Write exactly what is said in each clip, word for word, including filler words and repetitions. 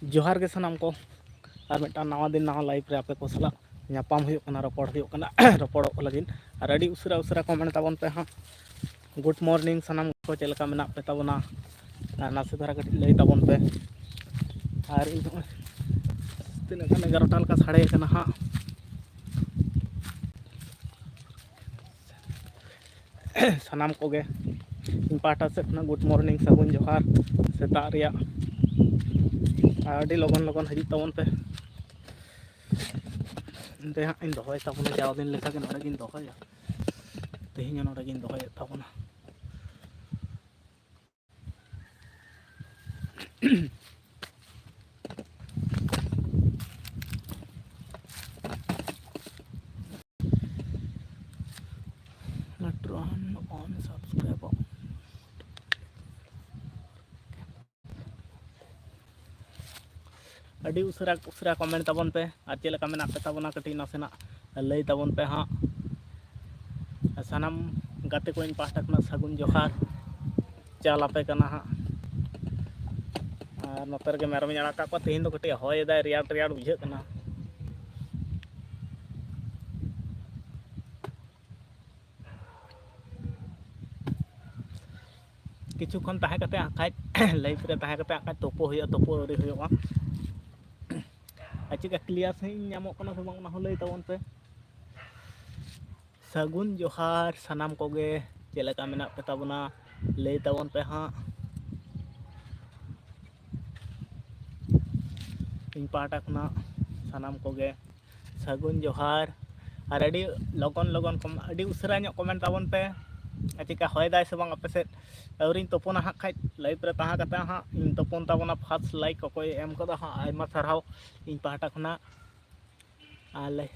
ᱡᱚᱦᱟᱨ ᱜᱮ ᱥᱟᱱᱟᱢ ᱠᱚ, ᱟᱨ ᱢᱤᱫᱴᱟᱝ ᱱᱟᱣᱟ ᱫᱤᱱ ᱱᱟᱣᱟ live ᱨᱮ ᱟᱯᱮ ᱠᱚ ᱥᱟᱞᱟᱜ ᱧᱟᱯᱟᱢ ᱦᱩᱭᱩᱜ ᱠᱟᱱᱟ, ᱨᱚᱯᱚᱲ ᱦᱩᱭᱩᱜ ᱠᱟᱱᱟ, ᱨᱚᱯᱚᱲᱚᱜ ᱞᱟᱹᱜᱤᱫ᱾ ᱟᱨ ᱟᱹᱰᱤ ᱩᱥᱟᱹᱨᱟ ᱩᱥᱟᱹᱨᱟ comment ᱛᱟᱵᱚᱱ ᱯᱮ ᱦᱟᱸᱜ᱾ Good morning ᱥᱟᱱᱟᱢ ᱠᱚ, ᱪᱮᱫ ᱞᱮᱠᱟ ᱢᱮᱱᱟᱜ ᱯᱮ ᱛᱟᱵᱚᱱᱟ? ᱟᱨ ᱱᱟᱥᱮ ᱫᱷᱟᱨᱟ ᱠᱟᱹᱴᱤᱡ ᱞᱟᱹᱭ ᱛᱟᱵᱚᱱ ᱯᱮ᱾ ᱟᱨ ᱤᱧ ᱱᱚᱜᱼᱚᱭ ᱛᱤᱱᱟᱹᱜ ᱜᱟᱱ ᱮᱜᱟᱨᱚᱴᱟ ᱞᱮᱠᱟ ᱥᱟᱰᱮ ᱠᱟᱱᱟ ᱦᱟᱸᱜ᱾ ᱥᱟᱱᱟᱢ ᱠᱚᱜᱮ ᱤᱧ ᱯᱟᱦᱴᱟ ᱥᱮᱫ ᱠᱷᱚᱱᱟᱜ good morning, ᱥᱟᱹᱜᱩᱱ ᱡᱚᱦᱟᱨ ᱥᱮᱛᱟᱜ ᱨᱮᱭᱟᱜ᱾ ᱟᱨ ᱟᱹᱰᱤ ᱞᱚᱜᱚᱱ ᱞᱚᱜᱚᱱ ᱦᱤᱡᱩᱜ ᱛᱟᱵᱚᱱ ᱯᱮ᱾ ᱮᱱᱛᱮ ᱦᱟᱸᱜ ᱤᱧ ᱫᱚᱦᱚᱭ ᱛᱟᱵᱚᱱᱟ, ᱡᱟᱣ ᱫᱤᱱ ᱞᱮᱠᱟ ᱜᱮ ᱱᱚᱰᱮ ᱜᱤᱧ ᱫᱚᱦᱚᱭᱟ, ᱛᱮᱦᱮᱧ ᱦᱚᱸ ᱱᱚᱰᱮ ᱜᱤᱧ ᱫᱚᱦᱚᱭᱮᱫ ᱛᱟᱵᱚᱱᱟ᱾ Turn on subscribe on. ᱟᱹᱰᱤ ᱩᱥᱟᱹᱨᱟ ᱩᱥᱟᱹᱨᱟ comment ᱛᱟᱵᱚᱱ ᱯᱮ, ᱟᱨ ᱪᱮᱫ ᱞᱮᱠᱟ ᱢᱮᱱᱟᱜ ᱯᱮ ᱛᱟᱵᱚᱱᱟ ᱠᱟᱹᱴᱤᱡ ᱱᱟᱥᱮᱱᱟᱜ ᱞᱟᱹᱭ ᱛᱟᱵᱚᱱ ᱯᱮ ᱦᱟᱸᱜ᱾ ᱥᱟᱱᱟᱢ ᱜᱟᱛᱮ ᱠᱚ ᱤᱧ ᱯᱟᱦᱴᱟ ᱠᱷᱚᱱᱟᱜ ᱥᱟᱹᱜᱩᱱ ᱡᱚᱦᱟᱨ ᱪᱟᱞ ᱟᱯᱮ ᱠᱟᱱᱟ ᱦᱟᱸᱜ᱾ ᱟᱨ ᱱᱚᱛᱮ ᱨᱮᱜᱮ ᱢᱮᱨᱚᱢᱤᱧ ᱟᱲᱟᱜ ᱠᱟᱜ ᱠᱚᱣᱟ᱾ ᱛᱮᱦᱮᱧ ᱫᱚ ᱠᱟᱹᱴᱤᱡ ᱦᱚᱭ ᱮᱫᱟᱭ, ᱨᱮᱭᱟᱲ ᱨᱮᱭᱟᱲ ᱵᱩᱡᱷᱟᱹᱜ ᱠᱟᱱᱟ᱾ ᱠᱤᱪᱷᱩ ᱠᱷᱚᱱ ᱛᱟᱦᱮᱸ ᱠᱟᱛᱮ ᱦᱟᱸᱜ ᱠᱷᱟᱡ live ᱨᱮ ᱛᱟᱦᱮᱸ ᱠᱟᱛᱮ ᱦᱟᱸᱜ ᱠᱷᱟᱡ ᱛᱳᱯᱳ ᱦᱩᱭᱩᱜᱼᱟ, ᱛᱳᱯᱳ ᱟᱹᱣᱨᱤ ᱦᱩᱭᱩᱜᱼᱟ᱾ ᱟᱨ ᱪᱮᱫᱠᱟ clear ᱥᱟᱺᱦᱤᱡ ᱧᱟᱢᱚᱜ ᱠᱟᱱᱟ ᱥᱮ ᱵᱟᱝ, ᱚᱱᱟ ᱦᱚᱸ ᱞᱟᱹᱭ ᱛᱟᱵᱚᱱ ᱯᱮ᱾ ᱥᱟᱹᱜᱩᱱ ᱡᱚᱦᱟᱨ ᱥᱟᱱᱟᱢ ᱠᱚᱜᱮ, ᱪᱮᱫ ᱞᱮᱠᱟ ᱢᱮᱱᱟᱜ ᱯᱮ ᱛᱟᱵᱚᱱᱟ, ᱞᱟᱹᱭ ᱛᱟᱵᱚᱱ ᱯᱮ ᱦᱟᱸᱜ᱾ ᱤᱧ ᱯᱟᱦᱴᱟ ᱠᱷᱚᱱᱟᱜ ᱥᱟᱱᱟᱢ ᱠᱚᱜᱮ ᱥᱟᱹᱜᱩᱱ ᱡᱚᱦᱟᱨ᱾ ᱟᱨ ᱟᱹᱰᱤ ᱞᱚᱜᱚᱱ ᱞᱚᱜᱚᱱ ᱠᱚᱢ-, ᱟᱹᱰᱤ ᱩᱥᱟᱹᱨᱟ ᱧᱚᱜ comment ᱛᱟᱵᱚᱱ ᱯᱮ᱾ ᱟᱨ ᱪᱮᱠᱟ ᱦᱚᱭ ᱫᱟᱭ ᱥᱮ ᱵᱟᱝ ᱟᱯᱮ ᱥᱮᱫ? ᱟᱹᱣᱨᱤᱧ ᱛᱩᱯᱩᱱᱟ ᱦᱟᱸᱜ ᱠᱷᱟᱡ, live ᱨᱮ ᱛᱟᱦᱮᱸ ᱠᱟᱛᱮ ᱦᱟᱸᱜ ᱤᱧ ᱛᱩᱯᱩᱱ ᱛᱟᱵᱚᱱᱟ᱾ First like ᱚᱠᱚᱭ ᱮᱢ ᱠᱟᱫᱟ ᱦᱟᱸᱜ, ᱟᱭᱢᱟ ᱥᱟᱨᱦᱟᱣ ᱤᱧ ᱯᱟᱦᱴᱟ ᱠᱷᱚᱱᱟᱜ᱾ ᱟᱨ ᱞᱮ-,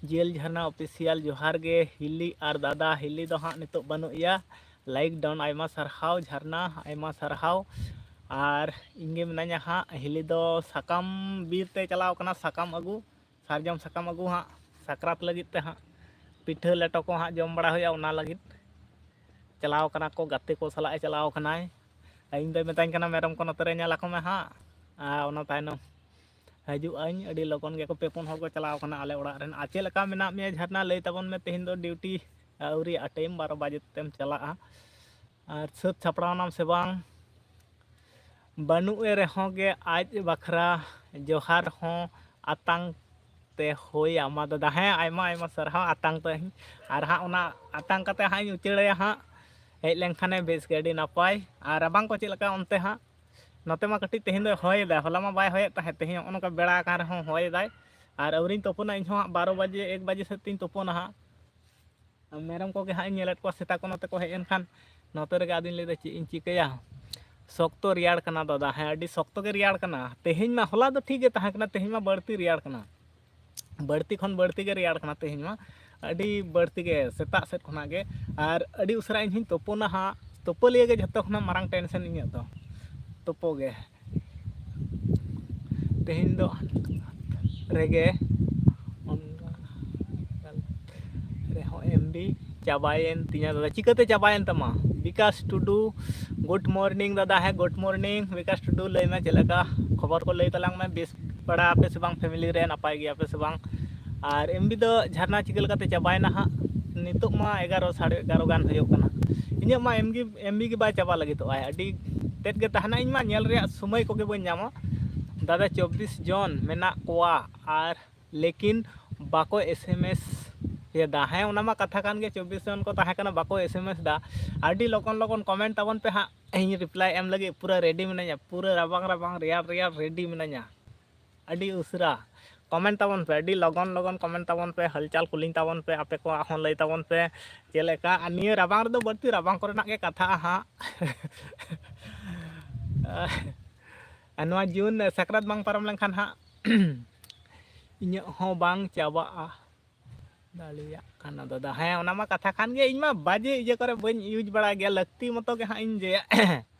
ᱡᱤᱭᱮᱞ ᱡᱷᱟᱨᱱᱟ official ᱡᱚᱦᱟᱨ ᱜᱮ᱾ ᱦᱤᱞᱤ ᱟᱨ ᱫᱟᱫᱟ, ᱦᱤᱞᱤ ᱫᱚ ᱦᱟᱸᱜ ᱱᱤᱛᱚᱜ ᱵᱟᱹᱱᱩᱜ ᱮᱭᱟ, like down᱾ ᱟᱭᱢᱟ ᱥᱟᱨᱦᱟᱣ ᱡᱷᱟᱨᱱᱟ, ᱟᱭᱢᱟ ᱥᱟᱨᱦᱟᱣ᱾ ᱟᱨ ᱤᱧ ᱜᱮ ᱢᱮᱱᱟᱧᱟ ᱦᱟᱸᱜ᱾ ᱦᱤᱞᱤ ᱫᱚ ᱥᱟᱠᱟᱢ ᱵᱤᱨ ᱛᱮ ᱪᱟᱞᱟᱣ ᱠᱟᱱᱟ, ᱥᱟᱠᱟᱢ ᱟᱹᱜᱩ, ᱥᱟᱨᱡᱚᱢ ᱥᱟᱠᱟᱢ ᱟᱹᱜᱩ ᱦᱟᱸᱜ ᱥᱟᱠᱨᱟᱛ ᱞᱟᱹᱜᱤᱫ ᱛᱮ ᱦᱟᱸᱜ᱾ ᱯᱤᱴᱷᱟᱹ ᱞᱮᱴᱚ ᱠᱚ ᱦᱟᱸᱜ ᱡᱚᱢ ᱵᱟᱲᱟ ᱦᱩᱭᱩᱜᱼᱟ, ᱚᱱᱟ ᱞᱟᱹᱜᱤᱫ ᱪᱟᱞᱟᱣ ᱠᱟᱱᱟ ᱠᱚ, ᱜᱟᱛᱮ ᱠᱚ ᱥᱟᱞᱟᱜ ᱮ ᱪᱟᱞᱟᱣ ᱠᱟᱱᱟᱭ᱾ ᱟᱨ ᱤᱧ ᱫᱚᱭ ᱢᱮᱛᱟᱧ ᱠᱟᱱᱟ, "ᱢᱮᱨᱚᱢ ᱠᱚ ᱱᱚᱛᱮ ᱨᱮ ᱧᱮᱞ ᱟᱠᱚ ᱢᱮ ᱦᱟᱸᱜ, ᱟᱨ ᱚᱱᱟ ᱛᱟᱭᱱᱚᱢ ᱦᱤᱡᱩᱜ ᱟᱹᱧ᱾ ᱟᱹᱰᱤ ᱞᱚᱜᱚᱱ ᱜᱮᱠᱚ ᱯᱮ ᱯᱩᱱ ᱦᱚᱲ ᱠᱚ ᱪᱟᱞᱟᱣ ᱠᱟᱱᱟ ᱟᱞᱮ ᱚᱲᱟᱜ ᱨᱮᱱ᱾ ᱟᱨ ᱪᱮᱫ ᱞᱮᱠᱟ ᱢᱮᱱᱟᱜ ᱢᱮᱭᱟ ᱡᱷᱟᱨᱱᱟ? ᱞᱟᱹᱭ ᱛᱟᱵᱚᱱ ᱢᱮ, ᱛᱮᱦᱮᱧ ᱫᱚ ᱰᱤᱭᱩᱴᱤ ᱟᱹᱣᱨᱤ ᱟᱴᱮᱢ, ᱵᱟᱨᱚ ᱵᱟᱡᱮ ᱛᱮᱢ ᱪᱟᱞᱟᱜᱼᱟ᱾ ᱟᱨ ᱥᱟᱹᱛ ᱥᱟᱯᱲᱟᱣ ᱱᱟᱢ ᱥᱮ ᱵᱟᱝ? ᱵᱟᱹᱱᱩᱜ ᱮ ᱨᱮᱦᱚᱸ ᱜᱮ ᱟᱡ ᱵᱟᱠᱷᱨᱟ ᱡᱚᱦᱟᱨ ᱦᱚᱸ ᱟᱛᱟᱝ ᱛᱮ ᱦᱩᱭ ᱟᱢᱟ ᱫᱟᱫᱟ᱾ ᱦᱮᱸ, ᱟᱭᱢᱟ ᱟᱭᱢᱟ ᱥᱟᱨᱦᱟᱣ ᱟᱛᱟᱝ ᱛᱮ᱾ ᱟᱨ ᱦᱟᱸᱜ ᱚᱱᱟ ᱟᱛᱟᱝ ᱠᱟᱛᱮ ᱦᱟᱸᱜ ᱤᱧ ᱩᱪᱟᱹᱲᱟᱭᱟ ᱦᱟᱸᱜ᱾ ᱦᱮᱡ ᱞᱮᱱᱠᱷᱟᱱᱮ ᱵᱮᱥ ᱜᱮ, ᱟᱹᱰᱤ ᱱᱟᱯᱟᱭ᱾ ᱟᱨ ᱨᱟᱵᱟᱝ ᱠᱚ ᱪᱮᱫ ᱞᱮᱠᱟ ᱚᱱᱛᱮ ᱦᱟᱸᱜ? ᱱᱚᱛᱮ ᱢᱟ ᱠᱟᱹᱴᱤᱡ ᱛᱮᱦᱮᱧ ᱫᱚᱭ ᱦᱚᱭᱮᱫᱟ, ᱦᱚᱞᱟ ᱢᱟ ᱵᱟᱭ ᱦᱚᱭᱮᱫ ᱛᱟᱦᱮᱸᱫ, ᱛᱮᱦᱮᱧ ᱱᱚᱜᱼᱚ ᱱᱚᱝᱠᱟ ᱵᱮᱲᱟ ᱟᱠᱟᱱ ᱨᱮᱦᱚᱸ ᱦᱚᱭᱮᱫᱟᱭ᱾ ᱟᱨ ᱟᱹᱣᱨᱤᱧ ᱛᱩᱯᱩᱱᱟ, ᱤᱧ ᱦᱚᱸ ᱦᱟᱸᱜ ᱵᱟᱨᱚ ᱵᱟᱡᱮ, ᱮᱠ ᱵᱟᱡᱮ ᱥᱮᱫ ᱛᱤᱧ ᱛᱩᱯᱩᱱᱟ ᱦᱟᱸᱜ᱾ ᱢᱮᱨᱚᱢ ᱠᱚᱜᱮ ᱦᱟᱸᱜ ᱤᱧ ᱧᱮᱞᱮᱫ ᱠᱚᱣᱟ, ᱥᱮᱛᱟ ᱠᱚ ᱱᱚᱛᱮ ᱠᱚ ᱦᱮᱡ ᱮᱱ ᱠᱷᱟᱱ ᱱᱚᱛᱮ ᱨᱮᱜᱮ ᱟᱫᱚᱧ ᱞᱟᱹᱭᱫᱟ ᱪᱮᱫ ᱤᱧ ᱪᱤᱠᱟᱹᱭᱟ᱾ ᱥᱚᱠᱛᱚ ᱨᱮᱭᱟᱲ ᱠᱟᱱᱟ ᱫᱟᱫᱟ, ᱦᱮᱸ, ᱟᱹᱰᱤ ᱥᱚᱠᱛᱚ ᱜᱮ ᱨᱮᱭᱟᱲ ᱠᱟᱱᱟ᱾ ᱛᱮᱦᱮᱧ ᱢᱟ, ᱦᱚᱞᱟ ᱫᱚ ᱴᱷᱤᱠ ᱜᱮ ᱛᱟᱦᱮᱸ ᱠᱟᱱᱟ, ᱛᱮᱦᱮᱧ ᱢᱟ ᱵᱟᱹᱲᱛᱤ ᱨᱮᱭᱟᱲ ᱠᱟᱱᱟ, ᱵᱟᱹᱲᱛᱤ ᱠᱷᱚᱱ ᱵᱟᱹᱲᱛᱤ ᱜᱮ ᱨᱮᱭᱟᱲ ᱠᱟᱱᱟ ᱛᱮᱦᱮᱧ ᱢᱟ, ᱟᱹᱰᱤ ᱵᱟᱹᱲᱛᱤ ᱜᱮ ᱥᱮᱛᱟᱜ ᱥᱮᱫ ᱠᱷᱚᱱᱟᱜ ᱜᱮ᱾ ᱟᱨ ᱟᱹᱰᱤ ᱩᱥᱟᱹᱨᱟ ᱤᱧ ᱦᱚᱸᱧ ᱛᱩᱯᱩᱱᱟ ᱦᱟᱸᱜ, ᱛᱩᱯᱩ ᱞᱤᱭᱟᱹ ᱜᱮ ᱡᱷᱚᱛᱚ ᱠᱷᱚᱱᱟᱜ ᱢᱟᱨᱟᱝ ᱴᱮᱱᱥᱮᱱ ᱤᱧᱟᱹᱜ ᱫᱚ, ᱛᱩᱯᱩ ᱜᱮ᱾ ᱛᱮᱦᱮᱧ ᱫᱚ ᱨᱮᱜᱮ ᱚᱱᱠᱟ ᱨᱮᱦᱚᱸ ᱮᱢ ᱵᱤ ᱪᱟᱵᱟᱭᱮᱱ ᱛᱤᱧᱟ ᱫᱟᱫᱟ᱾ ᱪᱤᱠᱟᱹᱛᱮ ᱪᱟᱵᱟᱭᱮᱱ ᱛᱟᱢᱟ? ᱵᱤᱠᱟᱥ ᱴᱩᱰᱩ, good morning ᱫᱟᱫᱟ᱾ ᱦᱮᱸ, good morning ᱵᱤᱠᱟᱥ ᱴᱩᱰᱩ, ᱞᱟᱹᱭ ᱢᱮ ᱪᱮᱫ ᱞᱮᱠᱟ ᱠᱷᱚᱵᱚᱨ ᱠᱚ, ᱞᱟᱹᱭ ᱛᱟᱞᱟᱝ ᱢᱮ, ᱵᱮᱥ ᱵᱟᱲᱟ ᱟᱯᱮ ᱥᱮ ᱵᱟᱝ? ᱯᱷᱮᱢᱤᱞᱤ ᱨᱮ ᱱᱟᱯᱟᱭ ᱜᱮᱭᱟ ᱯᱮ ᱥᱮ ᱵᱟᱝ? ᱟᱨ ᱮᱢ ᱵᱤ ᱫᱚ ᱡᱷᱟᱨᱱᱟ ᱪᱤᱠᱟᱹ ᱞᱮᱠᱟᱛᱮ ᱪᱟᱵᱟᱭᱮᱱᱟ ᱦᱟᱸᱜ? ᱱᱤᱛᱚᱜ ᱢᱟ ᱮᱜᱟᱨᱚ, ᱥᱟᱲᱮ ᱮᱜᱟᱨᱚ ᱜᱟᱱ ᱦᱩᱭᱩᱜ ᱠᱟᱱᱟ᱾ ᱤᱧᱟᱹᱜ ᱢᱟ ᱮᱢ ᱜᱮ, ᱮᱢ ᱵᱤ ᱜᱮ ᱵᱟᱭ ᱪᱟᱵᱟ ᱞᱟᱹᱜᱤᱫᱚᱜᱼᱟ, ᱟᱹᱰᱤ ᱛᱮᱫ ᱜᱮ ᱛᱟᱦᱮᱱᱟ᱾ ᱤᱧ ᱢᱟ ᱧᱮᱞ ᱨᱮᱭᱟᱜ ᱥᱚᱢᱚᱭ ᱠᱚᱜᱮ ᱵᱟᱹᱧ ᱧᱟᱢᱟ᱾ ᱫᱟᱫᱟ, ᱪᱚᱵᱵᱤᱥ ᱡᱚᱱ ᱢᱮᱱᱟᱜ ᱠᱚᱣᱟ ᱟᱨ ᱞᱮᱠᱤᱱ ᱵᱟᱠᱚ ᱮᱥ ᱮᱢ ᱮᱥ ᱮᱫᱟ᱾ ᱦᱮᱸ, ᱚᱱᱟ ᱢᱟ ᱠᱟᱛᱷᱟ ᱠᱟᱱ ᱜᱮ, ᱪᱚᱵᱵᱤᱥ ᱡᱚᱱ ᱠᱚ ᱛᱟᱦᱮᱸ ᱠᱟᱱᱟ, ᱵᱟᱠᱚ ᱮᱥ ᱮᱢ ᱮᱥ ᱮᱫᱟ᱾ ᱟᱹᱰᱤ ᱞᱚᱜᱚᱱ ᱞᱚᱜᱚᱱ ᱠᱚᱢᱮᱱᱴ ᱛᱟᱵᱚᱱ ᱯᱮ ᱦᱟᱸᱜ, ᱤᱧ ᱨᱤᱯᱞᱟᱭ ᱮᱢ ᱞᱟᱹᱜᱤᱫ ᱯᱩᱨᱟᱹ ᱨᱮᱰᱤ ᱢᱤᱱᱟᱹᱧᱟ, ᱯᱩᱨᱟᱹ ᱨᱟᱵᱟᱝ ᱨᱟᱵᱟᱝ, ᱨᱮᱭᱟᱲ ᱨᱮᱭᱟᱲ ᱨᱮᱰᱤ ᱢᱤᱱᱟᱹᱧᱟ᱾ ᱟᱹᱰᱤ ᱩᱥᱟᱹᱨᱟ ᱠᱚᱢᱮᱱᱴ ᱛᱟᱵᱚᱱ ᱯᱮ, ᱟᱹᱰᱤ ᱞᱚᱜᱚᱱ ᱞᱚᱜᱚᱱ ᱠᱚᱢᱮᱱᱴ ᱛᱟᱵᱚᱱ ᱯᱮ, ᱦᱟᱞᱪᱟᱞ ᱠᱩᱞᱤᱧ ᱛᱟᱵᱚᱱ ᱯᱮ, ᱟᱯᱮ ᱠᱚᱣᱟᱜ ᱦᱚᱸ ᱞᱟᱹᱭ ᱛᱟᱵᱚᱱ ᱯᱮ ᱪᱮᱫ ᱞᱮᱠᱟ᱾ ᱟᱨ ᱱᱤᱭᱟᱹ ᱨᱟᱵᱟᱝ ᱨᱮᱫᱚ ᱵᱟᱹᱲᱛᱤ ᱨᱟᱵᱟᱝ ᱠᱚᱨᱮᱱᱟᱜ ᱜᱮ ᱠᱟᱛᱷᱟᱜᱼᱟ ᱦᱟᱸᱜ᱾ ᱟᱨ ᱱᱚᱣᱟ ᱡᱩᱱ ᱥᱟᱠᱨᱟᱛ ᱵᱟᱝ ᱯᱟᱨᱚᱢ ᱞᱮᱱᱠᱷᱟᱱ ᱦᱟᱸᱜ ᱤᱧᱟᱹᱜ ᱦᱚᱸ ᱵᱟᱝ ᱪᱟᱵᱟᱜᱼᱟ᱾ ᱫᱟᱲᱮᱭᱟᱜ ᱠᱟᱱᱟ ᱫᱟᱫᱟ᱾ ᱦᱮᱸ, ᱚᱱᱟ ᱢᱟ ᱠᱟᱛᱷᱟ ᱠᱟᱱ ᱜᱮ, ᱤᱧ ᱢᱟ ᱵᱟᱡᱮ ᱤᱭᱟᱹ ᱠᱚᱨᱮ ᱵᱟᱹᱧ ᱤᱭᱩᱡᱽ ᱵᱟᱲᱟᱭ ᱜᱮᱭᱟ, ᱞᱟᱹᱠᱛᱤ ᱢᱚᱛᱚ ᱜᱮ ᱦᱟᱸᱜ ᱤᱧ ᱡᱮ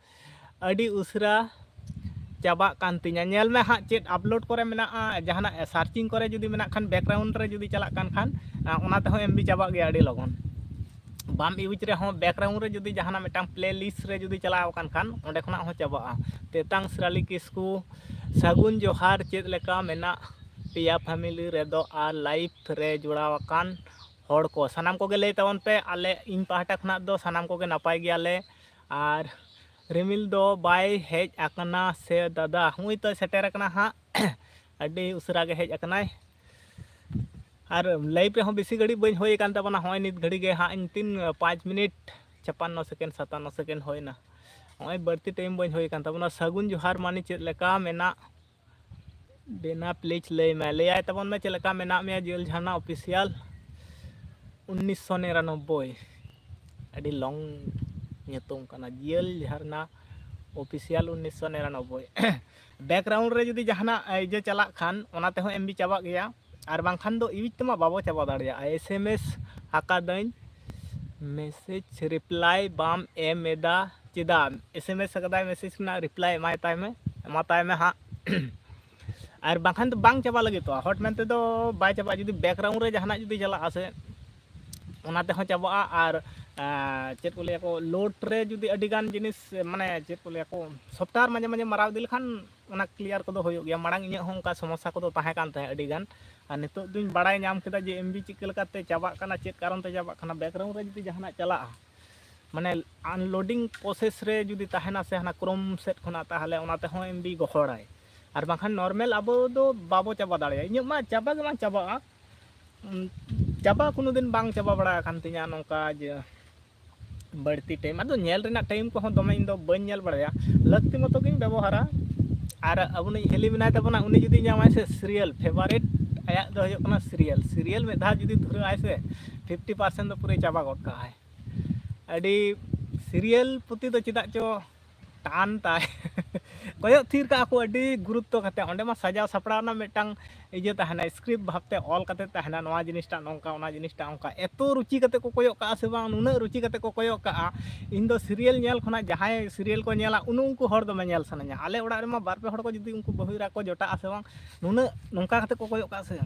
ᱟᱹᱰᱤ ᱩᱥᱟᱹᱨᱟ ᱪᱟᱵᱟᱜ ᱠᱟᱱ ᱛᱤᱧᱟ᱾ ᱧᱮᱞ ᱢᱮ ᱦᱟᱸᱜ ᱪᱮᱫ ᱟᱯᱞᱳᱰ ᱠᱚᱨᱮ ᱢᱮᱱᱟᱜᱼᱟ, ᱡᱟᱦᱟᱱᱟᱜ ᱥᱟᱨᱪᱤᱝ ᱠᱚᱨᱮ ᱡᱩᱫᱤ ᱢᱮᱱᱟᱜ ᱠᱷᱟᱱ, ᱵᱮᱠᱜᱨᱟᱣᱩᱱᱰ ᱨᱮ ᱡᱩᱫᱤ ᱪᱟᱞᱟᱜ ᱠᱟᱱ ᱠᱷᱟᱱ, ᱚᱱᱟ ᱛᱮᱦᱚᱸ ᱮᱢ ᱵᱤ ᱪᱟᱵᱟᱜ ᱜᱮᱭᱟ ᱟᱹᱰᱤ ᱞᱚᱜᱚᱱ᱾ ᱵᱟᱢ ᱤᱭᱩᱡᱽ ᱨᱮᱦᱚᱸ, ᱵᱮᱠᱜᱨᱟᱣᱩᱱᱰ ᱨᱮ ᱡᱩᱫᱤ ᱡᱟᱦᱟᱱᱟᱜ ᱢᱤᱫᱴᱟᱝ ᱯᱞᱮ ᱞᱤᱥᱴ ᱨᱮ ᱡᱩᱫᱤ ᱪᱟᱞᱟᱣ ᱟᱠᱟᱱ ᱠᱷᱟᱱ, ᱚᱸᱰᱮ ᱠᱷᱚᱱᱟᱜ ᱦᱚᱸ ᱪᱟᱵᱟᱜᱼᱟ᱾ ᱛᱮᱛᱟᱝ ᱥᱤᱨᱟᱞᱤ ᱠᱤᱥᱠᱩ, ᱥᱟᱹᱜᱩᱱ ᱡᱚᱦᱟᱨ, ᱪᱮᱫ ᱞᱮᱠᱟ ᱢᱮᱱᱟᱜ ᱯᱮᱭᱟ ᱯᱷᱮᱢᱤᱞᱤ ᱨᱮᱫᱚ ᱟᱨ ᱞᱟᱭᱤᱯᱷ ᱨᱮ ᱡᱚᱲᱟᱣ ᱟᱠᱟᱱ ᱦᱚᱲ ᱠᱚ? ᱥᱟᱱᱟᱢ ᱠᱚᱜᱮ ᱞᱟᱹᱭ ᱛᱟᱵᱚᱱ ᱯᱮ᱾ ᱟᱞᱮ, ᱤᱧ ᱯᱟᱦᱴᱟ ᱠᱷᱚᱱᱟᱜ ᱫᱚ ᱥᱟᱱᱟᱢ ᱠᱚᱜᱮ ᱱᱟᱯᱟᱭ ᱜᱮᱭᱟᱞᱮ᱾ ᱟᱨ ᱨᱤᱢᱤᱞ ᱫᱚ ᱵᱟᱭ ᱦᱮᱡ ᱟᱠᱟᱱᱟ ᱥᱮ ᱫᱟᱫᱟ? ᱦᱩᱭ ᱛᱚ ᱥᱮᱴᱮᱨ ᱟᱠᱟᱱᱟ ᱦᱟᱸᱜ᱾ ᱟᱹᱰᱤ ᱩᱥᱟᱹᱨᱟ ᱜᱮ ᱦᱮᱡ ᱟᱠᱟᱱᱟᱭ᱾ ᱟᱨ ᱞᱟᱭᱤᱵᱷ ᱨᱮᱦᱚᱸ ᱵᱮᱥᱤ ᱜᱷᱟᱹᱲᱤᱡ ᱵᱟᱹᱧ ᱦᱩᱭ ᱟᱠᱟᱱ ᱛᱟᱵᱚᱱᱟ᱾ ᱦᱚᱸᱜᱼᱚᱭ ᱱᱤᱛ ᱜᱷᱟᱹᱲᱤᱡ ᱜᱮ ᱦᱟᱸᱜ ᱤᱧ ᱛᱤᱱ, ᱯᱟᱸᱪ ᱢᱤᱱᱤᱴ ᱪᱷᱟᱯᱟᱱᱱᱚ ᱥᱮᱠᱮᱱᱰ, ᱥᱟᱛᱟᱱᱱᱚ ᱥᱮᱠᱮᱱᱰ ᱦᱩᱭᱱᱟ᱾ ᱦᱚᱸᱜᱼᱚᱭ ᱵᱟᱹᱲᱛᱤ ᱴᱟᱭᱤᱢ ᱵᱟᱹᱧ ᱦᱩᱭ ᱟᱠᱟᱱ ᱛᱟᱵᱚᱱᱟ᱾ ᱥᱟᱹᱜᱩᱱ ᱡᱚᱦᱟᱨ ᱢᱟᱹᱱᱤ, ᱪᱮᱫ ᱞᱮᱠᱟ ᱢᱮᱱᱟᱜ ᱵᱮᱱᱟ? ᱯᱞᱤᱡᱽ ᱞᱟᱹᱭ ᱢᱮ, ᱞᱟᱹᱭᱟᱭ ᱛᱟᱵᱚᱱ ᱢᱮ ᱪᱮᱫ ᱞᱮᱠᱟ ᱢᱮᱱᱟᱜ ᱢᱮᱭᱟ᱾ ᱡᱤᱭᱟᱹᱞ ᱡᱷᱟᱨᱱᱟ ᱚᱯᱷᱤᱥᱤᱭᱟᱞ ᱩᱱᱤᱥᱥᱚ ᱱᱤᱨᱟᱱᱚᱵᱵᱳᱭ, ᱟᱹᱰᱤ ᱞᱚᱝ ᱧᱩᱛᱩᱢ ᱠᱟᱱᱟ, ᱡᱤᱭᱟᱹᱞ ᱡᱷᱟᱨᱱᱟ ᱚᱯᱷᱤᱥᱤᱭᱟᱞ ᱩᱱᱤᱥᱥᱚ ᱱᱤᱨᱟᱱᱚᱵᱵᱳᱭ᱾ ᱵᱮᱠᱜᱨᱟᱣᱩᱱᱰ ᱨᱮ ᱡᱩᱫᱤ ᱡᱟᱦᱟᱱᱟᱜ ᱤᱭᱟᱹ ᱪᱟᱞᱟᱜ ᱠᱷᱟᱱ, ᱚᱱᱟ ᱛᱮᱦᱚᱸ ᱮᱢᱵᱤ ᱪᱟᱵᱟᱜ ᱜᱮᱭᱟ, ᱟᱨ ᱵᱟᱝᱠᱷᱟᱱ ᱫᱚ ᱤᱭᱩᱡᱽ ᱛᱮᱢᱟ ᱵᱟᱵᱚ ᱪᱟᱵᱟ ᱫᱟᱲᱮᱭᱟᱜᱼᱟ᱾ ᱮᱥ ᱮᱢ ᱮᱥ ᱟᱠᱟᱫᱟᱹᱧ, ᱢᱮᱥᱮᱡᱽ ᱨᱤᱯᱞᱟᱭ ᱵᱟᱢ ᱮᱢ ᱮᱫᱟ ᱪᱮᱫᱟᱜ? ᱮᱥ ᱮᱢ ᱮᱥ ᱟᱠᱟᱫᱟᱭ, ᱢᱮᱥᱮᱡᱽ ᱨᱮᱱᱟᱜ ᱨᱤᱯᱞᱟᱭ ᱮᱢᱟᱭ ᱛᱟᱭ ᱢᱮ, ᱮᱢᱟ ᱛᱟᱭ ᱢᱮ ᱦᱟᱸᱜ᱾ ᱟᱨ ᱵᱟᱝᱠᱷᱟᱱ ᱫᱚ ᱵᱟᱝ ᱪᱟᱵᱟ ᱞᱟᱹᱜᱤᱫᱚᱜᱼᱟ, ᱦᱚᱴ ᱢᱮᱱᱛᱮ ᱫᱚ ᱵᱟᱭ ᱪᱟᱵᱟᱜᱼᱟ᱾ ᱡᱩᱫᱤ ᱵᱮᱠᱜᱨᱟᱣᱩᱱᱰ ᱨᱮ ᱡᱟᱦᱟᱱᱟᱜ ᱡᱩᱫᱤ ᱪᱟᱞᱟᱜᱼᱟ ᱥᱮ, ᱚᱱᱟ ᱛᱮᱦᱚᱸ ᱪᱟᱵᱟᱜᱼᱟ᱾ ᱟᱨ ᱟᱨ ᱪᱮᱫ ᱠᱚ ᱞᱟᱹᱭᱟ ᱠᱚ, ᱞᱳᱰ ᱨᱮ ᱡᱩᱫᱤ ᱟᱹᱰᱤ ᱜᱟᱱ ᱡᱤᱱᱤᱥ, ᱢᱟᱱᱮ ᱪᱮᱫ ᱠᱚ ᱞᱟᱹᱭᱟ ᱠᱚ, ᱥᱚᱯᱴᱟᱨ ᱢᱟᱡᱷᱮ ᱢᱟᱡᱷᱮ ᱢᱟᱨᱟᱣ ᱤᱫᱤ ᱞᱮᱠᱷᱟᱱ ᱚᱱᱟ ᱠᱞᱤᱭᱟᱨ ᱠᱚᱫᱚ ᱦᱩᱭᱩᱜ ᱜᱮᱭᱟ᱾ ᱢᱟᱲᱟᱝ ᱤᱧᱟᱹᱜ ᱦᱚᱸ ᱚᱱᱠᱟ ᱥᱚᱢᱚᱥᱥᱟ ᱠᱚᱫᱚ ᱛᱟᱦᱮᱸ ᱠᱟᱱ ᱛᱟᱦᱮᱸᱫ ᱟᱹᱰᱤ ᱜᱟᱱ, ᱟᱨ ᱱᱤᱛᱚᱜ ᱫᱚᱧ ᱵᱟᱲᱟᱭ ᱧᱟᱢ ᱠᱮᱫᱟ ᱡᱮ ᱮᱢᱵᱤ ᱪᱤᱠᱟᱹ ᱞᱮᱠᱟᱛᱮ ᱪᱟᱵᱟᱜ ᱠᱟᱱᱟ, ᱪᱮᱫ ᱠᱟᱨᱚᱱ ᱛᱮ ᱪᱟᱵᱟᱜ ᱠᱟᱱᱟ᱾ ᱵᱮᱠᱜᱨᱟᱣᱩᱱᱰ ᱨᱮ ᱡᱩᱫᱤ ᱡᱟᱦᱟᱱᱟᱜ ᱪᱟᱞᱟᱜᱼᱟ, ᱢᱟᱱᱮ ᱟᱱᱞᱳᱰᱤᱝ ᱯᱨᱚᱥᱮᱥ ᱨᱮ ᱡᱩᱫᱤ ᱛᱟᱦᱮᱱᱟ ᱥᱮ ᱦᱟᱱᱟ ᱠᱨᱳᱢ ᱥᱮᱫ ᱠᱷᱚᱱᱟᱜ, ᱛᱟᱦᱚᱞᱮ ᱚᱱᱟ ᱛᱮᱦᱚᱸ ᱮᱢᱵᱤ ᱜᱚᱦᱚᱲᱟᱭ᱾ ᱟᱨ ᱵᱟᱝᱠᱷᱟᱱ ᱱᱚᱨᱢᱮᱞ ᱟᱵᱚ ᱫᱚ ᱵᱟᱵᱚ ᱪᱟᱵᱟ ᱫᱟᱲᱮᱭᱟᱜᱼᱟ᱾ ᱤᱧᱟᱹᱜ ᱢᱟ ᱪᱟᱵᱟ ᱜᱮ ᱵᱟᱝ ᱪᱟᱵᱟᱜᱼᱟ᱾ ᱩᱸ, ᱪᱟᱵᱟ ᱠᱳᱱᱳ ᱫᱤᱱ ᱵᱟᱝ ᱪᱟᱵᱟ ᱵᱟᱲᱟ ᱟᱠᱟᱱ ᱛᱤᱧᱟᱹ ᱱᱚᱝᱠᱟ ᱡᱮ ᱵᱟᱹᱲᱛᱤ ᱴᱟᱭᱤᱢ᱾ ᱟᱫᱚ ᱧᱮᱞ ᱨᱮᱱᱟᱜ ᱴᱟᱭᱤᱢ ᱠᱚᱦᱚᱸ ᱫᱚᱢᱮ ᱤᱧ ᱫᱚ ᱵᱟᱹᱧ ᱧᱮᱞ ᱵᱟᱲᱟᱭᱟ, ᱞᱟᱹᱠᱛᱤ ᱢᱚᱛᱚ ᱜᱤᱧ ᱵᱮᱵᱚᱦᱟᱨᱟ᱾ ᱟᱨ ᱟᱵᱚᱱᱤᱡ ᱦᱮᱞᱤ ᱢᱮᱱᱟᱭ ᱛᱟᱵᱚᱱᱟ, ᱩᱱᱤ ᱡᱩᱫᱤ ᱧᱟᱢᱟᱭ ᱥᱮ ᱥᱤᱨᱤᱭᱟᱞ, ᱯᱷᱮᱵᱟᱨᱤᱴ ᱟᱭᱟᱜ ᱫᱚ ᱦᱩᱭᱩᱜ ᱠᱟᱱᱟ ᱥᱤᱨᱤᱭᱟᱞ᱾ ᱥᱤᱨᱤᱭᱟᱞ ᱢᱤᱫ ᱫᱷᱟᱣ ᱡᱩᱫᱤ ᱫᱷᱩᱨᱟᱹᱜ ᱟᱭ ᱥᱮ, ᱯᱷᱤᱯᱴᱤ ᱯᱟᱨᱥᱮᱱᱴ ᱫᱚ ᱯᱩᱨᱟᱹᱭ ᱪᱟᱵᱟ ᱜᱚᱫ ᱠᱟᱜᱼᱟᱭ᱾ ᱟᱹᱰᱤ ᱥᱤᱨᱤᱭᱟᱞ ᱯᱩᱛᱷᱤ ᱫᱚ ᱪᱮᱫᱟᱜ ᱪᱚ ᱴᱟᱱ ᱛᱟᱭ᱾ ᱠᱚᱭᱚᱜ ᱛᱷᱤᱨ ᱠᱟᱜᱼᱟ ᱠᱚ ᱟᱹᱰᱤ ᱜᱩᱨᱩᱛᱛᱚ ᱠᱟᱛᱮ᱾ ᱚᱸᱰᱮ ᱢᱟ ᱥᱟᱡᱟᱣ ᱥᱟᱯᱲᱟᱣ ᱨᱮᱱᱟᱜ ᱢᱤᱫᱴᱟᱝ ᱤᱭᱟᱹ ᱛᱟᱦᱮᱱᱟ, ᱥᱠᱨᱤᱯᱴ ᱵᱷᱟᱵᱛᱮ ᱚᱞ ᱠᱟᱛᱮ ᱛᱟᱦᱮᱱᱟ, ᱱᱚᱣᱟ ᱡᱤᱱᱤᱥᱴᱟ ᱱᱚᱝᱠᱟ, ᱚᱱᱟ ᱡᱤᱱᱤᱥᱴᱟ ᱚᱱᱠᱟ᱾ ᱮᱛᱚ ᱨᱩᱪᱤ ᱠᱟᱛᱮ ᱠᱚ ᱠᱚᱭᱚᱜ ᱠᱟᱜᱼᱟ ᱥᱮ ᱵᱟᱝ, ᱱᱩᱱᱟᱹᱜ ᱨᱩᱪᱤ ᱠᱟᱛᱮ ᱠᱚ ᱠᱚᱭᱚᱜ ᱠᱟᱜᱼᱟ᱾ ᱤᱧ ᱫᱚ ᱥᱤᱨᱤᱭᱟᱞ ᱧᱮᱞ ᱠᱷᱚᱱᱟᱜ, ᱡᱟᱦᱟᱸᱭ ᱥᱤᱨᱤᱭᱟᱞ ᱠᱚ ᱧᱮᱞᱟ, ᱩᱱᱩ ᱩᱱᱠᱩ ᱦᱚᱲ ᱫᱚᱢᱮ ᱧᱮᱞ ᱥᱟᱱᱟᱧᱟ᱾ ᱟᱞᱮ ᱚᱲᱟᱜ ᱨᱮᱢᱟ ᱵᱟᱨ ᱯᱮ ᱦᱚᱲ ᱠᱚ ᱡᱩᱫᱤ ᱩᱱᱠᱩ ᱵᱟᱹᱦᱩ ᱮᱨᱟ ᱠᱚ ᱡᱚᱴᱟᱜᱼᱟ ᱥᱮ ᱵᱟᱝ, ᱱᱩᱱᱟᱹᱜ ᱱᱚᱝᱠᱟ ᱠᱟᱛᱮ ᱠᱚ ᱠᱚᱭᱚᱜ ᱠᱟᱜᱼᱟ ᱥᱮ᱾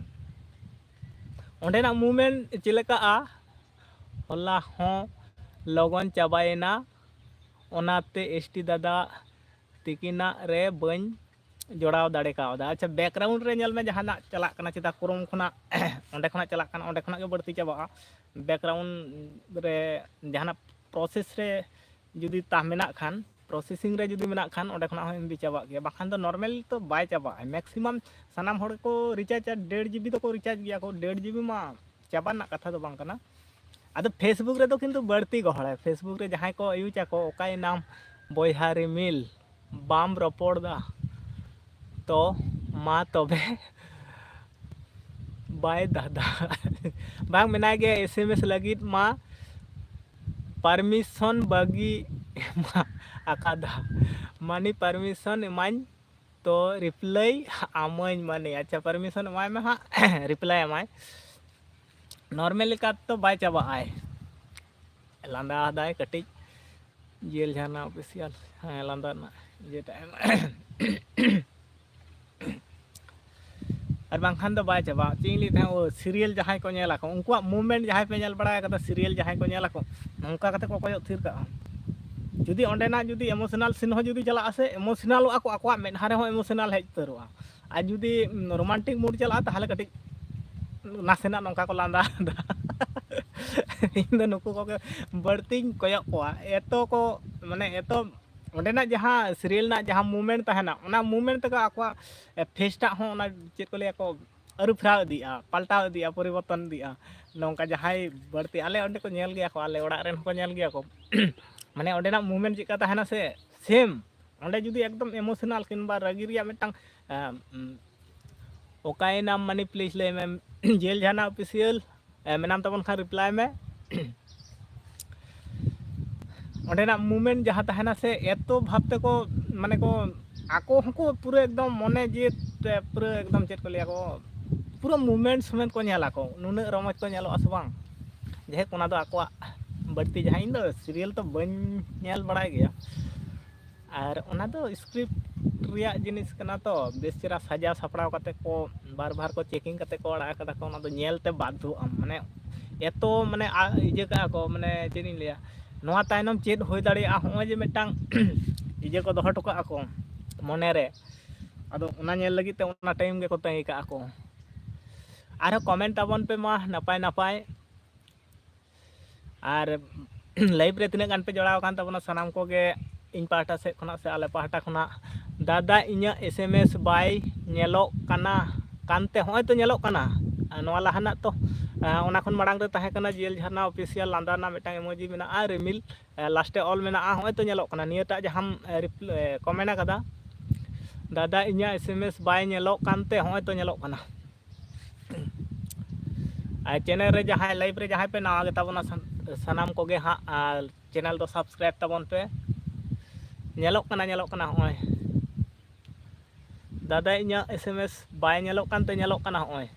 ᱚᱸᱰᱮᱱᱟᱜ ᱢᱩᱢᱮᱱᱴ ᱪᱮᱫ ᱞᱮᱠᱟᱜᱼᱟ, ᱦᱚᱞᱟ ᱦᱚᱸ ᱞᱚᱜᱚᱱ ᱪᱟᱵᱟᱭᱮᱱᱟ, ᱚᱱᱟᱛᱮ ᱮᱥ ᱴᱤ ᱫᱟᱫᱟ ᱛᱤᱠᱤᱱᱟᱜ ᱨᱮ ᱵᱟᱹᱧ ᱡᱚᱲᱟᱣ ᱫᱟᱲᱮ ᱠᱟᱣᱫᱟ᱾ ᱟᱪᱪᱷᱟ, ᱵᱮᱠᱜᱨᱟᱣᱩᱱᱰ ᱨᱮ ᱧᱮᱞ ᱢᱮ, ᱡᱟᱦᱟᱱᱟᱜ ᱪᱟᱞᱟᱜ ᱠᱟᱱᱟ ᱪᱮᱛᱟ, ᱠᱨᱳᱢ ᱠᱷᱚᱱᱟᱜ, ᱚᱸᱰᱮ ᱠᱷᱚᱱᱟᱜ ᱪᱟᱞᱟᱜ ᱠᱟᱱᱟ, ᱚᱸᱰᱮ ᱠᱷᱚᱱᱟᱜ ᱜᱮ ᱵᱟᱹᱲᱛᱤ ᱪᱟᱵᱟᱜᱼᱟ᱾ ᱵᱮᱠᱜᱨᱟᱣᱩᱱᱰ ᱨᱮ ᱡᱟᱦᱟᱱᱟᱜ ᱯᱨᱚᱥᱮᱥ ᱨᱮ ᱡᱩᱫᱤ ᱛᱟ ᱢᱮᱱᱟᱜ ᱠᱷᱟᱱ, ᱯᱨᱚᱥᱮᱥᱤᱝ ᱨᱮ ᱡᱩᱫᱤ ᱢᱮᱱᱟᱜ ᱠᱷᱟᱱ, ᱚᱸᱰᱮ ᱠᱷᱚᱱᱟᱜ ᱦᱚᱸ ᱮᱢ ᱵᱤ ᱪᱟᱵᱟᱜ ᱜᱮᱭᱟ, ᱵᱟᱠᱷᱟᱱ ᱫᱚ ᱱᱚᱨᱢᱟᱞ ᱛᱚ ᱵᱟᱭ ᱪᱟᱵᱟᱜᱼᱟ᱾ ᱢᱮᱠᱥᱤᱢᱟᱢ ᱥᱟᱱᱟᱢ ᱦᱚᱲ ᱠᱚ ᱨᱤᱪᱟᱨᱡᱟ, ᱰᱮᱲ ᱡᱤ ᱵᱤ ᱫᱚᱠᱚ ᱨᱤᱪᱟᱨᱡᱽ ᱜᱮᱭᱟ ᱠᱚ, ᱰᱮᱲ ᱡᱤ ᱵᱤ ᱢᱟ ᱪᱟᱵᱟ ᱨᱮᱱᱟᱜ ᱠᱟᱛᱷᱟ ᱫᱚ ᱵᱟᱝ ᱠᱟᱱᱟ᱾ ᱟᱫᱚ Facebook ᱨᱮᱫᱚ ᱠᱤᱱᱛᱩ ᱵᱟᱹᱲᱛᱤ ᱜᱚᱦᱚᱲᱟᱭ᱾ Facebook ᱨᱮ ᱡᱟᱦᱟᱸᱭ ᱠᱚ ᱤᱭᱩᱡᱽ ᱟᱠᱚ, ᱚᱠᱟᱭᱮᱱᱟᱢ ᱵᱚᱭᱦᱟ ᱨᱤᱢᱤᱞ, ᱵᱟᱢ ᱨᱚᱯᱚᱲ ᱫᱟ? ᱛᱚ ᱢᱟ ᱛᱚᱵᱮ ᱵᱟᱭ ᱫᱟᱫᱟ᱾ ᱵᱟᱝ, ᱢᱮᱱᱟᱭ ᱜᱮ, ᱮᱥ ᱮᱢ ᱮᱥ ᱞᱟᱹᱜᱤᱫ ᱢᱟ ᱯᱟᱨᱢᱤᱥᱚᱱ ᱵᱟᱹᱜᱤ ᱮᱢᱟ ᱟᱠᱟᱫᱟ᱾ ᱢᱟᱱᱤ ᱯᱟᱨᱢᱤᱥᱚᱱ ᱮᱢᱟᱹᱧ ᱛᱚ ᱨᱤᱯᱞᱟᱭ ᱟᱢᱟᱹᱧ ᱢᱟᱱᱤ᱾ ᱟᱪᱪᱷᱟ, ᱯᱟᱨᱢᱤᱥᱚᱱ ᱮᱢᱟᱭ ᱢᱮ ᱦᱟᱸᱜ, ᱨᱤᱯᱞᱟᱭ ᱟᱢᱟᱭ᱾ ᱱᱚᱨᱢᱟᱞ ᱞᱮᱠᱟ ᱛᱮᱫᱚ ᱵᱟᱭ ᱪᱟᱵᱟᱜᱼᱟᱭ᱾ ᱞᱟᱸᱫᱟ ᱟᱫᱟᱭ ᱠᱟᱹᱴᱤᱡ, ᱡᱮᱞ ᱡᱷᱟᱨᱱᱟ ᱚᱯᱷᱤᱥᱤᱭᱟᱞ᱾ ᱦᱮᱸ, ᱞᱟᱸᱫᱟ ᱨᱮᱱᱟᱜ ᱡᱮᱴᱟ ᱮᱢ᱾ ᱟᱨ ᱵᱟᱝᱠᱷᱟᱱ ᱫᱚ ᱵᱟᱭ ᱪᱟᱵᱟᱜᱼᱟ᱾ ᱪᱮᱫ ᱤᱧ ᱞᱟᱹᱭᱮᱫ ᱛᱟᱦᱮᱸᱫ, ᱳ, ᱥᱤᱨᱤᱭᱟᱞ ᱡᱟᱦᱟᱸᱭ ᱠᱚ ᱧᱮᱞ ᱟᱠᱚ, ᱩᱱᱠᱩᱣᱟᱜ ᱢᱩᱵᱷᱢᱮᱱᱴ ᱡᱟᱦᱟᱸᱭ ᱯᱮ ᱧᱮᱞ ᱵᱟᱲᱟ ᱟᱠᱟᱫᱟ, ᱥᱤᱨᱤᱭᱟᱞ ᱡᱟᱦᱟᱸᱭ ᱠᱚ ᱧᱮᱞ ᱟᱠᱚ, ᱱᱚᱝᱠᱟ ᱠᱟᱛᱮ ᱠᱚ ᱠᱚᱭᱚᱜ ᱛᱷᱤᱨ ᱠᱟᱜᱼᱟ᱾ ᱡᱩᱫᱤ ᱚᱸᱰᱮᱱᱟᱜ ᱡᱩᱫᱤ ᱮᱢᱳᱥᱚᱱᱟᱞ ᱥᱤᱱ ᱦᱚᱸ ᱡᱩᱫᱤ ᱪᱟᱞᱟᱜᱼᱟ ᱥᱮ, ᱮᱢᱳᱥᱚᱱᱟᱞᱚᱜᱼᱟ ᱠᱚ, ᱟᱠᱚᱣᱟᱜ ᱢᱮᱫᱦᱟ ᱨᱮᱦᱚᱸ ᱮᱢᱳᱥᱚᱱᱟᱞ ᱦᱮᱡ ᱩᱛᱟᱹᱨᱚᱜᱼᱟ᱾ ᱟᱨ ᱡᱩᱫᱤ ᱨᱳᱢᱟᱱᱴᱤᱠ ᱢᱩᱰ ᱪᱟᱞᱟᱜᱼᱟ, ᱛᱟᱦᱚᱞᱮ ᱠᱟᱹᱴᱤᱡ ᱱᱟᱥᱮᱱᱟᱜ ᱱᱚᱝᱠᱟ ᱠᱚ ᱞᱟᱸᱫᱟ ᱮᱫᱟ᱾ ᱤᱧ ᱫᱚ ᱱᱩᱠᱩ ᱠᱚᱜᱮ ᱵᱟᱹᱲᱛᱤᱧ ᱠᱚᱭᱚᱜ ᱠᱚᱣᱟ᱾ ᱮᱛᱚ ᱠᱚ, ᱢᱟᱱᱮ, ᱮᱛᱚ ᱚᱸᱰᱮᱱᱟᱜ ᱡᱟᱦᱟᱸ ᱥᱤᱨᱤᱭᱟᱞ ᱨᱮᱱᱟᱜ ᱡᱟᱦᱟᱸ ᱢᱩᱵᱷᱢᱮᱱᱴ ᱛᱟᱦᱮᱱᱟ, ᱚᱱᱟ ᱢᱩᱵᱷᱢᱮᱱᱴ ᱛᱮᱜᱮ ᱟᱠᱚᱣᱟᱜ ᱯᱷᱮᱥ ᱴᱟᱜ ᱦᱚᱸ, ᱚᱱᱟ ᱪᱮᱫ ᱠᱚ ᱞᱟᱹᱭᱟ ᱠᱚ, ᱟᱹᱨᱩ ᱯᱷᱮᱨᱟᱣ ᱤᱫᱤᱜᱼᱟ, ᱯᱟᱞᱴᱟᱣ ᱤᱫᱤᱜᱼᱟ, ᱯᱚᱨᱤᱵᱚᱨᱛᱚᱱ ᱤᱫᱤᱜᱼᱟ᱾ ᱱᱚᱝᱠᱟ ᱡᱟᱦᱟᱸᱭ ᱵᱟᱹᱲᱛᱤ, ᱟᱞᱮ ᱚᱸᱰᱮ ᱠᱚ ᱧᱮᱞ ᱜᱮᱭᱟ ᱠᱚ, ᱟᱞᱮ ᱚᱲᱟᱜ ᱨᱮᱱ ᱦᱚᱸᱠᱚ ᱧᱮᱞ ᱜᱮᱭᱟ ᱠᱚ᱾ ᱢᱟᱱᱮ, ᱚᱸᱰᱮᱱᱟᱜ ᱢᱩᱵᱷᱢᱮᱱᱴ ᱪᱮᱫᱠᱟ ᱛᱟᱦᱮᱱᱟ ᱥᱮ, ᱥᱮᱢ᱾ ᱚᱸᱰᱮ ᱡᱩᱫᱤ ᱮᱠᱫᱚᱢ ᱮᱢᱳᱥᱚᱱᱟᱞ ᱠᱤᱝᱵᱟ ᱨᱟᱹᱜᱤ ᱨᱮᱭᱟᱜ ᱢᱤᱫᱴᱟᱝ, ᱮᱢ, ᱚᱠᱟᱭᱮᱱᱟᱢ ᱢᱟᱱᱤ, ᱯᱞᱤᱡᱽ ᱞᱟᱹᱭ ᱢᱮ᱾ ᱡᱮᱞ ᱡᱷᱟᱨᱱᱟ ᱚᱯᱷᱤᱥᱤᱭᱟᱞ, ᱮ, ᱢᱮᱱᱟᱢ ᱛᱟᱵᱚᱱ ᱠᱷᱟᱱ ᱨᱤᱯᱞᱟᱭ ᱢᱮ᱾ ᱚᱸᱰᱮᱱᱟᱜ ᱢᱩᱵᱷᱢᱮᱱᱴ ᱡᱟᱦᱟᱸ ᱛᱟᱦᱮᱱᱟ ᱥᱮ, ᱮᱛᱚ ᱵᱷᱟᱵᱽ ᱛᱮᱠᱚ, ᱢᱟᱱᱮ ᱠᱚ, ᱟᱠᱚ ᱦᱚᱸᱠᱚ ᱯᱩᱨᱟᱹ ᱮᱠᱫᱚᱢ ᱢᱚᱱᱮ ᱡᱤᱣᱤ ᱛᱮ ᱯᱩᱨᱟᱹ ᱮᱠᱫᱚᱢ, ᱪᱮᱫ ᱠᱚ ᱞᱟᱹᱭᱟ ᱠᱚ, ᱯᱩᱨᱟᱹ ᱢᱩᱵᱷᱢᱮᱱᱴ ᱥᱚᱢᱮᱛ ᱠᱚ ᱧᱮᱞᱟ ᱠᱚ, ᱱᱩᱱᱟᱹᱜ ᱨᱚᱢᱚᱡᱽ ᱠᱚ ᱧᱮᱞᱚᱜᱼᱟ ᱥᱮ ᱵᱟᱝ᱾ ᱡᱟᱭᱦᱳᱠ, ᱚᱱᱟ ᱫᱚ ᱟᱠᱚᱣᱟᱜ ᱵᱟᱹᱲᱛᱤ, ᱡᱟᱦᱟᱸ, ᱤᱧ ᱫᱚ ᱥᱤᱨᱤᱭᱟᱞ ᱛᱚ ᱵᱟᱹᱧ ᱧᱮᱞ ᱵᱟᱲᱟᱭ ᱜᱮᱭᱟ᱾ ᱟᱨ ᱚᱱᱟ ᱫᱚ ᱥᱠᱨᱤᱯᱴ ᱨᱮᱭᱟᱜ ᱡᱤᱱᱤᱥ ᱠᱟᱱᱟ ᱛᱚ, ᱵᱮᱥ ᱪᱮᱦᱨᱟ ᱥᱟᱡᱟᱣ ᱥᱟᱯᱲᱟᱣ ᱠᱟᱛᱮ ᱠᱚ ᱵᱟᱨ ᱵᱟᱨ ᱠᱚ ᱪᱮᱠᱤᱝ ᱠᱟᱛᱮ ᱠᱚ ᱟᱲᱟᱜ ᱟᱠᱟᱫᱟ ᱠᱚ, ᱚᱱᱟ ᱫᱚ ᱧᱮᱞ ᱛᱮ ᱵᱟᱫᱽᱫᱷᱚᱜ ᱟᱢ᱾ ᱢᱟᱱᱮ, ᱮᱛᱚ ᱢᱟᱱᱮ ᱟ- ᱤᱭᱟᱹ ᱠᱟᱜᱼᱟ ᱠᱚ, ᱢᱟᱱᱮ ᱪᱮᱫ ᱤᱧ ᱞᱟᱹᱭᱟ, ᱱᱚᱣᱟ ᱛᱟᱭᱱᱚᱢ ᱪᱮᱫ ᱦᱩᱭ ᱫᱟᱲᱮᱭᱟᱜᱼᱟ, ᱦᱚᱸᱜᱼᱚᱭ ᱡᱮ ᱢᱤᱫᱴᱟᱝ ᱤᱭᱟᱹ ᱠᱚ ᱫᱚᱦᱚ ᱦᱚᱴᱚ ᱠᱟᱜᱼᱟ ᱠᱚ ᱢᱚᱱᱮᱨᱮ, ᱟᱫᱚ ᱚᱱᱟ ᱧᱮᱞ ᱞᱟᱹᱜᱤᱫ ᱛᱮ ᱚᱱᱟ ᱴᱟᱭᱤᱢ ᱜᱮᱠᱚ ᱛᱟᱺᱜᱤ ᱠᱟᱜᱼᱟ ᱠᱚ᱾ ᱟᱨᱦᱚᱸ ᱠᱚᱢᱮᱱᱴ ᱛᱟᱵᱚᱱ ᱯᱮ ᱢᱟ ᱱᱟᱯᱟᱭ ᱱᱟᱯᱟᱭ᱾ ᱟᱨ ᱞᱟᱭᱤᱵᱷ ᱨᱮ ᱛᱤᱱᱟᱹᱜ ᱜᱟᱱ ᱯᱮ ᱡᱚᱲᱟᱣ ᱟᱠᱟᱱ ᱛᱟᱵᱚᱱᱟ, ᱥᱟᱱᱟᱢ ᱠᱚᱜᱮ ᱤᱧ ᱯᱟᱦᱴᱟ ᱥᱮᱫ ᱠᱷᱚᱱᱟᱜ ᱥᱮ ᱟᱞᱮ ᱯᱟᱦᱴᱟ ᱠᱷᱚᱱᱟᱜ, ᱫᱟᱫᱟ ᱤᱧᱟᱹᱜ ᱮᱥ ᱮᱢ ᱮᱥ ᱵᱟᱭ ᱧᱮᱞᱚᱜ ᱠᱟᱱᱟ, ᱠᱟᱱᱛᱮ ᱦᱚᱸᱜᱼᱚᱭ ᱛᱚ ᱧᱮᱞᱚᱜ ᱠᱟᱱᱟ᱾ ᱟᱨ ᱱᱚᱣᱟ ᱞᱟᱦᱟᱱᱟᱜ ᱛᱚ, ᱟᱨ ᱚᱱᱟ ᱠᱷᱚᱱ ᱢᱟᱲᱟᱝ ᱨᱮ ᱛᱟᱦᱮᱸ ᱠᱟᱱᱟ ᱡᱤᱭᱮᱞ ᱡᱷᱟᱨᱱᱟ ᱚᱯᱷᱤᱥᱤᱭᱟᱞ, ᱞᱟᱸᱫᱟ ᱨᱮᱱᱟᱜ ᱢᱤᱫᱴᱟᱝ ᱤᱢᱳᱡᱤ ᱢᱮᱱᱟᱜᱼᱟ, ᱨᱤᱢᱤᱞ ᱞᱟᱥᱴᱮ ᱚᱞ ᱢᱮᱱᱟᱜᱼᱟ, ᱦᱚᱸᱜᱼᱚᱭ ᱛᱚ ᱧᱮᱞᱚᱜ ᱠᱟᱱᱟ᱾ ᱱᱤᱭᱟᱹᱴᱟᱜ ᱡᱟᱦᱟᱸᱢ ᱠᱚᱢᱮᱱᱴ ᱟᱠᱟᱫᱟ, ᱫᱟᱫᱟ ᱤᱧᱟᱹᱜ ᱮᱥ ᱮᱢ ᱮᱥ ᱵᱟᱭ ᱧᱮᱞᱚᱜ ᱠᱟᱱᱛᱮ ᱦᱚᱸᱜᱼᱚᱭ ᱛᱚ ᱧᱮᱞᱚᱜ ᱠᱟᱱᱟ᱾ ᱟᱨ ᱪᱮᱱᱮᱞ ᱨᱮ ᱡᱟᱦᱟᱸᱭ, ᱞᱟᱭᱤᱵᱷ ᱨᱮ ᱡᱟᱦᱟᱸᱭ ᱯᱮ ᱱᱟᱣᱟ ᱜᱮᱛᱟ ᱵᱚᱱᱟ, ᱥᱟᱱ- ᱥᱟᱱᱟᱢ ᱠᱚᱜᱮ ᱦᱟᱸᱜ, ᱟᱨ ᱪᱮᱱᱮᱞ ᱫᱚ ᱥᱟᱵᱥᱠᱨᱟᱭᱤᱵᱽ ᱛᱟᱵᱚᱱ ᱯᱮ᱾ ᱧᱮᱞᱚᱜ ᱠᱟᱱᱟ, ᱧᱮᱞᱚᱜ ᱠᱟᱱᱟ ᱦᱚᱸᱜᱼᱚᱭ᱾ ᱫᱟᱫᱟ ᱤᱧᱟᱹᱜ ᱮᱥ ᱮᱢ ᱮᱥ ᱵᱟᱭ ᱧᱮᱞᱚᱜ ᱠᱟᱱᱛᱮ ᱧᱮᱞᱚᱜ ᱠᱟᱱᱟ ᱦᱚᱸᱜᱼᱚᱭ᱾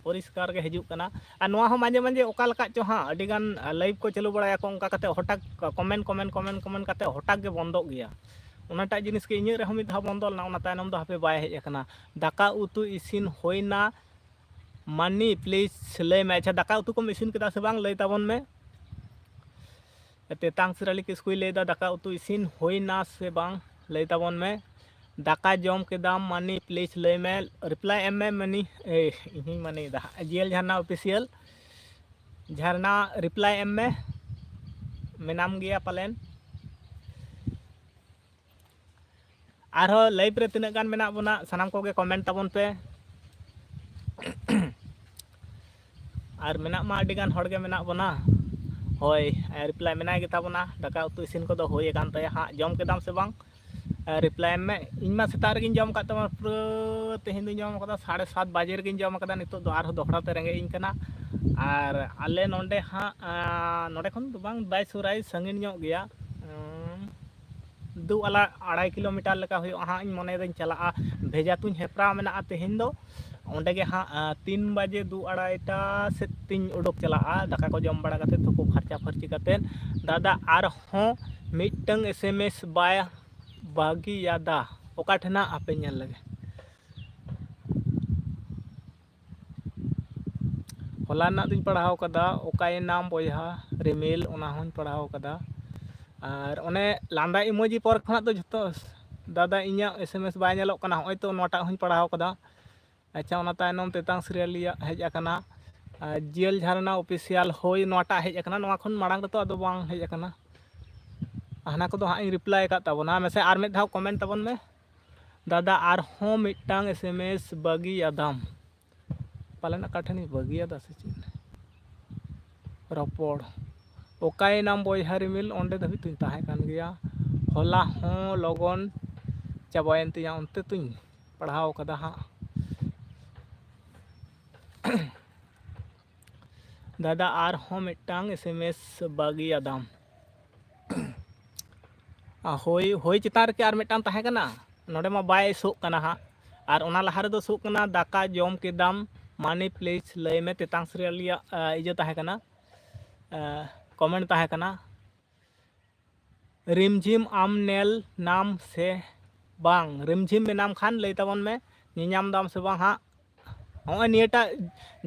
ᱯᱚᱨᱤᱥᱠᱟᱨ ᱜᱮ ᱦᱤᱡᱩᱜ ᱠᱟᱱᱟ᱾ ᱟᱨ ᱱᱚᱣᱟ ᱦᱚᱸ ᱢᱟᱡᱷᱮ ᱢᱟᱡᱷᱮ ᱚᱠᱟ ᱞᱮᱠᱟ ᱪᱚ ᱦᱟᱸᱜ, ᱟᱹᱰᱤ ᱜᱟᱱ ᱞᱟᱭᱤᱵᱷ ᱠᱚ ᱪᱟᱹᱞᱩ ᱵᱟᱲᱟᱭᱟᱠᱚ, ᱚᱱᱠᱟ ᱠᱟᱛᱮ ᱦᱚᱴᱟᱛ ᱠᱚᱢᱮᱱᱴ, ᱠᱚᱢᱮᱱᱴ, ᱠᱚᱢᱮᱱᱴ, ᱠᱚᱢᱮᱱᱴ ᱠᱟᱛᱮ ᱦᱚᱴᱟᱛ ᱜᱮ ᱵᱚᱱᱫᱚᱜ ᱜᱮᱭᱟ᱾ ᱚᱱᱟᱴᱟᱜ ᱡᱤᱱᱤᱥ ᱜᱮ ᱤᱧᱟᱹᱜ ᱨᱮᱦᱚᱸ ᱢᱤᱫ ᱫᱷᱟᱣ ᱵᱚᱱᱫᱚ ᱞᱮᱱᱟ, ᱚᱱᱟ ᱛᱟᱭᱱᱚᱢ ᱫᱚ ᱦᱟᱯᱮ ᱵᱟᱭ ᱦᱮᱡ ᱟᱠᱟᱱᱟ᱾ ᱫᱟᱠᱟ ᱩᱛᱩ ᱤᱥᱤᱱ ᱦᱩᱭᱱᱟ ᱢᱟᱹᱱᱤ, ᱯᱞᱤᱡᱽ ᱞᱟᱹᱭ ᱢᱮ᱾ ᱟᱪᱪᱷᱟ, ᱫᱟᱠᱟ ᱩᱛᱩ ᱠᱚᱢ ᱤᱥᱤᱱ ᱠᱮᱫᱟ ᱥᱮ ᱵᱟᱝ, ᱞᱟᱹᱭ ᱛᱟᱵᱚᱱ ᱢᱮ᱾ ᱛᱮᱛᱟᱝ ᱥᱤᱨᱟᱞᱤ ᱠᱤᱥᱠᱩᱭ ᱞᱟᱹᱭᱫᱟ, ᱫᱟᱠᱟ ᱩᱛᱩ ᱤᱥᱤᱱ ᱦᱩᱭᱱᱟ ᱥᱮ ᱵᱟᱝ, ᱞᱟᱹᱭ ᱛᱟᱵᱚᱱ ᱢᱮ᱾ ᱫᱟᱠᱟ ᱡᱚᱢ ᱠᱮᱫᱟᱢ ᱢᱟᱹᱱᱤ, ᱯᱞᱤᱡᱽ ᱞᱟᱹᱭ ᱢᱮ᱾ ᱨᱤᱯᱞᱟᱭ ᱮᱢ ᱢᱮ ᱢᱟᱹᱱᱤ, ᱮ, ᱤᱧᱤᱧ ᱢᱟᱹᱱᱤᱭᱮᱫᱟ᱾ ᱡᱤᱭᱮᱞ ᱡᱷᱟᱨᱱᱟ ᱚᱯᱷᱤᱥᱤᱭᱟᱞ, ᱡᱷᱟᱨᱱᱟ, ᱨᱤᱯᱞᱟᱭ ᱮᱢ ᱢᱮ, ᱢᱮᱱᱟᱢ ᱜᱮᱭᱟ ᱯᱟᱞᱮᱱ᱾ ᱟᱨᱦᱚᱸ ᱞᱟᱭᱤᱵᱷ ᱨᱮ ᱛᱤᱱᱟᱹᱜ ᱜᱟᱱ ᱢᱮᱱᱟᱜ ᱵᱚᱱᱟ, ᱥᱟᱱᱟᱢ ᱠᱚᱜᱮ ᱠᱚᱢᱮᱱᱴ ᱛᱟᱵᱚᱱ ᱯᱮ᱾ ᱟᱨ ᱢᱮᱱᱟᱜ ᱢᱟ ᱟᱹᱰᱤ ᱜᱟᱱ ᱦᱚᱲ ᱜᱮ ᱢᱮᱱᱟᱜ ᱵᱚᱱᱟ᱾ ᱦᱳᱭ, ᱨᱤᱯᱞᱟᱭ ᱢᱮᱱᱟᱭ ᱜᱮᱛᱟ ᱵᱚᱱᱟ᱾ ᱫᱟᱠᱟ ᱩᱛᱩ ᱤᱥᱤᱱ ᱠᱚᱫᱚ ᱦᱩᱭ ᱟᱠᱟᱱ ᱛᱟᱭᱟ ᱦᱟᱸᱜ᱾ ᱡᱚᱢ ᱠᱮᱫᱟᱢ ᱥᱮ ᱵᱟᱝ? ᱨᱤᱯᱞᱟᱭ ᱮᱢ ᱢᱮ᱾ ᱤᱧ ᱢᱟ ᱥᱮᱛᱟᱜ ᱨᱮᱜᱮᱧ ᱡᱚᱢ ᱟᱠᱟᱫ ᱛᱟᱢᱟ, ᱯᱩᱨᱟᱹ ᱛᱮᱦᱮᱧ ᱫᱚᱧ ᱡᱚᱢ ᱟᱠᱟᱫᱟ, ᱥᱟᱲᱮ ᱥᱟᱛ ᱵᱟᱡᱮ ᱨᱮᱜᱮᱧ ᱡᱚᱢ ᱟᱠᱟᱫᱟ᱾ ᱱᱤᱛᱚᱜ ᱫᱚ ᱟᱨᱦᱚᱸ ᱫᱚᱦᱲᱟ ᱛᱮ ᱨᱮᱸᱜᱮᱡ ᱤᱧ ᱠᱟᱱᱟ᱾ ᱟᱨ ᱟᱞᱮ ᱱᱚᱸᱰᱮ ᱦᱟᱸᱜ, ᱟᱸ, ᱱᱚᱸᱰᱮ ᱠᱷᱚᱱ ᱫᱚ ᱵᱟᱝ, ᱵᱟᱭ ᱥᱩᱨᱟᱭ, ᱥᱟᱺᱜᱤᱧ ᱧᱚᱜ ᱜᱮᱭᱟ᱾ ᱩᱸ, ᱫᱩ ᱟᱞᱟ ᱟᱲᱟᱭ ᱠᱤᱞᱳᱢᱤᱴᱟᱨ ᱞᱮᱠᱟ ᱦᱩᱭᱩᱜᱼᱟ ᱦᱟᱸᱜ᱾ ᱤᱧ ᱢᱚᱱᱮᱭᱮᱫᱟᱹᱧ ᱪᱟᱞᱟᱜᱼᱟ᱾ ᱵᱷᱮᱡᱟ ᱛᱩᱧ ᱦᱮᱯᱨᱟᱣ ᱢᱮᱱᱟᱜᱼᱟ ᱛᱮᱦᱮᱧ ᱫᱚ᱾ ᱚᱸᱰᱮ ᱜᱮ ᱦᱟᱸᱜ, ᱟᱸ, ᱛᱤᱱ ᱵᱟᱡᱮ, ᱫᱩ ᱟᱲᱟᱭᱴᱟ ᱥᱮᱫ ᱛᱤᱧ ᱩᱰᱩᱠ ᱪᱟᱞᱟᱜᱼᱟ᱾ ᱫᱟᱠᱟ ᱠᱚ ᱡᱚᱢ ᱵᱟᱲᱟ ᱠᱟᱛᱮ, ᱛᱩᱯᱩ ᱯᱷᱟᱨᱪᱟ ᱯᱷᱟᱹᱨᱪᱤ ᱠᱟᱛᱮ, ᱫᱟᱫᱟ ᱟᱨᱦᱚᱸ ᱢᱤᱫᱴᱟᱝ ᱮᱥ ᱮᱢ ᱮᱥ ᱵᱟᱭ ᱵᱟᱹᱜᱤᱭᱟᱫᱟ᱾ ᱚᱠᱟ ᱴᱷᱮᱱᱟᱜ ᱦᱟᱯᱮ ᱧᱮᱞ ᱞᱮᱜᱮ᱾ ᱦᱚᱞᱟ ᱨᱮᱱᱟᱜ ᱫᱚᱧ ᱯᱟᱲᱦᱟᱣ ᱠᱟᱫᱟ, ᱚᱠᱟᱭᱮᱱᱟᱢ ᱵᱚᱭᱦᱟ ᱨᱤᱢᱤᱞ, ᱚᱱᱟ ᱦᱚᱸᱧ ᱯᱟᱲᱦᱟᱣ ᱠᱟᱫᱟ᱾ ᱟᱨ ᱚᱱᱮ ᱞᱟᱸᱫᱟ emoji ᱯᱚᱨ ᱠᱷᱚᱱᱟᱜ ᱫᱚ ᱡᱷᱚᱛᱚ, ᱫᱟᱫᱟ ᱤᱧᱟᱹᱜ S M S ᱵᱟᱭ ᱧᱮᱞᱚᱜ ᱠᱟᱱᱟ, ᱦᱚᱸᱜᱼᱚᱭ ᱛᱚ ᱱᱚᱣᱟᱴᱟᱜ ᱦᱚᱸᱧ ᱯᱟᱲᱦᱟᱣ ᱠᱟᱫᱟ᱾ ᱟᱪᱪᱷᱟ, ᱚᱱᱟ ᱛᱟᱭᱱᱚᱢ ᱛᱮᱛᱟᱝ serial ᱨᱮᱭᱟᱜ ᱦᱮᱡ ᱟᱠᱟᱱᱟ, ᱟᱨ ᱡᱤᱭᱟᱹᱞ ᱡᱷᱟᱨᱱᱟ official, ᱦᱳᱭ, ᱱᱚᱣᱟᱴᱟᱜ ᱦᱮᱡ ᱟᱠᱟᱱᱟ, ᱱᱚᱣᱟ ᱠᱷᱚᱱ ᱢᱟᱲᱟᱝ ᱨᱮᱛᱚ ᱟᱫᱚ ᱵᱟᱝ ᱦᱮᱡ ᱟᱠᱟᱱᱟ᱾ ᱦᱟᱱᱟ ᱠᱚᱫᱚ ᱦᱟᱸᱜ ᱤᱧ reply ᱟᱠᱟᱫ ᱛᱟᱵᱚᱱᱟ᱾ ᱢᱟᱥᱮ ᱟᱨ ᱢᱤᱫ ᱫᱷᱟᱣ comment ᱛᱟᱵᱚᱱ ᱢᱮ᱾ ᱫᱟᱫᱟ, ᱟᱨᱦᱚᱸ ᱢᱤᱫᱴᱟᱝ S M S ᱵᱟᱹᱜᱤᱭᱟᱫᱟᱢ᱾ ᱯᱟᱞᱮᱱ ᱚᱠᱟ ᱴᱷᱮᱱᱤᱧ ᱵᱟᱹᱜᱤᱭᱟᱫᱟ ᱥᱮ ᱪᱮᱫ? ᱨᱚᱯᱚᱲ᱾ ᱚᱠᱟᱭᱮᱱᱟᱢ ᱵᱚᱭᱦᱟ ᱨᱤᱢᱤᱞ? ᱚᱸᱰᱮ ᱫᱷᱟᱹᱵᱤᱡ ᱛᱚᱧ ᱛᱟᱦᱮᱸ ᱠᱟᱱ ᱜᱮᱭᱟ᱾ ᱦᱚᱞᱟ ᱦᱚᱸ ᱞᱚᱜᱚᱱ ᱪᱟᱵᱟᱭᱮᱱ ᱛᱤᱧᱟ, ᱚᱱᱛᱮ ᱛᱚᱧ ᱯᱟᱲᱦᱟᱣ ᱠᱟᱫᱟ ᱦᱟᱸᱜ᱾ ᱫᱟᱫᱟ, ᱟᱨᱦᱚᱸ ᱢᱤᱫᱴᱟᱝ S M S ᱵᱟᱹᱜᱤᱭᱟᱫᱟᱢ᱾ ᱟ, ᱦᱳᱭ, ᱦᱳᱭ ᱪᱮᱛᱟᱱ ᱨᱮᱠᱤ ᱟᱨ ᱢᱤᱫᱴᱟᱝ ᱛᱟᱦᱮᱸ ᱠᱟᱱᱟ? ᱱᱚᱰᱮ ᱢᱟ ᱵᱟᱭ ᱥᱳᱜ ᱠᱟᱱᱟ ᱦᱟᱸᱜ᱾ ᱟᱨ ᱚᱱᱟ ᱞᱟᱦᱟ ᱨᱮᱫᱚ ᱥᱳᱜ ᱠᱟᱱᱟ, ᱫᱟᱠᱟ ᱡᱚᱢ ᱠᱮᱫᱟᱢ ᱢᱟᱹᱱᱤ, please ᱞᱟᱹᱭ ᱢᱮ, ᱛᱮᱛᱟᱝ serial ᱨᱮᱭᱟᱜ, ᱟ, ᱤᱭᱟᱹ ᱛᱟᱦᱮᱸ ᱠᱟᱱᱟ, ᱟ, comment ᱛᱟᱦᱮᱸ ᱠᱟᱱᱟ᱾ ᱨᱤᱢᱡᱷᱤᱢ ᱟᱢ ᱧᱮᱞ ᱧᱟᱢ ᱥᱮ ᱵᱟᱝ? ᱨᱤᱢᱡᱷᱤᱢ ᱢᱮᱱᱟᱢ ᱠᱷᱟᱱ ᱞᱟᱹᱭ ᱛᱟᱵᱚᱱ ᱢᱮ, ᱧᱮᱧᱟᱢ ᱫᱟᱢ ᱥᱮ ᱵᱟᱝ ᱦᱟᱸᱜ? ᱱᱚᱜᱼᱚᱭ ᱱᱤᱭᱟᱹᱴᱟᱜ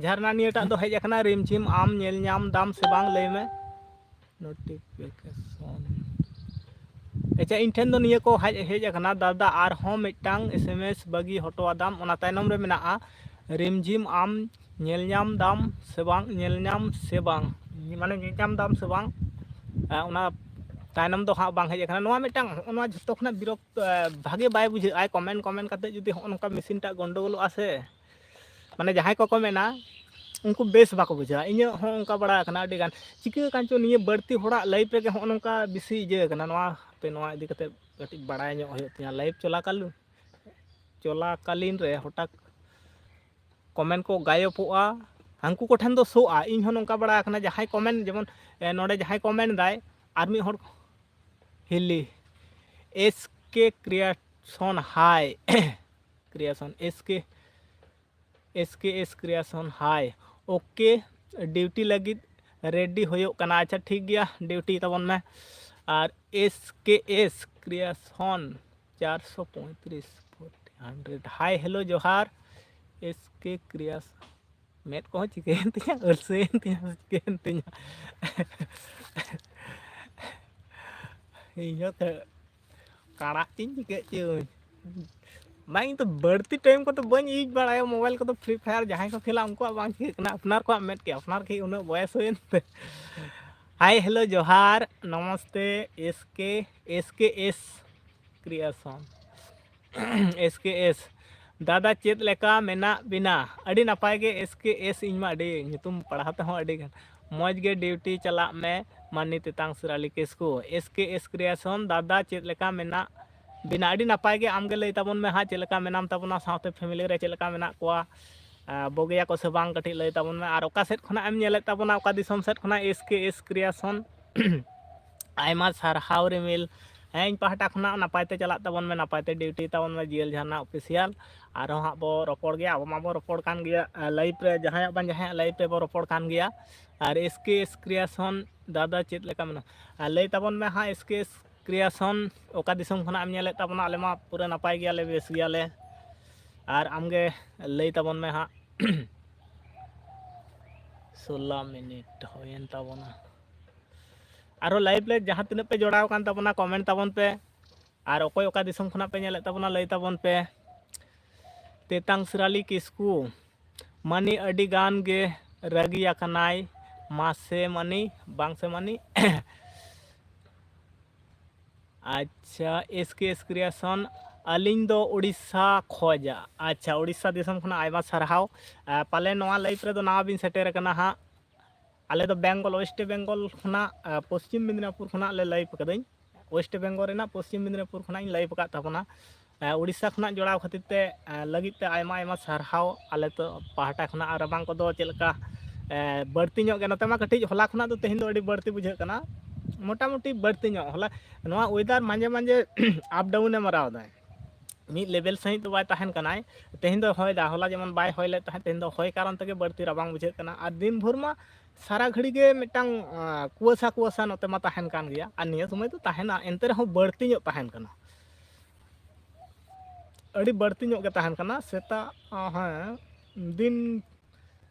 ᱡᱷᱟᱨᱱᱟ, ᱱᱤᱭᱟᱹᱴᱟᱜ ᱫᱚ ᱦᱮᱡ ᱟᱠᱟᱱᱟ, ᱨᱤᱢᱡᱷᱤᱢ ᱟᱢ ᱧᱮᱞ ᱧᱟᱢ ᱫᱟᱢ ᱥᱮ ᱵᱟᱝ ᱞᱟᱹᱭ ᱢᱮ᱾ Notification᱾ ᱟᱪᱪᱷᱟ, ᱤᱧ ᱴᱷᱮᱱ ᱫᱚ ᱱᱤᱭᱟᱹ ᱠᱚ ᱦᱮᱡ, ᱦᱮᱡ ᱟᱠᱟᱱᱟ, ᱫᱟᱫᱟ ᱟᱨᱦᱚᱸ ᱢᱤᱫᱴᱟᱝ S M S ᱵᱟᱹᱜᱤ ᱦᱚᱴᱚ ᱟᱫᱟᱢ, ᱚᱱᱟ ᱛᱟᱭᱱᱚᱢ ᱨᱮ ᱢᱮᱱᱟᱜᱼᱟ, ᱨᱤᱢᱡᱷᱤᱢ ᱟᱢ ᱧᱮᱞ ᱧᱟᱢ ᱫᱟᱢ ᱥᱮ ᱵᱟᱝ, ᱧᱮᱞ ᱧᱟᱢ ᱥᱮ ᱵᱟᱝ, ᱢᱟᱱᱮ ᱧᱮᱞ ᱧᱟᱢ ᱫᱟᱢ ᱥᱮ ᱵᱟᱝ, ᱟ, ᱚᱱᱟ ᱛᱟᱭᱱᱚᱢ ᱫᱚ ᱦᱟᱸᱜ ᱵᱟᱝ ᱦᱮᱡ ᱟᱠᱟᱱᱟ᱾ ᱱᱚᱣᱟ ᱢᱤᱫᱴᱟᱝ, ᱦᱚᱸᱜᱼᱚ ᱱᱚᱣᱟ ᱡᱷᱚᱛᱚ ᱠᱷᱚᱱᱟᱜ ᱵᱤᱨᱚᱠᱛ, ᱟ, ᱵᱷᱟᱜᱮ ᱵᱟᱭ ᱵᱩᱡᱷᱟᱹᱜᱼᱟ, comment, comment ᱠᱟᱛᱮ ᱡᱩᱫᱤ ᱦᱚᱸᱜᱼᱚ ᱱᱚᱝᱠᱟ machine ᱴᱟᱜ ᱜᱚᱱᱰᱚᱜᱳᱞᱚᱜᱼᱟ ᱥᱮ, ᱢᱟᱱᱮ ᱡᱟᱦᱟᱸᱭ ᱠᱚᱠᱚ ᱢᱮᱱᱟ, ᱩᱱᱠᱩ ᱵᱮᱥ ᱵᱟᱠᱚ ᱵᱩᱡᱷᱟᱹᱣᱟ᱾ ᱤᱧᱟᱹᱜ ᱦᱚᱸ ᱚᱱᱠᱟ ᱵᱟᱲᱟ ᱟᱠᱟᱱᱟ ᱟᱹᱰᱤ ᱜᱟᱱ᱾ ᱪᱤᱠᱟᱹ ᱠᱟᱱ ᱪᱚ ᱱᱤᱭᱟᱹ ᱵᱟᱹᱲᱛᱤ ᱦᱚᱲᱟᱜ live ᱨᱮᱜᱮ ᱦᱚᱸᱜᱼᱚ ᱱᱚᱝᱠᱟ ᱵᱮᱥᱤ ᱤᱭᱟᱹ ᱠᱟᱱᱟ᱾ ᱱᱚᱣᱟ ᱦᱟᱯᱮ, ᱱᱚᱣᱟ ᱤᱫᱤ ᱠᱟᱛᱮ ᱠᱟᱹᱴᱤᱡ ᱵᱟᱲᱟᱭ ᱧᱚᱜ ᱦᱩᱭᱩᱜ ᱛᱤᱧᱟᱹ᱾ Live ᱪᱚᱞᱟᱠᱟᱞᱤᱱ, ᱪᱚᱞᱟᱠᱟᱞᱤᱱ ᱨᱮ ᱦᱚᱴᱟᱛ comment ᱠᱚ ᱜᱟᱭᱚᱵᱚᱜᱼᱟ᱾ ᱦᱟᱹᱱᱠᱩ ᱠᱚᱴᱷᱮᱱ ᱫᱚ ᱥᱳᱜᱼᱟ᱾ ᱤᱧ ᱦᱚᱸ ᱱᱚᱝᱠᱟ ᱵᱟᱲᱟ ᱟᱠᱟᱱᱟ, ᱡᱟᱦᱟᱸᱭ comment, ᱡᱮᱢᱚᱱ, ᱮ, ᱱᱚᱰᱮ ᱡᱟᱦᱟᱸᱭ comment ᱫᱟᱭ, ᱟᱨ ᱢᱤᱫ ᱦᱚᱲ, ᱦᱤᱞᱤ, S K Creation, hi, Creation, S K, S K S Creation, hi, OK, duty ᱞᱟᱹᱜᱤᱫ ready ᱦᱩᱭᱩᱜ ᱠᱟᱱᱟ᱾ ᱟᱪᱪᱷᱟ, ᱴᱷᱤᱠ ᱜᱮᱭᱟ, duty ᱛᱟᱵᱚᱱ ᱢᱮ᱾ ᱟᱨ S K S Creation, ᱪᱟᱨᱥᱚ ᱯᱚᱸᱭᱛᱨᱤᱥ, ᱯᱷᱳᱨᱴᱤ, ᱦᱟᱱᱰᱨᱮᱰ, hi, hello, ᱡᱚᱦᱟᱨ, S K Creation᱾ ᱢᱮᱫ ᱠᱚᱦᱚᱸ ᱪᱤᱠᱟᱹᱭᱮᱱ ᱛᱤᱧᱟ, ᱟᱹᱞᱥᱟᱹᱭᱮᱱ ᱛᱤᱧᱟ ᱥᱮ ᱪᱤᱠᱟᱹᱭᱮᱱ ᱛᱤᱧᱟ᱾ ᱤᱧ ᱦᱚᱸ ᱛᱮ-, ᱠᱟᱲᱟᱜ ᱪᱚᱧ ᱪᱤᱠᱟᱹᱜ ᱪᱚᱧ᱾ ᱵᱟᱝ, ᱤᱧ ᱫᱚ ᱵᱟᱹᱲᱛᱤ ᱴᱟᱭᱤᱢ ᱠᱚᱫᱚ ᱵᱟᱹᱧ ᱤᱭᱩᱡᱽ ᱵᱟᱲᱟᱭᱟ ᱢᱳᱵᱟᱭᱤᱞ ᱠᱚᱫᱚ᱾ ᱯᱷᱨᱤ ᱯᱷᱟᱭᱟᱨ ᱡᱟᱦᱟᱸᱭ ᱠᱚ ᱠᱷᱮᱞᱟ, ᱩᱱᱠᱩᱣᱟᱜ ᱵᱟᱝ ᱪᱤᱠᱟᱹᱜ ᱠᱟᱱᱟ, ᱟᱯᱱᱟᱨ ᱠᱚᱣᱟᱜ ᱢᱮᱫ ᱠᱮ ᱟᱯᱱᱟᱨ ᱠᱤ ᱩᱱᱟᱹᱜ ᱵᱚᱭᱮᱥ ᱦᱩᱭᱮᱱ ᱛᱮ᱾ ᱦᱟᱭ, ᱦᱮᱞᱳ, ᱡᱚᱦᱟᱨ, ᱱᱚᱢᱚᱥᱛᱮ, S K, S K S ᱠᱨᱤᱭᱮᱥᱚᱱ᱾ S K S, ᱫᱟᱫᱟ, ᱪᱮᱫ ᱞᱮᱠᱟ ᱢᱮᱱᱟᱜ ᱵᱤᱱᱟ? ᱟᱹᱰᱤ ᱱᱟᱯᱟᱭ ᱜᱮ, ᱮᱥ ᱠᱮ ᱮᱥ, ᱤᱧ ᱢᱟ ᱟᱹᱰᱤ ᱧᱩᱛᱩᱢ ᱯᱟᱲᱦᱟᱣ ᱛᱮᱦᱚᱸ ᱟᱹᱰᱤ ᱜᱟᱱ᱾ ᱢᱚᱡᱽ ᱜᱮ ᱰᱤᱭᱩᱴᱤ ᱪᱟᱞᱟᱜ ᱢᱮ, ᱢᱟᱹᱱᱤ ᱛᱮᱛᱟᱝ ᱥᱤᱨᱟᱞᱤ ᱠᱤᱥᱠᱩ᱾ ᱮᱥ ᱠᱮ ᱮᱥ ᱠᱨᱤᱭᱮᱥᱚᱱ, ᱫᱟᱫᱟ, ᱪᱮᱫ ᱞᱮᱠᱟ ᱢᱮᱱᱟᱜ ᱵᱤᱱᱟ? ᱟᱹᱰᱤ ᱱᱟᱯᱟᱭ ᱜᱮ, ᱟᱢ ᱜᱮ ᱞᱟᱹᱭ ᱛᱟᱵᱚᱱ ᱢᱮ ᱦᱟᱸᱜ, ᱪᱮᱫ ᱞᱮᱠᱟ ᱢᱮᱱᱟᱢ ᱛᱟᱵᱚᱱᱟ, ᱥᱟᱶᱛᱮ ᱯᱷᱮᱢᱤᱞᱤ ᱨᱮ ᱪᱮᱫ ᱞᱮᱠᱟ ᱢᱮᱱᱟᱜ ᱠᱚᱣᱟ? ᱟᱸ, ᱵᱩᱜᱤᱭᱟ ᱠᱚ ᱥᱮ ᱵᱟᱝ, ᱠᱟᱹᱴᱤᱡ ᱞᱟᱹᱭ ᱛᱟᱵᱚᱱ ᱢᱮ᱾ ᱟᱨ ᱚᱠᱟ ᱥᱮᱫ ᱠᱷᱚᱱᱟᱜ ᱮᱢ ᱧᱮᱞᱮᱫ ᱛᱟᱵᱚᱱᱟ, ᱚᱠᱟ ᱫᱤᱥᱚᱢ ᱥᱮᱫ ᱠᱷᱚᱱᱟᱜ? ᱮᱥ ᱠᱮ ᱮᱥ ᱠᱨᱤᱭᱮᱥᱚᱱ, ᱟᱭᱢᱟ ᱥᱟᱨᱦᱟᱣ ᱨᱤᱢᱤᱞ᱾ ᱦᱮᱸ, ᱤᱧ ᱯᱟᱦᱴᱟ ᱠᱷᱚᱱᱟᱜ ᱱᱟᱯᱟᱭ ᱛᱮ ᱪᱟᱞᱟᱜ ᱛᱟᱵᱚᱱ ᱢᱮ, ᱱᱟᱯᱟᱭ ᱛᱮ ᱰᱤᱭᱩᱴᱤ ᱛᱟᱵᱚᱱ ᱢᱮ, ᱡᱤᱭᱮᱞ ᱡᱷᱟᱨᱱᱟ ᱚᱯᱷᱤᱥᱤᱭᱟᱞ᱾ ᱟᱨᱦᱚᱸ ᱦᱟᱸᱜ ᱵᱚ ᱨᱚᱯᱚᱲ ᱜᱮᱭᱟ, ᱟᱵᱚ ᱢᱟᱵᱚ ᱨᱚᱯᱚᱲ ᱠᱟᱱ ᱜᱮᱭᱟ, ᱟᱸ, ᱞᱟᱭᱤᱵᱷ ᱨᱮ, ᱡᱟᱦᱟᱸᱭᱟᱜ ᱵᱟᱝ ᱡᱟᱦᱟᱸᱭᱟᱜ ᱞᱟᱭᱤᱵᱷ ᱨᱮᱵᱚ ᱨᱚᱯᱚᱲ ᱠᱟᱱ ᱜᱮᱭᱟ᱾ ᱟᱨ ᱮᱥ ᱠᱮ ᱮᱥ ᱠᱨᱤᱭᱮᱥᱚᱱ, ᱫᱟᱫᱟ, ᱪᱮᱫ ᱞᱮᱠᱟ ᱢᱮᱱᱟᱜᱼᱟ? ᱟᱨ ᱞᱟᱹᱭ ᱛᱟᱵᱚᱱ ᱢᱮ ᱦᱟᱸᱜ, ᱮᱥ ᱠᱮ ᱮᱥ ᱠᱨᱤᱭᱮᱥᱚᱱ, ᱚᱠᱟ ᱫᱤᱥᱚᱢ ᱠᱷᱚᱱᱟᱜ ᱮᱢ ᱧᱮᱞᱮᱫ ᱛᱟᱵᱚᱱᱟ? ᱟᱞᱮ ᱢᱟ ᱯᱩᱨᱟᱹ ᱱᱟᱯᱟᱭ ᱜᱮᱭᱟᱞᱮ, ᱵᱮᱥ ᱜᱮᱭᱟᱞᱮ᱾ ᱟᱨ ᱟᱢᱜᱮ ᱞᱟᱹᱭ ᱛᱟᱵᱚᱱ ᱢᱮ ᱦᱟᱸᱜ᱾ ᱥᱳᱞᱞᱳ ᱢᱤᱱᱤᱴ ᱦᱩᱭᱮᱱ ᱛᱟᱵᱚᱱᱟ᱾ ᱟᱨᱚ ᱞᱟᱭᱤᱵᱷ ᱨᱮ ᱡᱟᱦᱟᱸ ᱛᱤᱱᱟᱹᱜ ᱯᱮ ᱡᱚᱲᱟᱣ ᱟᱠᱟᱱ ᱛᱟᱵᱚᱱᱟ, ᱠᱚᱢᱮᱱᱴ ᱛᱟᱵᱚᱱ ᱯᱮ᱾ ᱟᱨ ᱚᱠᱚᱭ ᱚᱠᱟ ᱫᱤᱥᱚᱢ ᱠᱷᱚᱱᱟᱜ ᱯᱮ ᱧᱮᱞᱮᱫ ᱛᱟᱵᱚᱱᱟ, ᱞᱟᱹᱭ ᱛᱟᱵᱚᱱ ᱯᱮ᱾ ᱛᱮᱛᱟᱝ ᱥᱤᱨᱟᱞᱤ ᱠᱤᱥᱠᱩ, ᱢᱟᱹᱱᱤ ᱟᱹᱰᱤ ᱜᱟᱱ ᱜᱮ ᱨᱟᱹᱜᱤ ᱟᱠᱟᱱᱟᱭ᱾ ᱢᱟᱥᱮ ᱢᱟᱹᱱᱤ, ᱵᱟᱝ ᱥᱮ ᱢᱟᱹᱱᱤ᱾ ᱟᱪᱪᱷᱟ, ᱮᱥ ᱠᱮ ᱮᱥ ᱠᱨᱤᱭᱮᱥᱚᱱ, ᱟᱹᱞᱤᱧ ᱫᱚ ᱩᱲᱤᱥᱥᱟ ᱠᱷᱚᱡᱟᱜ᱾ ᱟᱪᱪᱷᱟ, ᱩᱲᱤᱥᱥᱟ ᱫᱤᱥᱚᱢ ᱠᱷᱚᱱᱟᱜ ᱟᱭᱢᱟ ᱥᱟᱨᱦᱟᱣ᱾ ᱟᱨ ᱯᱟᱞᱮ ᱱᱚᱣᱟ ᱞᱟᱭᱤᱵᱷ ᱨᱮᱫᱚ ᱱᱟᱣᱟ ᱵᱤᱱ ᱥᱮᱴᱮᱨ ᱟᱠᱟᱱᱟ ᱦᱟᱸᱜ᱾ ᱟᱞᱮ ᱫᱚ ᱵᱮᱝᱜᱚᱞ, ᱳᱭᱮᱥᱴ ᱵᱮᱝᱜᱚᱞ ᱠᱷᱚᱱᱟᱜ, ᱟᱸ, ᱯᱚᱥᱪᱤᱢ ᱢᱮᱫᱽᱱᱟᱯᱩᱨ ᱠᱷᱚᱱᱟᱜ ᱞᱮ ᱞᱟᱭᱤᱵᱷ ᱟᱠᱟᱫᱟᱹᱧ᱾ ᱳᱭᱮᱥᱴ ᱵᱮᱝᱜᱚᱞ ᱨᱮᱱᱟᱜ ᱯᱚᱥᱪᱤᱢ ᱢᱮᱫᱽᱱᱟᱯᱩᱨ ᱠᱷᱚᱱᱟᱜ ᱤᱧ ᱞᱟᱭᱤᱵᱷ ᱟᱠᱟᱫ ᱛᱟᱵᱚᱱᱟ᱾ ᱟᱸ, ᱩᱲᱤᱥᱥᱟ ᱠᱷᱚᱱᱟᱜ ᱡᱚᱲᱟᱣ ᱠᱷᱟᱹᱛᱤᱨ ᱛᱮ, ᱟᱸ, ᱞᱟᱹᱜᱤᱫ ᱛᱮ ᱟᱭᱢᱟ ᱟᱭᱢᱟ ᱥᱟᱨᱦᱟᱣ ᱟᱞᱮ ᱛᱚ ᱯᱟᱦᱴᱟ ᱠᱷᱚᱱᱟᱜ᱾ ᱟᱨ ᱨᱟᱵᱟᱝ ᱠᱚᱫᱚ ᱪᱮᱫ ᱞᱮᱠᱟ, ᱟᱸ, ᱵᱟᱹᱲᱛᱤ ᱧᱚᱜ ᱜᱮ? ᱱᱚᱛᱮ ᱢᱟ ᱠᱟᱹᱴᱤᱡ ᱦᱚᱞᱟ ᱠᱷᱚᱱᱟᱜ ᱫᱚ ᱛᱮᱦᱮᱧ ᱫᱚ ᱟᱹᱰᱤ ᱵᱟᱹᱲᱛᱤ ᱵᱩᱡᱷᱟᱹᱜ ᱠᱟᱱᱟ, ᱢᱚᱴᱟᱢᱩᱴᱤ ᱵᱟᱹᱲᱛᱤ ᱧᱚᱜ᱾ ᱦᱚᱞᱟ ᱱᱚᱣᱟ ᱚᱭᱮᱫᱟᱨ ᱢᱟᱡᱷᱮ ᱢᱟᱡᱷᱮ ᱟᱯ ᱰᱟᱣᱩᱱ ᱮ ᱢᱟᱨᱟᱣ ᱮᱫᱟᱭ᱾ ᱢᱤᱫ ᱞᱮᱵᱮᱞ ᱥᱟᱺᱦᱤᱡ ᱫᱚ ᱵᱟᱭ ᱛᱟᱦᱮᱱ ᱠᱟᱱᱟᱭ᱾ ᱛᱮᱦᱮᱧ ᱫᱚ ᱦᱚᱭ ᱫᱟ, ᱦᱚᱞᱟ ᱡᱮᱢᱚᱱ ᱵᱟᱭ ᱦᱚᱭ ᱞᱮᱫ ᱛᱟᱦᱮᱸᱫ, ᱛᱮᱦᱮᱧ ᱫᱚ ᱦᱚᱭ ᱠᱟᱨᱚᱱ ᱛᱮᱜᱮ ᱵᱟᱹᱲᱛᱤ ᱨᱟᱵᱟᱝ ᱵᱩᱡᱷᱟᱹᱜ ᱠᱟᱱᱟ᱾ ᱟᱨ ᱫᱤᱱ ᱵᱷᱳᱨ ᱢᱟ ᱥᱟᱨᱟ ᱜᱷᱟᱹᱲᱤ ᱜᱮ ᱢᱤᱫᱴᱟᱝ, ᱟᱸ, ᱠᱩᱣᱟᱹᱥᱟ ᱠᱩᱣᱟᱹᱥᱟ ᱱᱚᱛᱮ ᱢᱟ ᱛᱟᱦᱮᱱ ᱠᱟᱱ ᱜᱮᱭᱟ, ᱟᱨ ᱱᱤᱭᱟᱹ ᱥᱚᱢᱚᱭ ᱫᱚ ᱛᱟᱦᱮᱱᱟ, ᱮᱱᱛᱮ ᱨᱮᱦᱚᱸ ᱵᱟᱹᱲᱛᱤ ᱧᱚᱜ ᱛᱟᱦᱮᱱ ᱠᱟᱱᱟ, ᱟᱹᱰᱤ ᱵᱟᱹᱲᱛᱤ ᱧᱚᱜ ᱜᱮ ᱛᱟᱦᱮᱱ ᱠᱟᱱᱟ᱾ ᱥᱮᱛᱟᱜ, ᱟᱸ, ᱦᱮᱸ, ᱫᱤᱱ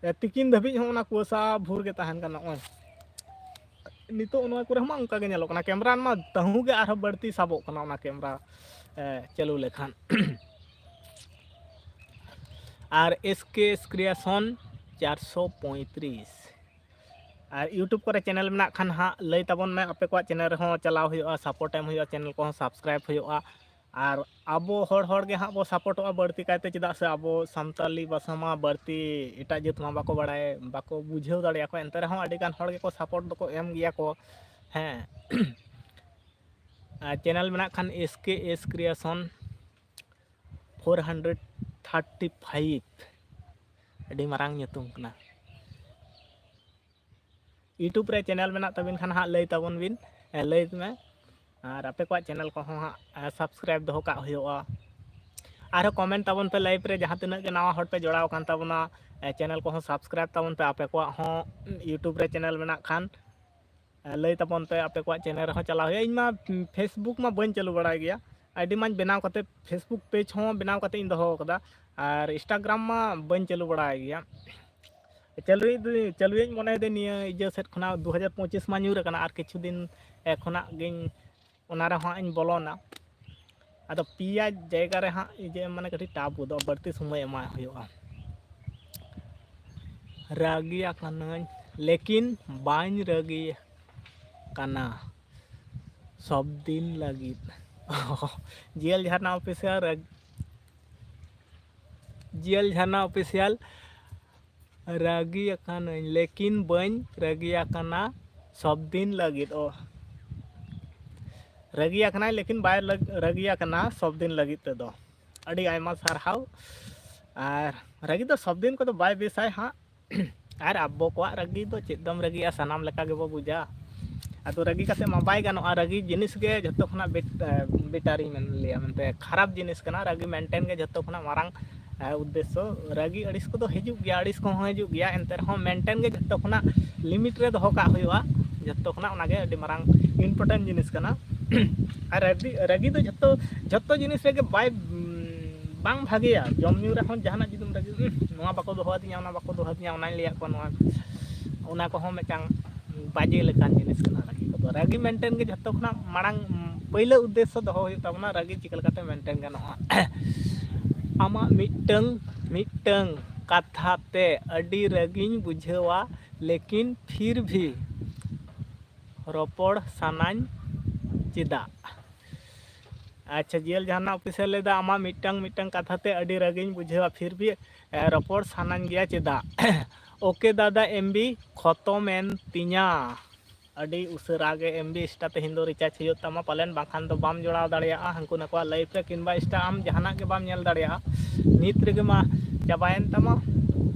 ᱮ, ᱛᱤᱠᱤᱱ ᱫᱷᱟᱹᱵᱤᱡ ᱦᱚᱸ ᱚᱱᱟ ᱠᱩᱣᱟᱹᱥᱟ ᱵᱷᱩᱨ ᱜᱮ ᱛᱟᱦᱮᱱ ᱠᱟᱱᱟ᱾ ᱱᱚᱜᱼᱚᱭ ᱱᱤᱛᱚᱜ ᱱᱚᱣᱟ ᱠᱚᱨᱮ ᱦᱚᱸ ᱚᱱᱠᱟ ᱜᱮ ᱧᱮᱞᱚᱜ ᱠᱟᱱᱟ, ᱠᱮᱢᱨᱟ ᱢᱟ ᱛᱟᱹᱦᱩ ᱜᱮ ᱟᱨᱦᱚᱸ ᱵᱟᱹᱲᱛᱤ ᱥᱟᱵᱚᱜ ᱠᱟᱱᱟ ᱚᱱᱟ ᱠᱮᱢᱨᱟ, ᱮ, ᱪᱟᱹᱞᱩ ᱞᱮᱠᱷᱟᱱ᱾ ᱟᱨ ᱮᱥ ᱠᱮ ᱮᱥ ᱠᱨᱤᱭᱮᱥᱚᱱ ᱪᱟᱨᱥᱚ ᱯᱚᱸᱭᱛᱨᱤᱥ᱾ ᱟᱨ YouTube ᱠᱚᱨᱮ ᱪᱮᱱᱮᱞ ᱢᱮᱱᱟᱜ ᱠᱷᱟᱱ ᱦᱟᱸᱜ ᱞᱟᱹᱭ ᱛᱟᱵᱚᱱ ᱢᱮ, ᱟᱯᱮ ᱠᱚᱣᱟᱜ ᱪᱮᱱᱮᱞ ᱨᱮᱦᱚᱸ ᱪᱟᱞᱟᱣ ᱦᱩᱭᱩᱜᱼᱟ, ᱥᱟᱯᱳᱨᱴ ᱮᱢ ᱦᱩᱭᱩᱜᱼᱟ, ᱪᱮᱱᱮᱞ ᱠᱚᱦᱚᱸ ᱥᱟᱵᱥᱠᱨᱟᱭᱤᱵ ᱦᱩᱭᱩᱜᱼᱟ᱾ ᱟᱨ ᱟᱵᱚ ᱦᱚᱲ ᱦᱚᱲ ᱜᱮ ᱦᱟᱸᱜ ᱵᱚ ᱥᱟᱯᱳᱨᱴᱚᱜᱼᱟ ᱵᱟᱹᱲᱛᱤ ᱠᱟᱭᱛᱮ, ᱪᱮᱫᱟᱜ ᱥᱮ ᱟᱵᱚ ᱥᱟᱱᱛᱟᱞᱤ ᱵᱷᱟᱥᱟ ᱢᱟ ᱵᱟᱹᱲᱛᱤ ᱮᱴᱟᱜ ᱡᱟᱹᱛ ᱢᱟ ᱵᱟᱠᱚ ᱵᱟᱲᱟᱭ, ᱵᱟᱠᱚ ᱵᱩᱡᱷᱟᱹᱣ ᱫᱟᱲᱮᱭᱟᱜᱼᱟ ᱠᱚ, ᱮᱱᱛᱮ ᱨᱮᱦᱚᱸ ᱟᱹᱰᱤ ᱜᱟᱱ ᱦᱚᱲ ᱜᱮᱠᱚ ᱥᱟᱯᱳᱨᱴ ᱫᱚᱠᱚ ᱮᱢ ᱜᱮᱭᱟ ᱠᱚ᱾ ᱦᱮᱸ᱾ ᱟᱨ ᱪᱮᱱᱮᱞ ᱢᱮᱱᱟᱜ ᱠᱷᱟᱱ S K S Creation four hundred thirty five, ᱟᱹᱰᱤ ᱢᱟᱨᱟᱝ ᱧᱩᱛᱩᱢ ᱠᱟᱱᱟ᱾ YouTube ᱨᱮ ᱪᱮᱱᱮᱞ ᱢᱮᱱᱟᱜ ᱛᱟᱵᱤᱱ ᱠᱷᱟᱱ ᱦᱟᱸᱜ ᱞᱟᱹᱭ ᱛᱟᱵᱚᱱ ᱵᱤᱱ, ᱮ, ᱞᱟᱹᱭ ᱢᱮ᱾ ᱟᱨ ᱟᱯᱮ ᱠᱚᱣᱟᱜ ᱪᱮᱱᱮᱞ ᱠᱚᱦᱚᱸ ᱦᱟᱸᱜ, ᱮ, ᱥᱟᱵᱥᱠᱨᱟᱭᱤᱵ ᱫᱚᱦᱚ ᱠᱟᱜ ᱦᱩᱭᱩᱜᱼᱟ᱾ ᱟᱨᱦᱚᱸ ᱠᱚᱢᱮᱱᱴ ᱛᱟᱵᱚᱱ ᱯᱮ ᱞᱟᱭᱤᱵᱷ ᱨᱮ, ᱡᱟᱦᱟᱸ ᱛᱤᱱᱟᱹᱜ ᱜᱮ ᱱᱟᱣᱟ ᱦᱚᱲ ᱯᱮ ᱡᱚᱲᱟᱣ ᱟᱠᱟᱱ ᱛᱟᱵᱚᱱᱟ, ᱮ, ᱪᱮᱱᱮᱞ ᱠᱚᱦᱚᱸ ᱥᱟᱵᱥᱠᱨᱟᱭᱤᱵ ᱛᱟᱵᱚᱱ ᱯᱮ᱾ ᱟᱯᱮ ᱠᱚᱣᱟᱜ ᱦᱚᱸ YouTube ᱨᱮ ᱪᱮᱱᱮᱞ ᱢᱮᱱᱟᱜ ᱠᱷᱟᱱ, ᱮ, ᱞᱟᱹᱭ ᱛᱟᱵᱚᱱ ᱯᱮ, ᱟᱯᱮ ᱠᱚᱣᱟᱜ ᱪᱮᱱᱮᱞ ᱨᱮᱦᱚᱸ ᱪᱟᱞᱟᱣ ᱦᱩᱭᱩᱜᱼᱟ᱾ ᱤᱧ ᱢᱟ, ᱩᱸ, Facebook ᱢᱟ ᱵᱟᱹᱧ ᱪᱟᱹᱞᱩ ᱵᱟᱲᱟᱭ ᱜᱮᱭᱟ, ᱟᱭᱰᱤ ᱢᱟᱧ ᱵᱮᱱᱟᱣ ᱠᱟᱛᱮ Facebook ᱯᱮᱡᱽ ᱦᱚᱸ ᱵᱮᱱᱟᱣ ᱠᱟᱛᱮ ᱤᱧ ᱫᱚᱦᱚ ᱟᱠᱟᱫᱟ, ᱟᱨ Instagram ᱢᱟ ᱵᱟᱹᱧ ᱪᱟᱹᱞᱩ ᱵᱟᱲᱟᱭ ᱜᱮᱭᱟ᱾ ᱪᱟᱹᱞᱩᱭ ᱫᱩᱧ, ᱪᱟᱹᱞᱩᱭᱟᱹᱧ ᱢᱚᱱᱮᱭᱮᱫᱟᱹᱧ ᱱᱤᱭᱟᱹ ᱤᱭᱟᱹ ᱥᱮᱫ ᱠᱷᱚᱱᱟᱜ, ᱫᱩ ᱦᱟᱡᱟᱨ ᱯᱚᱸᱪᱤᱥ ᱢᱟ ᱧᱩᱨ ᱟᱠᱟᱱᱟ, ᱟᱨ ᱠᱤᱪᱷᱩ ᱫᱤᱱ, ᱮ, ᱠᱷᱚᱱᱟᱜ ᱜᱤᱧ ᱚᱱᱟ ᱨᱮᱦᱚᱸ ᱤᱧ ᱵᱚᱞᱚᱱᱟ᱾ ᱟᱫᱚ ᱯᱮᱭᱟ ᱡᱟᱭᱜᱟ ᱨᱮ ᱦᱟᱸᱜ ᱤᱭᱟᱹ ᱢᱟᱱᱮ ᱠᱟᱹᱴᱤᱡ ᱴᱟᱯ ᱜᱚᱫᱚᱜᱼᱟ, ᱵᱟᱹᱲᱛᱤ ᱥᱚᱢᱚᱭ ᱮᱢᱟᱜ ᱦᱩᱭᱩᱜᱼᱟ᱾ ᱨᱟᱹᱜᱤ ᱟᱠᱟᱱᱟᱹᱧ, ᱞᱮᱠᱤᱱ ᱵᱟᱹᱧ ᱨᱟᱹᱜᱤ ᱠᱟᱱᱟ ᱥᱚᱵ ᱫᱤᱱ ᱞᱟᱹᱜᱤᱫ᱾ ᱡᱤᱭᱮᱞ ᱡᱷᱟᱨᱱᱟ ᱚᱯᱷᱤᱥᱤᱭᱟᱞ, ᱨᱟᱹᱜ-, ᱡᱤᱭᱮᱞ ᱡᱷᱟᱨᱱᱟ ᱚᱯᱷᱤᱥᱤᱭᱟᱞ, ᱨᱟᱹᱜᱤ ᱟᱠᱟᱱᱟᱹᱧ, ᱞᱮᱠᱤᱱ ᱵᱟᱹᱧ ᱨᱟᱹᱜᱤ ᱟᱠᱟᱱᱟ ᱥᱚᱵ ᱫᱤᱱ ᱞᱟᱹᱜᱤᱫ᱾ ᱚ, ᱨᱟᱹᱜᱤ ᱟᱠᱟᱱᱟᱭ, ᱞᱮᱠᱤᱱ ᱵᱟᱭ ᱞᱟᱹᱜ-, ᱨᱟᱹᱜᱤ ᱟᱠᱟᱱᱟ ᱥᱚᱵ ᱫᱤᱱ ᱞᱟᱹᱜᱤᱫ ᱛᱮᱫᱚ᱾ ᱟᱹᱰᱤ ᱟᱭᱢᱟ ᱥᱟᱨᱦᱟᱣ᱾ ᱟᱨ ᱨᱟᱹᱜᱤ ᱫᱚ ᱥᱚᱵ ᱫᱤᱱ ᱠᱚᱫᱚ ᱵᱟᱭ ᱵᱮᱥᱟᱭ ᱦᱟᱸᱜ᱾ ᱟᱨ ᱟᱵᱚ ᱠᱚᱣᱟᱜ ᱨᱟᱹᱜᱤ ᱫᱚ ᱪᱮᱫ ᱫᱚᱢ ᱨᱟᱹᱜᱤᱜᱼᱟ, ᱥᱟᱱᱟᱢ ᱞᱮᱠᱟ ᱜᱮᱵᱚ ᱵᱩᱡᱟ᱾ ᱟᱫᱚ ᱨᱟᱹᱜᱤ ᱠᱟᱛᱮ ᱢᱟ ᱵᱟᱭ ᱜᱟᱱᱚᱜᱼᱟ᱾ ᱨᱟᱹᱜᱤ ᱡᱤᱱᱤᱥ ᱜᱮ ᱡᱷᱚᱛᱚ ᱠᱷᱚᱱᱟᱜ ᱵᱮᱴ-, ᱵᱮᱴᱟᱨᱤᱧ ᱢᱮᱱ ᱞᱟᱹᱭᱟ, ᱢᱮᱱᱛᱮ ᱠᱷᱟᱨᱟᱯ ᱡᱤᱱᱤᱥ ᱠᱟᱱᱟ᱾ ᱨᱟᱹᱜᱤ ᱢᱮᱱᱴᱮᱱ ᱜᱮ ᱡᱷᱚᱛᱚ ᱠᱷᱚᱱᱟᱜ ᱢᱟᱨᱟᱝ, ᱮ, ᱩᱫᱽᱫᱮᱥᱥᱚ᱾ ᱨᱟᱹᱜᱤ ᱟᱹᱲᱤᱥ ᱠᱚᱫᱚ ᱦᱤᱡᱩᱜ ᱜᱮᱭᱟ, ᱟᱹᱲᱤᱥ ᱠᱚᱦᱚᱸ ᱦᱤᱡᱩᱜ ᱜᱮᱭᱟ, ᱮᱱᱛᱮ ᱨᱮᱦᱚᱸ ᱢᱮᱱᱴᱮᱱ ᱜᱮ ᱡᱷᱚᱛᱚ ᱠᱷᱚᱱᱟᱜ ᱞᱤᱢᱤᱴ ᱨᱮ ᱫᱚᱦᱚ ᱠᱟᱜ ᱦᱩᱭᱩᱜᱼᱟ᱾ ᱡᱷᱚᱛᱚ ᱠᱷᱚᱱᱟᱜ ᱚᱱᱟᱜᱮ ᱟᱹᱰᱤ ᱢᱟᱨᱟᱝ ᱤᱢᱯᱚᱨᱴᱮᱱᱴ ᱡᱤᱱᱤᱥ ᱠᱟᱱᱟ᱾ ᱟᱨ ᱨᱟᱹᱜᱤ, ᱨᱟᱹᱜᱤ ᱫᱚ ᱡᱷᱚᱛᱚ, ᱡᱷᱚᱛᱚ ᱡᱤᱱᱤᱥ ᱨᱮᱜᱮ ᱵᱟᱭ, ᱩᱢ, ᱵᱟᱝ ᱵᱷᱟᱜᱮᱭᱟ᱾ ᱡᱚᱢ ᱧᱩ ᱨᱮᱦᱚᱸ ᱡᱟᱦᱟᱱᱟᱜ ᱡᱩᱫᱤᱢ ᱨᱟᱹᱜᱤ, "ᱩᱸᱦ, ᱱᱚᱣᱟ ᱵᱟᱠᱚ ᱫᱚᱦᱚ ᱟᱹᱫᱤᱧᱟ, ᱚᱱᱟ ᱵᱟᱠᱚ ᱫᱚᱦᱚ ᱟᱹᱫᱤᱧᱟ", ᱚᱱᱟᱧ ᱞᱟᱹᱭᱟᱫ ᱠᱚᱣᱟ, ᱱᱚᱣᱟ, ᱚᱱᱟ ᱠᱚᱦᱚᱸ ᱢᱤᱫᱴᱟᱝ ᱵᱟᱡᱮ ᱞᱮᱠᱟᱱ ᱡᱤᱱᱤᱥ ᱠᱟᱱᱟ ᱨᱟᱹᱜᱤ ᱠᱚᱫᱚ᱾ ᱨᱟᱹᱜᱤ ᱢᱮᱱᱴᱮᱱ ᱜᱮ ᱡᱷᱚᱛᱚ ᱠᱷᱚᱱᱟᱜ ᱢᱟᱲᱟᱝ, ᱩᱢ, ᱯᱟᱹᱭᱞᱟᱹ ᱩᱫᱽᱫᱮᱥᱥᱚ ᱫᱚᱦᱚ ᱦᱩᱭᱩᱜ ᱛᱟᱵᱚᱱᱟ, ᱨᱟᱹᱜᱤ ᱪᱤᱠᱟᱹ ᱞᱮᱠᱟᱛᱮ ᱢᱮᱱᱴᱮᱱ ᱜᱟᱱᱚᱜᱼᱟ᱾ ᱟᱢᱟᱜ ᱢᱤᱫᱴᱟᱹᱝ, ᱢᱤᱫᱴᱟᱹᱝ ᱠᱟᱛᱷᱟ ᱛᱮ ᱟᱹᱰᱤ ᱨᱟᱹᱜᱤᱧ ᱵᱩᱡᱷᱟᱹᱣᱟ, ᱞᱮᱠᱤᱱ ᱯᱷᱤᱨ ᱵᱷᱤ ᱨᱚᱯᱚᱲ ᱥᱟᱱᱟᱧ ᱪᱮᱫᱟᱜ? ᱟᱪᱪᱷᱟ, ᱡᱤᱭᱮᱞ ᱡᱟᱦᱟᱱᱟᱜ ᱚᱯᱷᱤᱥᱤᱭᱟᱞ ᱞᱟᱹᱭᱫᱟ, ᱟᱢᱟᱜ ᱢᱤᱫᱴᱟᱝ, ᱢᱤᱫᱴᱟᱝ ᱠᱟᱛᱷᱟ ᱛᱮ ᱟᱹᱰᱤ ᱨᱟᱹᱜᱤᱧ ᱵᱩᱡᱷᱟᱹᱣᱟ, ᱯᱷᱤᱨ ᱵᱷᱤ, ᱮ, ᱨᱚᱯᱚᱲ ᱥᱟᱱᱟᱧ ᱜᱮᱭᱟ ᱪᱮᱫᱟᱜ? ᱳᱠᱮ ᱫᱟᱫᱟ, ᱮᱢᱵᱤ ᱠᱷᱚᱛᱚᱢᱮᱱ ᱛᱤᱧᱟ᱾ ᱟᱹᱰᱤ ᱩᱥᱟᱹᱨᱟ ᱜᱮ ᱮᱢᱵᱤ ᱤᱱᱥᱴᱟ ᱛᱮᱦᱮᱧ ᱫᱚ ᱨᱤᱪᱟᱨᱡᱽ ᱦᱩᱭᱩᱜ ᱛᱟᱢᱟ ᱯᱟᱞᱮᱱ, ᱵᱟᱝᱠᱷᱟᱱ ᱫᱚ ᱵᱟᱢ ᱡᱚᱲᱟᱣ ᱫᱟᱲᱮᱭᱟᱜᱼᱟ ᱦᱟᱹᱱᱠᱩ ᱱᱟᱠᱚᱣᱟᱜ ᱞᱟᱭᱤᱵᱷ ᱨᱮ, ᱠᱤᱝᱵᱟ ᱤᱱᱥᱴᱟ ᱟᱢ ᱡᱟᱦᱟᱱᱟᱜ ᱜᱮ ᱵᱟᱢ ᱧᱮᱞ ᱫᱟᱲᱮᱭᱟᱜᱼᱟ᱾ ᱱᱤᱛ ᱨᱮᱜᱮ ᱢᱟ ᱪᱟᱵᱟᱭᱮᱱ ᱛᱟᱢᱟ᱾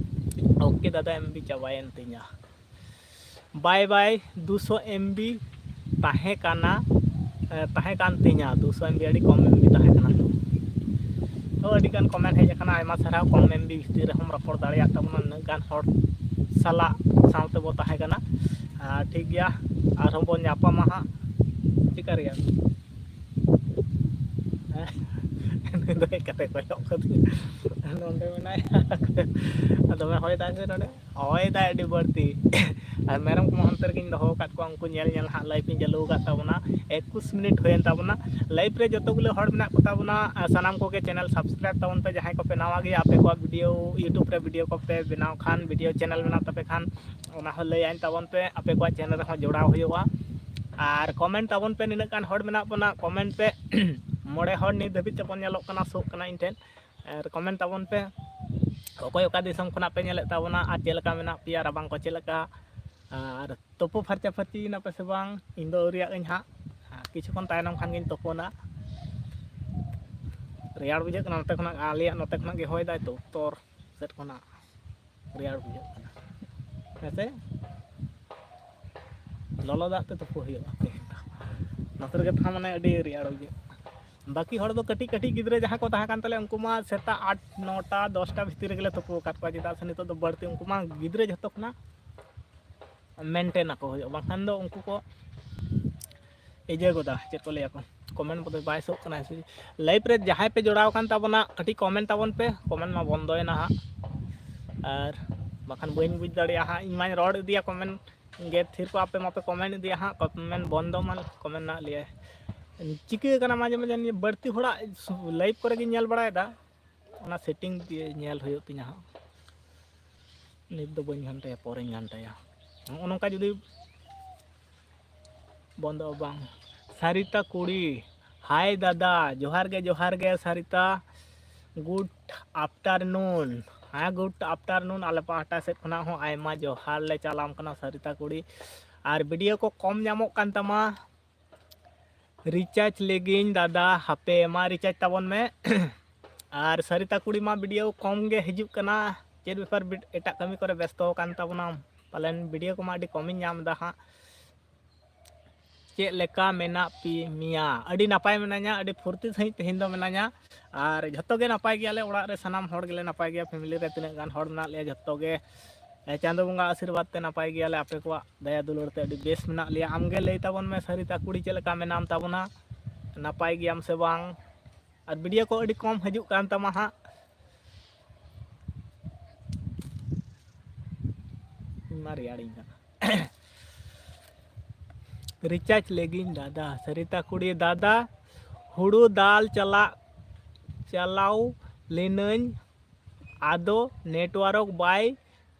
ᱳᱠᱮ ᱫᱟᱫᱟ, ᱮᱢᱵᱤ ᱪᱟᱵᱟᱭᱮᱱ ᱛᱤᱧᱟ᱾ ᱵᱟᱭ ᱵᱟᱭ, ᱫᱩᱥᱚ ᱮᱢᱵᱤ ᱛᱟᱦᱮᱸ ᱠᱟᱱᱟ, ᱮ, ᱛᱟᱦᱮᱸ ᱠᱟᱱ ᱛᱤᱧᱟ, ᱫᱩᱥᱚ ᱮᱢᱵᱤ ᱟᱹᱰᱤ ᱠᱚᱢ ᱮᱢᱵᱤ ᱛᱟᱦᱮᱸ ᱠᱟᱱᱟ ᱛᱚ᱾ ᱛᱚ, ᱟᱹᱰᱤ ᱜᱟᱱ ᱠᱚᱢᱮᱱᱴ ᱦᱮᱡ ᱟᱠᱟᱱᱟ, ᱟᱭᱢᱟ ᱥᱟᱨᱦᱟᱣ, ᱠᱚᱢ ᱮᱢᱵᱤ ᱵᱷᱤᱛᱤᱨ ᱨᱮᱦᱚᱸᱢ ᱨᱚᱯᱚᱲ ᱫᱟᱲᱮᱭᱟᱜ ᱛᱟᱵᱚᱱᱟ, ᱩᱱᱟᱹᱜ ᱜᱟᱱ ᱦᱚᱲ ᱥᱟᱞᱟᱜ ᱥᱟᱶ ᱛᱮᱵᱚ ᱛᱟᱦᱮᱸ ᱠᱟᱱᱟ᱾ ᱟᱨ ᱴᱷᱤᱠ ᱜᱮᱭᱟ, ᱟᱨᱦᱚᱸ ᱵᱚᱱ ᱧᱟᱯᱟᱢᱟ ᱦᱟᱸᱜ᱾ ᱪᱮᱠᱟ ᱨᱮᱭᱟᱜ? ᱦᱮᱸ? ᱱᱩᱭ ᱫᱚ ᱦᱮᱡ ᱠᱟᱛᱮ ᱠᱚᱭᱚᱜ ᱠᱟᱹᱫᱤᱧᱟ᱾ ᱱᱚᱰᱮ ᱢᱮᱱᱟᱭᱟ᱾ ᱫᱚᱢᱮ ᱦᱚᱭ ᱫᱟᱭ ᱥᱮ ᱱᱚᱰᱮ? ᱦᱚᱭ ᱫᱟᱭ ᱟᱹᱰᱤ ᱵᱟᱹᱲᱛᱤ᱾ ᱟᱨ ᱢᱮᱨᱚᱢ ᱠᱚᱢᱟ ᱚᱱᱛᱮ ᱨᱮᱜᱮᱧ ᱫᱚᱦᱚ ᱟᱠᱟᱫ ᱠᱚᱣᱟ, ᱩᱱᱠᱩ ᱧᱮᱞ ᱧᱮᱞ ᱦᱟᱸᱜ ᱞᱟᱭᱤᱵᱷ ᱤᱧ ᱪᱟᱹᱞᱩ ᱟᱠᱟᱫ ᱛᱟᱵᱚᱱᱟ᱾ ᱮᱠᱩᱥ ᱢᱤᱱᱤᱴ ᱦᱩᱭᱮᱱ ᱛᱟᱵᱚᱱᱟ᱾ ᱞᱟᱭᱤᱵᱷ ᱨᱮ ᱡᱚᱛᱚ ᱜᱩᱞᱟᱹ ᱦᱚᱲ ᱢᱮᱱᱟᱜ ᱠᱚ ᱛᱟᱵᱚᱱᱟ, ᱟᱨ ᱥᱟᱱᱟᱢ ᱠᱚᱜᱮ ᱪᱮᱱᱮᱞ ᱥᱟᱵᱥᱠᱨᱟᱭᱤᱵᱽ ᱛᱟᱵᱚᱱ ᱯᱮ᱾ ᱡᱟᱦᱟᱸᱭ ᱠᱚᱯᱮ ᱱᱟᱣᱟ ᱜᱮᱭᱟ, ᱟᱯᱮ ᱠᱚᱣᱟᱜ ᱵᱷᱤᱰᱤᱭᱳ YouTube ᱨᱮ ᱵᱷᱤᱰᱤᱭᱳ ᱠᱚᱯᱮ ᱵᱮᱱᱟᱣ ᱠᱷᱟᱱ, ᱵᱷᱤᱰᱤᱭᱳ ᱪᱮᱱᱮᱞ ᱢᱮᱱᱟᱜ ᱛᱟᱯᱮ ᱠᱷᱟᱱ, ᱚᱱᱟ ᱦᱚᱸ ᱞᱟᱹᱭ ᱟᱹᱧ ᱛᱟᱵᱚᱱ ᱯᱮ, ᱟᱯᱮ ᱠᱚᱣᱟᱜ ᱪᱮᱱᱮᱞ ᱨᱮᱦᱚᱸ ᱡᱚᱲᱟᱣ ᱦᱩᱭᱩᱜᱼᱟ᱾ ᱟᱨ ᱠᱚᱢᱮᱱᱴ ᱛᱟᱵᱚᱱ ᱯᱮ, ᱱᱤᱱᱟᱹᱜ ᱜᱟᱱ ᱦᱚᱲ ᱢᱮᱱᱟᱜ ᱵᱚᱱᱟ, ᱠᱚᱢᱮᱱᱴ ᱯᱮ᱾ ᱢᱚᱬᱮ ᱦᱚᱲ ᱱᱤᱛ ᱫᱷᱟᱹᱵᱤᱡ ᱛᱮᱵᱚᱱ ᱧᱮᱞᱚᱜ ᱠᱟᱱᱟ, ᱥᱳᱜ ᱠᱟᱱᱟ ᱤᱧ ᱴᱷᱮᱱ᱾ ᱟᱨ ᱠᱚᱢᱮᱱᱴ ᱛᱟᱵᱚᱱ ᱯᱮ, ᱚᱠᱚᱭ ᱚᱠᱟ ᱫᱤᱥᱚᱢ ᱠᱷᱚᱱᱟᱜ ᱯᱮ ᱧᱮᱞᱮᱫ ᱛᱟᱵᱚᱱᱟ ᱟᱨ ᱪᱮᱫ ᱞᱮᱠᱟ ᱢᱮᱱᱟᱜ ᱯᱮᱭᱟ, ᱨᱟᱵᱟᱝ ᱠᱚ ᱪᱮᱫ ᱞᱮᱠᱟ, ᱟᱨ ᱛᱩᱯᱩ ᱯᱷᱟᱨᱪᱟ ᱯᱷᱟᱹᱨᱪᱤᱭᱮᱱᱟ ᱯᱮ ᱥᱮ ᱵᱟᱝ? ᱤᱧ ᱫᱚ ᱟᱹᱣᱨᱤᱭᱟᱜ ᱟᱹᱧ ᱦᱟᱸᱜ, ᱟᱨ ᱠᱤᱪᱷᱩ ᱠᱷᱚᱱ ᱛᱟᱭᱱᱚᱢ ᱠᱷᱟᱱ ᱜᱤᱧ ᱛᱩᱯᱩᱱᱟ᱾ ᱨᱮᱭᱟᱲ ᱵᱩᱡᱷᱟᱹᱜ ᱠᱟᱱᱟ ᱱᱚᱛᱮ ᱠᱷᱚᱱᱟᱜ, ᱟᱞᱮᱭᱟᱜ ᱱᱚᱛᱮ ᱠᱷᱚᱱᱟᱜ ᱜᱮ ᱦᱚᱭ ᱫᱟᱭ ᱛᱚ, ᱩᱛᱛᱚᱨ ᱥᱮᱫ ᱠᱷᱚᱱᱟᱜ ᱨᱮᱭᱟᱲ ᱵᱩᱡᱷᱟᱹᱜ ᱠᱟᱱᱟ ᱦᱮᱸ ᱥᱮ? ᱞᱚᱞᱚ ᱫᱟᱜ ᱛᱮ ᱛᱩᱯᱩ ᱦᱩᱭᱩᱜᱼᱟ ᱛᱮᱦᱮᱧ ᱫᱚ᱾ ᱱᱚᱛᱮ ᱨᱮᱜᱮ ᱛᱟᱦᱮᱸ ᱢᱟᱱᱮ ᱟᱹᱰᱤ ᱨᱮᱭᱟᱲ ᱵᱩᱡᱷᱟᱹᱜ ᱠᱟᱱᱟ᱾ ᱵᱟᱹᱠᱤ ᱦᱚᱲ ᱫᱚ ᱠᱟᱹᱴᱤᱡ ᱠᱟᱹᱴᱤᱡ ᱜᱤᱫᱽᱨᱟᱹ ᱡᱟᱦᱟᱸᱭ ᱠᱚ ᱛᱟᱦᱮᱸ ᱠᱟᱱ ᱛᱟᱞᱮᱭᱟ, ᱩᱱᱠᱩ ᱢᱟ ᱥᱮᱛᱟᱜ ᱟᱴ, ᱱᱚᱴᱟ, ᱫᱚᱥᱴᱟ ᱵᱷᱤᱛᱤᱨ ᱨᱮᱜᱮ ᱞᱮ ᱛᱩᱯᱩ ᱟᱠᱟᱫ ᱠᱚᱣᱟ, ᱪᱮᱫᱟᱜ ᱥᱮ ᱱᱤᱛᱚᱜ ᱫᱚ ᱵᱟᱹᱲᱛᱤ ᱩᱱᱠᱩ ᱢᱟ ᱜᱤᱫᱽᱨᱟᱹ ᱡᱷᱚᱛᱚ ᱠᱷᱚᱱᱟᱜ ᱢᱮᱱᱴᱮᱱ ᱟᱠᱚ ᱦᱩᱭᱩᱜᱼᱟ, ᱵᱟᱝᱠᱷᱟᱱ ᱫᱚ ᱩᱱᱠᱩ ᱠᱚ ᱤᱭᱟᱹ ᱜᱚᱫᱟ, ᱪᱮᱫ ᱠᱚ ᱞᱟᱹᱭᱟᱠᱚ, ᱠᱚᱢᱮᱱᱴ ᱵᱚᱫᱚᱞ ᱵᱟᱭ ᱥᱳᱜ ᱠᱟᱱᱟ᱾ ᱞᱟᱭᱤᱵᱷ ᱨᱮ ᱡᱟᱦᱟᱸᱭ ᱯᱮ ᱡᱚᱲᱟᱣ ᱟᱠᱟᱱ ᱛᱟᱵᱚᱱᱟ, ᱠᱟᱹᱴᱤᱡ ᱠᱚᱢᱮᱱᱴ ᱛᱟᱵᱚᱱ ᱯᱮ, ᱠᱚᱢᱮᱱᱴ ᱢᱟ ᱵᱚᱱᱫᱚᱭᱮᱱᱟ ᱦᱟᱸᱜ, ᱟᱨ ᱵᱟᱠᱷᱟᱱ ᱵᱟᱹᱧ ᱵᱩᱡᱽ ᱫᱟᱲᱮᱭᱟᱜᱼᱟ ᱦᱟᱸᱜ, ᱤᱧ ᱢᱟᱧ ᱨᱚᱲ ᱤᱫᱤᱭᱟ ᱠᱚᱢᱮᱱᱴ ᱜᱮ ᱛᱷᱤᱨ ᱠᱚ, ᱟᱯᱮ ᱢᱟᱯᱮ ᱠᱚᱢᱮᱱᱴ ᱤᱫᱤᱭᱟ ᱦᱟᱸᱜ, ᱠᱚᱢᱮᱱᱴ ᱵᱚᱱᱫᱚ ᱢᱟ ᱠᱚᱢᱮᱱᱴ ᱱᱟᱜ ᱞᱟᱹᱭᱟᱭ᱾ ᱪᱤᱠᱟᱹ ᱠᱟᱱᱟ ᱢᱟᱡᱷᱮ ᱢᱟᱡᱷᱮ ᱱᱤᱭᱟᱹ ᱵᱟᱹᱲᱛᱤ ᱦᱚᱲᱟᱜ ᱞᱟᱭᱤᱵᱷ ᱠᱚᱨᱮ ᱜᱤᱧ ᱧᱮᱞ ᱵᱟᱲᱟᱭᱮᱫᱟ, ᱚᱱᱟ ᱥᱮᱴᱤᱝ ᱫᱤᱭᱮ ᱧᱮᱞ ᱦᱩᱭᱩᱜ ᱛᱤᱧᱟᱹ ᱦᱟᱸᱜ᱾ ᱱᱤᱛ ᱫᱚ ᱵᱟᱹᱧ ᱜᱷᱟᱱᱴᱟᱭᱟ, ᱯᱚᱨᱮᱧ ᱜᱷᱟᱱᱴᱟᱭᱟ᱾ ᱱᱚᱜᱼᱚ ᱱᱚᱝᱠᱟ ᱡᱩᱫᱤ ᱵᱚᱱᱫᱚᱜᱼᱟ ᱵᱟᱝ᱾ ᱥᱟᱨᱤᱛᱟ ᱠᱩᱲᱤ, ᱦᱟᱭ ᱫᱟᱫᱟ, ᱡᱚᱦᱟᱨ ᱜᱮ, ᱡᱚᱦᱟᱨ ᱜᱮ ᱥᱟᱨᱤᱛᱟ᱾ ᱜᱩᱰ ᱟᱯᱴᱟᱨᱱᱩᱱ᱾ ᱦᱮᱸ, ᱜᱩᱰ ᱟᱯᱴᱟᱨᱱᱩᱱ᱾ ᱟᱞᱮ ᱯᱟᱦᱴᱟ ᱥᱮᱫ ᱠᱷᱚᱱᱟᱜ ᱦᱚᱸ ᱟᱭᱢᱟ ᱡᱚᱦᱟᱨ ᱞᱮ ᱪᱟᱞᱟᱢ ᱠᱟᱱᱟ ᱥᱟᱨᱤᱛᱟ ᱠᱩᱲᱤ᱾ ᱟᱨ ᱵᱷᱤᱰᱤᱭᱳ ᱠᱚ ᱠᱚᱢ ᱧᱟᱢᱚᱜ ᱠᱟᱱ ᱛᱟᱢᱟ, ᱨᱤᱪᱟᱨᱡᱽ ᱞᱮᱜᱤᱧ ᱫᱟᱫᱟ, ᱦᱟᱯᱮ ᱢᱟ ᱨᱤᱪᱟᱨᱡᱽ ᱛᱟᱵᱚᱱ ᱢᱮ᱾ ᱟᱨ ᱥᱟᱨᱤᱛᱟ ᱠᱩᱲᱤ ᱢᱟ ᱵᱷᱤᱰᱤᱭᱳ ᱠᱚᱢ ᱜᱮ ᱦᱤᱡᱩᱜ ᱠᱟᱱᱟ, ᱪᱮᱫ ᱵᱮᱯᱟᱨ ᱵᱤ-, ᱮᱴᱟᱜ ᱠᱟᱹᱢᱤ ᱠᱚᱨᱮ ᱵᱮᱥᱛᱚ ᱟᱠᱟᱱ ᱛᱟᱵᱚᱱᱟᱢ ᱯᱟᱞᱮᱱ, ᱵᱷᱤᱰᱤᱭᱳ ᱠᱚᱢᱟ ᱟᱹᱰᱤ ᱠᱚᱢᱤᱧ ᱧᱟᱢ ᱮᱫᱟ ᱦᱟᱸᱜ᱾ ᱪᱮᱫ ᱞᱮᱠᱟ ᱢᱮᱱᱟᱜ ᱯᱮ, ᱢᱮᱭᱟ? ᱟᱹᱰᱤ ᱱᱟᱯᱟᱭ ᱢᱮᱱᱟᱧᱟ, ᱟᱹᱰᱤ ᱯᱷᱩᱨᱛᱤ ᱥᱟᱺᱦᱤᱡ ᱛᱮᱦᱮᱧ ᱫᱚ ᱢᱮᱱᱟᱧᱟ᱾ ᱟᱨ ᱡᱷᱚᱛᱚ ᱜᱮ ᱱᱟᱯᱟᱭ ᱜᱮᱭᱟᱞᱮ, ᱚᱲᱟᱜ ᱨᱮ ᱥᱟᱱᱟᱢ ᱦᱚᱲ ᱜᱮᱞᱮ ᱱᱟᱯᱟᱭ ᱜᱮᱭᱟ, ᱯᱷᱮᱢᱤᱞᱤ ᱨᱮ ᱛᱤᱱᱟᱹᱜ ᱜᱟᱱ ᱦᱚᱲ ᱢᱮᱱᱟᱜ ᱞᱮᱭᱟ ᱡᱷᱚᱛᱚ ᱜᱮ, ᱮ, ᱪᱟᱸᱫᱳ ᱵᱚᱸᱜᱟ ᱟᱥᱤᱨᱵᱟᱫᱽ ᱛᱮ ᱱᱟᱯᱟᱭ ᱜᱮᱭᱟᱞᱮ, ᱟᱯᱮ ᱠᱚᱣᱟᱜ ᱫᱟᱭᱟ ᱫᱩᱞᱟᱹᱲ ᱛᱮ ᱟᱹᱰᱤ ᱵᱮᱥ ᱢᱮᱱᱟᱜ ᱞᱮᱭᱟ᱾ ᱟᱢᱜᱮ ᱞᱟᱹᱭ ᱛᱟᱵᱚᱱ ᱢᱮ ᱥᱟᱹᱨᱤᱛᱟ ᱠᱩᱲᱤ, ᱪᱮᱫ ᱞᱮᱠᱟ ᱢᱮᱱᱟᱢ ᱛᱟᱵᱚᱱᱟ, ᱱᱟᱯᱟᱭ ᱜᱮᱭᱟᱢ ᱥᱮ ᱵᱟᱝ? ᱟᱨ ᱵᱷᱤᱰᱤᱭᱳ ᱠᱚ ᱟᱹᱰᱤ ᱠᱚᱢ ᱦᱤᱡᱩᱜ ᱠᱟᱱ ᱛᱟᱢᱟ ᱦᱟᱸᱜ᱾ ᱤᱧ ᱢᱟ ᱨᱮᱭᱟᱲᱤᱧ ᱠᱟᱱᱟ᱾ ᱨᱤᱪᱟᱨᱡᱽ ᱞᱮᱜᱤᱧ ᱫᱟᱫᱟ, ᱥᱟᱹᱨᱤᱛᱟ ᱠᱩᱲᱤ ᱫᱟᱫᱟ, ᱦᱩᱲᱩ ᱫᱟᱞ ᱪᱟᱞᱟᱜ, ᱪᱟᱞᱟᱣ ᱞᱮᱱᱟᱹᱧ, ᱟᱫᱚ ᱱᱮᱴᱣᱟᱨᱠ ᱵᱟᱭ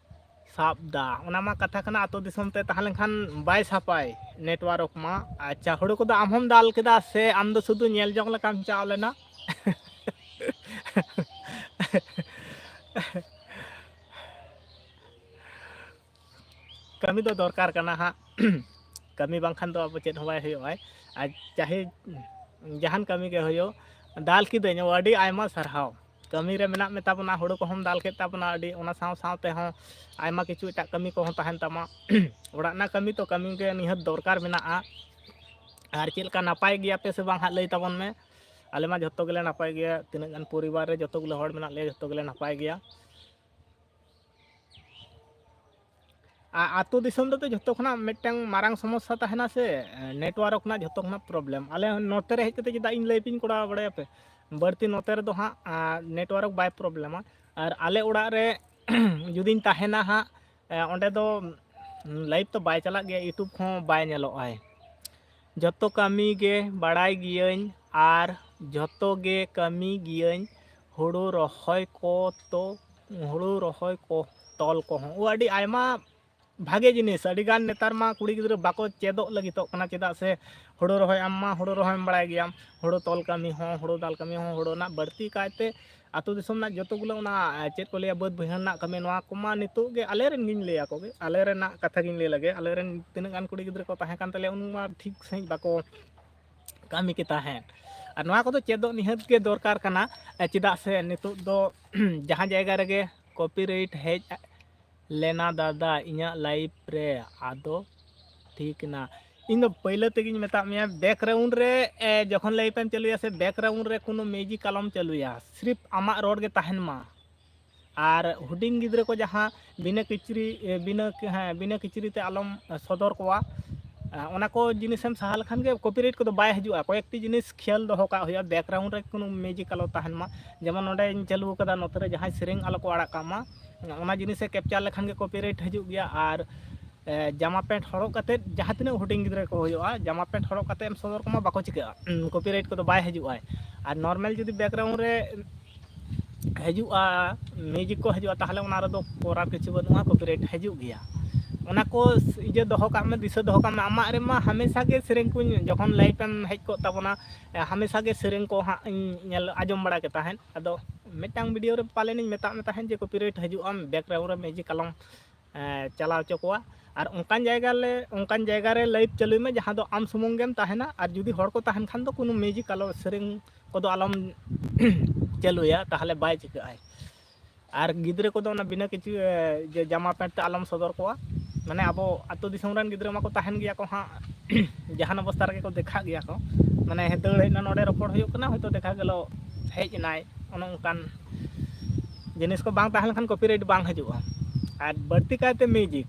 ᱥᱟᱵ ᱫᱟ᱾ ᱚᱱᱟ ᱢᱟ ᱠᱟᱛᱷᱟ ᱠᱟᱱᱟ, ᱟᱹᱛᱩ ᱫᱤᱥᱚᱢ ᱛᱮ ᱛᱟᱦᱮᱸ ᱞᱮᱱᱠᱷᱟᱱ ᱵᱟᱭ ᱥᱟᱯᱟᱭ ᱱᱮᱴᱣᱟᱨᱠ ᱢᱟ᱾ ᱟᱪᱪᱷᱟ, ᱦᱩᱲᱩ ᱠᱚᱫᱚ ᱟᱢ ᱦᱚᱸᱢ ᱫᱟᱞ ᱠᱮᱫᱟ ᱥᱮ ᱟᱢ ᱫᱚ ᱥᱩᱫᱷᱩ ᱧᱮᱞ ᱡᱚᱝ ᱞᱮᱠᱟᱢ ᱪᱟᱣ ᱞᱮᱱᱟ? ᱠᱟᱹᱢᱤ ᱫᱚ ᱫᱚᱨᱠᱟᱨ ᱠᱟᱱᱟ ᱦᱟᱸᱜ᱾ ᱠᱟᱹᱢᱤ ᱵᱟᱝᱠᱷᱟᱱ ᱫᱚ ᱟᱵᱚ ᱪᱮᱫ ᱦᱚᱸ ᱵᱟᱭ ᱦᱩᱭᱩᱜᱼᱟ᱾ ᱟᱨ ᱪᱟᱦᱮ ᱡᱟᱦᱟᱱ ᱠᱟᱹᱢᱤ ᱜᱮ ᱦᱩᱭᱩᱜ, ᱫᱟᱞ ᱠᱤᱫᱟᱹᱧ, ᱟᱹᱰᱤ ᱟᱭᱢᱟ ᱥᱟᱨᱦᱟᱣ᱾ ᱠᱟᱹᱢᱤ ᱨᱮ ᱢᱮᱱᱟᱜ ᱢᱮ ᱛᱟᱵᱚᱱᱟ, ᱦᱩᱲᱩ ᱠᱚᱦᱚᱸᱢ ᱫᱟᱞ ᱠᱮᱫ ᱛᱟᱵᱚᱱᱟ, ᱟᱹᱰᱤ, ᱚᱱᱟ ᱥᱟᱶ ᱥᱟᱶ ᱛᱮᱦᱚᱸ ᱟᱭᱢᱟ ᱠᱤᱪᱷᱩ ᱮᱴᱟᱜ ᱠᱟᱹᱢᱤ ᱠᱚᱦᱚᱸ ᱛᱟᱦᱮᱱ ᱛᱟᱢᱟ᱾ ᱚᱲᱟᱜ ᱨᱮᱱᱟᱜ ᱠᱟᱹᱢᱤ ᱛᱚ, ᱠᱟᱹᱢᱤ ᱜᱮ ᱱᱤᱦᱟᱹᱛ ᱫᱚᱨᱠᱟᱨ ᱢᱮᱱᱟᱜᱼᱟ᱾ ᱟᱨ ᱪᱮᱫ ᱞᱮᱠᱟ, ᱱᱟᱯᱟᱭ ᱜᱮᱭᱟᱯᱮ ᱥᱮ ᱵᱟᱝ ᱦᱟᱸᱜ, ᱞᱟᱹᱭ ᱛᱟᱵᱚᱱ ᱢᱮ᱾ ᱟᱞᱮ ᱢᱟ ᱡᱷᱚᱛᱚ ᱜᱮᱞᱮ ᱱᱟᱯᱟᱭ ᱜᱮᱭᱟ, ᱛᱤᱱᱟᱹᱜ ᱜᱟᱱ ᱯᱚᱨᱤᱵᱟᱨ ᱨᱮ ᱡᱷᱚᱛᱚ ᱜᱮᱞᱮ ᱦᱚᱲ ᱢᱮᱱᱟᱜ ᱞᱮᱭᱟ, ᱡᱷᱚᱛᱚ ᱜᱮᱞᱮ ᱱᱟᱯᱟᱭ ᱜᱮᱭᱟ᱾ ᱟ- ᱟᱛᱳ ᱫᱤᱥᱚᱢ ᱨᱮᱫᱚ ᱡᱷᱚᱛᱚ ᱠᱷᱚᱱᱟᱜ ᱢᱤᱫᱴᱟᱝ ᱢᱟᱨᱟᱝ ᱥᱚᱢᱚᱥᱥᱟ ᱛᱟᱦᱮᱱᱟ ᱥᱮ, network ᱨᱮᱱᱟᱜ ᱡᱷᱚᱛᱚ ᱠᱷᱚᱱᱟᱜ problem᱾ ᱟᱞᱮ ᱱᱚᱛᱮ ᱨᱮ ᱦᱮᱡ ᱠᱟᱛᱮ ᱪᱮᱫᱟᱜ ᱤᱧ live ᱤᱧ ᱠᱚᱨᱟᱣᱟ ᱵᱟᱲᱟᱭᱟᱯᱮ? ᱵᱟᱹᱲᱛᱤ ᱱᱚᱛᱮ ᱨᱮᱫᱚ ᱦᱟᱸᱜ, ᱟ, network ᱵᱟᱭ problemᱟ᱾ ᱟᱨ ᱟᱞᱮ ᱚᱲᱟᱜ ᱨᱮ ᱡᱩᱫᱤᱧ ᱛᱟᱦᱮᱱᱟ ᱦᱟᱸᱜ, ᱮ, ᱚᱸᱰᱮ ᱫᱚ live ᱛᱚ ᱵᱟᱭ ᱪᱟᱞᱟᱜ ᱜᱮᱭᱟ, YouTube ᱦᱚᱸ ᱵᱟᱭ ᱧᱮᱞᱚᱜᱼᱟᱭ᱾ ᱡᱚᱛᱚ ᱠᱟᱹᱢᱤ ᱜᱮ ᱵᱟᱲᱟᱭ ᱜᱤᱭᱟᱹᱧ ᱟᱨ ᱡᱚᱛᱚ ᱜᱮ ᱠᱟᱹᱢᱤ ᱜᱤᱭᱟᱹᱧ, ᱦᱳᱲᱳ ᱨᱚᱦᱚᱭ ᱠᱚ ᱛᱚ, ᱦᱳᱲᱳ ᱨᱚᱦᱚᱭ ᱠᱚ, ᱛᱚᱞ ᱠᱚᱦᱚᱸ᱾ ᱳ, ᱟᱹᱰᱤ ᱟᱭᱢᱟ ᱵᱷᱟᱜᱮ ᱡᱤᱱᱤᱥ᱾ ᱟᱹᱰᱤ ᱜᱟᱱ ᱱᱮᱛᱟᱨ ᱢᱟ ᱠᱩᱲᱤ ᱜᱤᱫᱽᱨᱟᱹ ᱵᱟᱠᱚ ᱪᱮᱫᱚᱜ ᱞᱟᱹᱜᱤᱫᱚᱜ ᱠᱟᱱᱟ, ᱪᱮᱫᱟᱜ ᱥᱮ ᱦᱳᱲᱳ ᱨᱚᱦᱚᱭ, ᱟᱢ ᱢᱟ ᱦᱳᱲᱳ ᱨᱚᱦᱚᱭᱮᱢ ᱵᱟᱲᱟᱭ ᱜᱮᱭᱟᱢ, ᱦᱳᱲᱳ ᱛᱚᱞ ᱠᱟᱹᱢᱤ ᱦᱚᱸ, ᱦᱳᱲᱳ ᱫᱟᱞ ᱠᱟᱹᱢᱤ ᱦᱚᱸ, ᱦᱳᱲᱳ ᱨᱮᱱᱟᱜ ᱵᱟᱹᱲᱛᱤ ᱠᱟᱭᱛᱮ ᱟᱹᱛᱩ ᱫᱤᱥᱚᱢ ᱨᱮᱱᱟᱜ ᱡᱚᱛᱚ ᱜᱩᱞᱟᱹ ᱚᱱᱟ, ᱮ, ᱪᱮᱫ ᱠᱚ ᱞᱟᱹᱭᱟ, ᱵᱟᱹᱫᱽ ᱵᱟᱹᱭᱦᱟᱹᱲ ᱨᱮᱱᱟᱜ ᱠᱟᱹᱢᱤ, ᱱᱚᱣᱟ ᱠᱚᱢᱟ ᱱᱤᱛᱚᱜ ᱜᱮ ᱟᱞᱮ ᱨᱮᱱ ᱜᱤᱧ ᱞᱟᱹᱭ ᱟᱠᱚ ᱜᱮ, ᱟᱞᱮ ᱨᱮᱱᱟᱜ ᱠᱟᱛᱷᱟ ᱜᱤᱧ ᱞᱟᱹᱭ ᱞᱮᱜᱮ᱾ ᱟᱞᱮ ᱨᱮᱱ ᱛᱤᱱᱟᱹᱜ ᱜᱟᱱ ᱠᱩᱲᱤ ᱜᱤᱫᱽᱨᱟᱹ ᱠᱚ ᱛᱟᱦᱮᱸ ᱠᱟᱱ ᱛᱟᱞᱮᱭᱟ, ᱩᱱ ᱢᱟ ᱴᱷᱤᱠ ᱥᱟᱺᱦᱤᱡ ᱵᱟᱠᱚ ᱠᱟᱹᱢᱤ ᱠᱮ ᱛᱟᱦᱮᱸᱫ᱾ ᱟᱨ ᱱᱚᱣᱟ ᱠᱚᱫᱚ ᱪᱮᱫᱚᱜ ᱱᱤᱦᱟᱹᱛ ᱜᱮ ᱫᱚᱨᱠᱟᱨ ᱠᱟᱱᱟ, ᱮ, ᱪᱮᱫᱟᱜ ᱥᱮ ᱱᱤᱛᱚᱜ ᱫᱚ ᱡᱟᱦᱟᱸ ᱡᱟᱭᱜᱟ ᱨᱮᱜᱮ copyright ᱦᱮᱡ ᱞᱮᱱᱟ ᱫᱟᱫᱟ, ᱤᱧᱟᱹᱜ live ᱨᱮ ᱟᱫᱚ ᱴᱷᱤᱠ ᱮᱱᱟ᱾ ᱤᱧ ᱫᱚ ᱯᱟᱹᱭᱞᱟᱹ ᱛᱮᱜᱮᱧ ᱢᱮᱛᱟᱫ ᱢᱮᱭᱟ, background ᱨᱮ, ᱮ, ᱡᱚᱠᱷᱚᱱ live ᱮᱢ ᱪᱟᱹᱞᱩᱭᱟ ᱥᱮ, background ᱨᱮ ᱠᱳᱱᱳ music ᱟᱞᱚᱢ ᱪᱟᱹᱞᱩᱭᱟ, ᱥᱨᱤᱯ ᱟᱢᱟᱜ ᱨᱚᱲ ᱜᱮ ᱛᱟᱦᱮᱱ ᱢᱟ᱾ ᱟᱨ ᱦᱩᱰᱤᱧ ᱜᱤᱫᱽᱨᱟᱹ ᱠᱚ ᱡᱟᱦᱟᱸ ᱵᱤᱱᱟᱹ ᱠᱤᱪᱨᱤ, ᱮ, ᱵᱤᱱᱟᱹ, ᱦᱮᱸ, ᱵᱤᱱᱟᱹ ᱠᱤᱪᱨᱤ ᱛᱮ ᱟᱞᱚᱢ ᱥᱚᱫᱚᱨ ᱠᱚᱣᱟ᱾ ᱮ, ᱚᱱᱟ ᱠᱚ ᱡᱤᱱᱤᱥᱮᱢ ᱥᱟᱦᱟ ᱞᱮᱠᱷᱟᱱ ᱜᱮ copyright ᱠᱚᱫᱚ ᱵᱟᱭ ᱦᱤᱡᱩᱜᱼᱟ᱾ ᱠᱚᱭᱮᱠᱴᱤ ᱡᱤᱱᱤᱥ ᱠᱷᱮᱭᱟᱞ ᱫᱚᱦᱚ ᱠᱟᱜ ᱦᱩᱭᱩᱜᱼᱟ, background ᱨᱮ ᱠᱳᱱᱳ music ᱟᱞᱚ ᱛᱟᱦᱮᱱ ᱢᱟ᱾ ᱡᱮᱢᱚᱱ ᱱᱚᱸᱰᱮᱧ ᱪᱟᱹᱞᱩ ᱟᱠᱟᱫᱟ, ᱱᱚᱛᱮ ᱨᱮ ᱡᱟᱦᱟᱸᱭ ᱥᱮᱨᱮᱧ ᱟᱞᱚ ᱠᱚ ᱟᱲᱟᱜ ᱠᱟᱜ ᱢᱟ, ᱚᱱᱟ ᱡᱤᱱᱤᱥᱮ capture ᱞᱮᱠᱷᱟᱱ ᱜᱮ copyright ᱦᱤᱡᱩᱜ ᱜᱮᱭᱟ᱾ ᱟᱨ, ᱮ, ᱡᱟᱢᱟ ᱯᱮᱱᱴ ᱦᱚᱨᱚᱜ ᱠᱟᱛᱮᱫ ᱡᱟᱦᱟᱸ ᱛᱤᱱᱟᱹᱜ ᱦᱩᱰᱤᱧ ᱜᱤᱫᱽᱨᱟᱹ ᱠᱚ ᱦᱩᱭᱩᱜᱼᱟ, ᱡᱟᱢᱟ ᱯᱮᱱᱴ ᱦᱚᱨᱚᱜ ᱠᱟᱛᱮᱫ ᱮᱢ ᱥᱚᱫᱚᱨ ᱠᱚᱢᱟ, ᱵᱟᱠᱚ ᱪᱤᱠᱟᱹᱜᱼᱟ, ᱩᱸ, copyright ᱠᱚᱫᱚ ᱵᱟᱭ ᱦᱤᱡᱩᱜᱼᱟ᱾ ᱟᱨ normal ᱡᱩᱫᱤ background ᱨᱮ ᱦᱤᱡᱩᱜᱼᱟ, music ᱠᱚ ᱦᱤᱡᱩᱜᱼᱟ, ᱛᱟᱦᱚᱞᱮ ᱚᱱᱟ ᱨᱮᱫᱚ ᱠᱚᱨᱟᱨ ᱠᱤᱪᱷᱩ ᱵᱟᱹᱱᱩᱜᱼᱟ, copyright ᱦᱤᱡᱩᱜ ᱜᱮᱭᱟ᱾ ᱚᱱᱟ ᱠᱚ ᱤᱭᱟᱹ ᱫᱚᱦᱚ ᱠᱟᱜ ᱢᱮ, ᱫᱤᱥᱟᱹ ᱫᱚᱦᱚ ᱠᱟᱜ ᱢᱮ᱾ ᱟᱢᱟᱜ ᱨᱮᱢᱟ ᱦᱟᱢᱮᱥᱟ ᱜᱮ ᱥᱮᱨᱮᱧ ᱠᱚᱧ, ᱡᱚᱠᱷᱚᱱ live ᱮᱢ ᱦᱮᱡ ᱠᱚᱜ ᱛᱟᱵᱚᱱᱟ, ᱮ, ᱦᱟᱢᱮᱥᱟ ᱜᱮ ᱥᱮᱨᱮᱧ ᱠᱚ ᱦᱟᱸᱜ ᱤᱧ ᱧᱮᱞ ᱟᱸᱡᱚᱢ ᱵᱟᱲᱟ ᱠᱮ ᱛᱟᱦᱮᱸᱫ᱾ ᱟᱫᱚ ᱢᱤᱫᱴᱟᱝ video ᱨᱮ ᱯᱟᱞᱮᱱᱤᱧ ᱢᱮᱛᱟᱜ ᱢᱮ ᱛᱟᱦᱮᱸᱫ ᱡᱮ copyright ᱦᱤᱡᱩᱜᱼᱟ, background ᱨᱮ music ᱟᱞᱚᱢ, ᱮ, ᱪᱟᱞᱟᱣ ᱦᱚᱪᱚ ᱠᱚᱣᱟ᱾ ᱟᱨ ᱚᱱᱠᱟᱱ ᱡᱟᱭᱜᱟ ᱞᱮ, ᱚᱱᱠᱟᱱ ᱡᱟᱭᱜᱟ ᱨᱮ live ᱪᱟᱹᱞᱩᱭ ᱢᱮ ᱡᱟᱦᱟᱸ ᱫᱚ ᱟᱢ ᱥᱩᱢᱩᱝ ᱜᱮᱢ ᱛᱟᱦᱮᱱᱟ, ᱟᱨ ᱡᱩᱫᱤ ᱦᱚᱲ ᱠᱚ ᱛᱟᱦᱮᱱ ᱠᱷᱟᱱ ᱫᱚ ᱠᱳᱱᱳ music ᱟᱞᱚ, ᱥᱮᱨᱮᱧ ᱠᱚᱫᱚ ᱟᱞᱚᱢ ᱪᱟᱹᱞᱩᱭᱟ, ᱛᱟᱦᱚᱞᱮ ᱵᱟᱭ ᱪᱤᱠᱟᱹᱜᱼᱟᱭ᱾ ᱟᱨ ᱜᱤᱫᱽᱨᱟᱹ ᱠᱚᱫᱚ ᱚᱱᱟ ᱵᱤᱱᱟᱹ ᱠᱤᱪᱷᱩ, ᱮ, ᱡᱮ ᱡᱟᱢᱟ ᱯᱮᱱᱴ ᱛᱮ ᱟᱞᱚᱢ ᱥᱚᱫᱚᱨ ᱠᱚᱣᱟ᱾ ᱢᱟᱱᱮ ᱟᱵᱚ ᱟᱹᱛᱩ ᱫᱤᱥᱚᱢ ᱨᱮᱱ ᱜᱤᱫᱽᱨᱟᱹ ᱢᱟᱠᱚ ᱛᱟᱦᱮᱱ ᱜᱮᱭᱟ ᱠᱚ ᱦᱟᱸᱜ, ᱡᱟᱦᱟᱱ ᱚᱵᱚᱥᱛᱟ ᱨᱮᱜᱮ ᱠᱚ ᱫᱮᱠᱷᱟᱜ ᱜᱮᱭᱟ ᱠᱚ, ᱢᱟᱱᱮ ᱫᱟᱹᱲ ᱦᱮᱡ ᱮᱱᱟ, ᱱᱚᱰᱮ ᱨᱚᱯᱚᱲ ᱦᱩᱭᱩᱜ ᱠᱟᱱᱟ, ᱦᱚᱭᱛᱳ ᱫᱮᱠᱷᱟ ᱜᱮᱞᱚ ᱦᱮᱡ ᱮᱱᱟᱭ, ᱚᱱᱮ ᱚᱱᱠᱟᱱ ᱡᱤᱱᱤᱥ ᱠᱚ ᱵᱟᱝ ᱛᱟᱦᱮᱸ ᱞᱮᱱᱠᱷᱟᱱ copyright ᱵᱟᱝ ᱦᱤᱡᱩᱜᱼᱟ᱾ ᱟᱨ ᱵᱟᱹᱲᱛᱤ ᱠᱟᱭᱛᱮ music,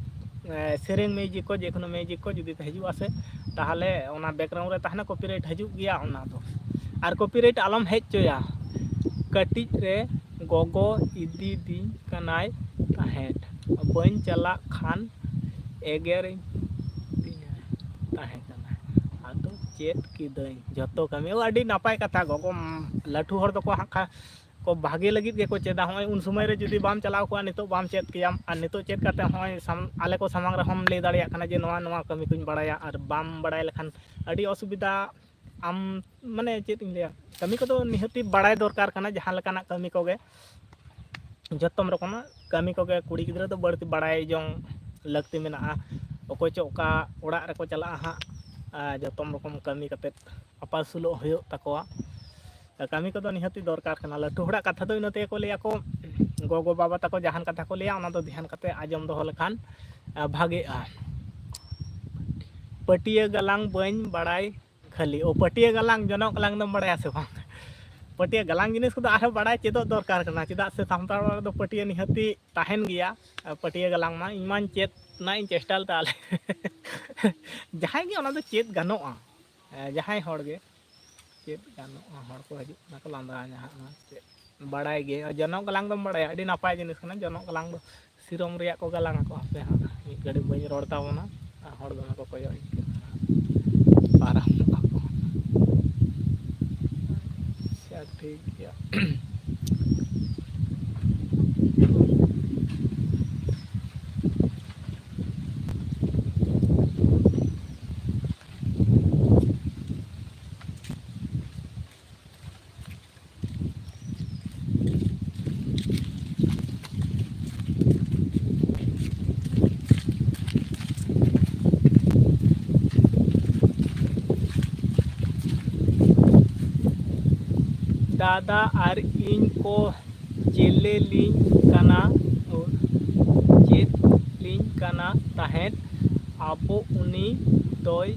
ᱥᱮᱨᱮᱧ ᱢᱤᱭᱩᱡᱤᱠ ᱠᱚ, ᱡᱮ ᱠᱳᱱᱳ ᱢᱤᱭᱩᱡᱤᱠ ᱠᱚ ᱡᱩᱫᱤ ᱦᱤᱡᱩᱜᱼᱟ ᱥᱮ, ᱛᱟᱦᱚᱞᱮ ᱚᱱᱟ ᱵᱮᱠᱜᱨᱟᱣᱩᱱᱰ ᱨᱮ ᱛᱟᱦᱮᱱᱟ, ᱠᱚᱯᱤᱨᱟᱭᱤᱴ ᱦᱤᱡᱩᱜ ᱜᱮᱭᱟ ᱚᱱᱟ ᱫᱚ᱾ ᱟᱨ ᱠᱚᱯᱤᱨᱟᱭᱤᱴ ᱟᱞᱚᱢ ᱦᱮᱡ ᱦᱚᱪᱚᱭᱟ᱾ ᱠᱟᱹᱴᱤᱡ ᱨᱮ ᱜᱚᱜᱚ ᱤᱫᱤᱫᱤᱧ ᱠᱟᱱᱟᱭ ᱛᱟᱦᱮᱸᱫ, ᱵᱟᱹᱧ ᱪᱟᱞᱟᱜ ᱠᱷᱟᱱ ᱮᱜᱮᱨᱤᱧ ᱛᱤᱧᱟᱹ ᱛᱟᱦᱮᱸ ᱠᱟᱱᱟ᱾ ᱟᱫᱚ ᱪᱮᱫ ᱠᱤᱫᱟᱹᱧ ᱡᱚᱛᱚ ᱠᱟᱹᱢᱤ᱾ ᱳ, ᱟᱹᱰᱤ ᱱᱟᱯᱟᱭ ᱠᱟᱛᱷᱟ᱾ ᱜᱚᱜᱚ, ᱞᱟᱹᱴᱩ ᱦᱚᱲ ᱫᱚᱠᱚ ᱦᱟᱸᱜ ᱠᱷᱟᱱ ᱠᱚ ᱵᱷᱟᱜᱮ ᱞᱟᱹᱜᱤᱫ ᱜᱮᱠᱚ ᱪᱮᱫᱟ᱾ ᱦᱚᱸᱜᱼᱚᱭ ᱩᱱ ᱥᱚᱢᱚᱭ ᱨᱮ ᱡᱩᱫᱤ ᱵᱟᱢ ᱪᱟᱞᱟᱣ ᱠᱚᱜᱼᱟ, ᱱᱤᱛᱚᱜ ᱵᱟᱢ ᱪᱮᱫ ᱠᱮᱭᱟᱢ᱾ ᱟᱨ ᱱᱤᱛᱚᱜ ᱪᱮᱫ ᱠᱟᱛᱮ ᱦᱚᱸᱜᱼᱚᱭ ᱥᱟᱢ-, ᱟᱞᱮ ᱠᱚ ᱥᱟᱢᱟᱝ ᱨᱮᱦᱚᱸᱢ ᱞᱟᱹᱭ ᱫᱟᱲᱮᱭᱟᱜ ᱠᱟᱱᱟ ᱡᱮ ᱱᱚᱣᱟ, ᱱᱚᱣᱟ ᱠᱟᱹᱢᱤ ᱠᱚᱧ ᱵᱟᱲᱟᱭᱟ᱾ ᱟᱨ ᱵᱟᱢ ᱵᱟᱲᱟᱭ ᱞᱮᱠᱷᱟᱱ ᱟᱹᱰᱤ ᱚᱥᱩᱵᱤᱫᱷᱟ᱾ ᱟᱢ, ᱢᱟᱱᱮ, ᱪᱮᱫ ᱤᱧ ᱞᱟᱹᱭᱟ, ᱠᱟᱹᱢᱤ ᱠᱚᱫᱚ ᱱᱤᱦᱟᱹᱛᱤ ᱵᱟᱲᱟᱭ ᱫᱚᱨᱠᱟᱨ ᱠᱟᱱᱟ, ᱡᱟᱦᱟᱸ ᱞᱮᱠᱟᱱᱟᱜ ᱠᱟᱹᱢᱤ ᱠᱚᱜᱮ, ᱡᱚᱛᱚᱢ ᱨᱚᱠᱚᱢᱟᱜ ᱠᱟᱹᱢᱤ ᱠᱚᱜᱮ ᱠᱩᱲᱤ ᱜᱤᱫᱽᱨᱟᱹ ᱫᱚ ᱵᱟᱹᱲᱛᱤ ᱵᱟᱲᱟᱭ ᱡᱚᱝ ᱞᱟᱹᱠᱛᱤ ᱢᱮᱱᱟᱜᱼᱟ᱾ ᱚᱠᱚᱭ ᱪᱚ ᱚᱠᱟ ᱚᱲᱟᱜ ᱨᱮᱠᱚ ᱪᱟᱞᱟᱜᱼᱟ ᱦᱟᱸᱜ, ᱟᱨ ᱡᱚᱛᱚᱢ ᱨᱚᱠᱚᱢ ᱠᱟᱹᱢᱤ ᱠᱟᱛᱮᱫ ᱟᱯᱟᱥᱩᱞᱚᱜ ᱦᱩᱭᱩᱜ ᱛᱟᱠᱚᱣᱟ᱾ ᱠᱟᱹᱢᱤ ᱠᱚᱫᱚ ᱱᱤᱦᱟᱹᱛᱤ ᱫᱚᱨᱠᱟᱨ ᱠᱟᱱᱟ᱾ ᱞᱟᱹᱴᱩ ᱦᱚᱲᱟᱜ ᱠᱟᱛᱷᱟ ᱫᱚ ᱤᱱᱟᱹ ᱛᱮᱜᱮ ᱠᱚ ᱞᱟᱹᱭᱟ ᱠᱚ, ᱜᱚᱜᱚ ᱵᱟᱵᱟ ᱛᱟᱠᱚ ᱡᱟᱦᱟᱱ ᱠᱟᱛᱷᱟ ᱠᱚ ᱞᱟᱹᱭᱟ, ᱚᱱᱟ ᱫᱚ ᱫᱷᱮᱭᱟᱱ ᱠᱟᱛᱮ ᱟᱸᱡᱚᱢ ᱫᱚᱦᱚ ᱞᱮᱠᱷᱟᱱ, ᱟ, ᱵᱷᱟᱜᱮᱜᱼᱟ᱾ ᱯᱟᱹᱴᱭᱟᱹ ᱜᱟᱞᱟᱝ ᱵᱟᱹᱧ ᱵᱟᱲᱟᱭ ᱠᱷᱟᱹᱞᱤ᱾ ᱳ, ᱯᱟᱹᱴᱭᱟᱹ ᱜᱟᱞᱟᱝ, ᱡᱚᱱᱚᱜ ᱜᱟᱞᱟᱝ ᱫᱚᱢ ᱵᱟᱲᱟᱭᱟ ᱥᱮ ᱵᱟᱝ? ᱯᱟᱹᱴᱭᱟᱹ ᱜᱟᱞᱟᱝ ᱡᱤᱱᱤᱥ ᱠᱚᱫᱚ ᱟᱨᱦᱚᱸ ᱵᱟᱲᱟᱭ ᱪᱮᱫᱚᱜ ᱫᱚᱨᱠᱟᱨ ᱠᱟᱱᱟ, ᱪᱮᱫᱟᱜ ᱥᱮ ᱥᱟᱱᱛᱟᱲ ᱚᱲᱟᱜ ᱨᱮᱫᱚ ᱯᱟᱹᱴᱭᱟᱹ ᱱᱤᱦᱟᱹᱛᱤ ᱛᱟᱦᱮᱱ ᱜᱮᱭᱟ᱾ ᱟᱨ ᱯᱟᱹᱴᱭᱟᱹ ᱜᱟᱞᱟᱝ ᱢᱟ ᱤᱧ ᱢᱟᱧ ᱪᱮᱫ ᱨᱮᱱᱟᱜ ᱤᱧ ᱪᱮᱥᱴᱟ ᱞᱮᱫᱟ, ᱟᱞᱮ ᱡᱟᱦᱟᱸᱭ ᱜᱮ ᱚᱱᱟ ᱫᱚ ᱪᱮᱫ ᱜᱟᱱᱚᱜᱼᱟ, ᱡᱟᱦᱟᱸᱭ ᱦᱚᱲ ᱜᱮ ᱪᱮᱫ ᱜᱟᱱᱚᱜᱼᱟ᱾ ᱦᱚᱲ ᱠᱚ ᱦᱤᱡᱩᱜ ᱠᱟᱱᱟ ᱠᱚ ᱞᱟᱸᱫᱟ ᱟᱧᱟ ᱦᱟᱸᱜ, ᱱᱚᱣᱟ ᱪᱮᱫ ᱵᱟᱲᱟᱭ ᱜᱮ, ᱡᱚᱱᱚᱜ ᱜᱟᱞᱟᱝ ᱫᱚᱢ ᱵᱟᱲᱟᱭᱟ? ᱟᱹᱰᱤ ᱱᱟᱯᱟᱭ ᱡᱤᱱᱤᱥ ᱠᱟᱱᱟ ᱡᱚᱱᱚᱜ ᱜᱟᱞᱟᱝ ᱫᱚ᱾ ᱥᱤᱨᱚᱢ ᱨᱮᱭᱟᱜ ᱠᱚ ᱜᱟᱞᱟᱝ ᱟᱠᱚ, ᱦᱟᱯᱮ ᱦᱟᱸᱜ ᱢᱤᱫ ᱜᱷᱟᱹᱲᱤᱡ ᱵᱟᱹᱧ ᱨᱚᱲ ᱛᱟᱵᱚᱱᱟ, ᱟᱨ ᱦᱚᱲ ᱫᱚᱢᱮ ᱠᱚ ᱠᱚᱭᱚᱜ ᱤᱧ ᱠᱟᱱᱟ, ᱯᱟᱨᱟᱢᱚᱜᱼᱟ ᱠᱚ᱾ ᱟᱪᱪᱷᱟ, ᱴᱷᱤᱠ ᱜᱮᱭᱟ᱾ ᱫᱟᱫᱟ ᱟᱨ ᱤᱧ ᱠᱚ ᱪᱮᱞᱮ ᱞᱤᱧ ᱠᱟᱱᱟ, ᱪᱮᱫ ᱞᱤᱧ ᱠᱟᱱᱟ ᱛᱟᱦᱮᱸᱫ, ᱟᱵᱚ ᱩᱱᱤ ᱫᱚᱭ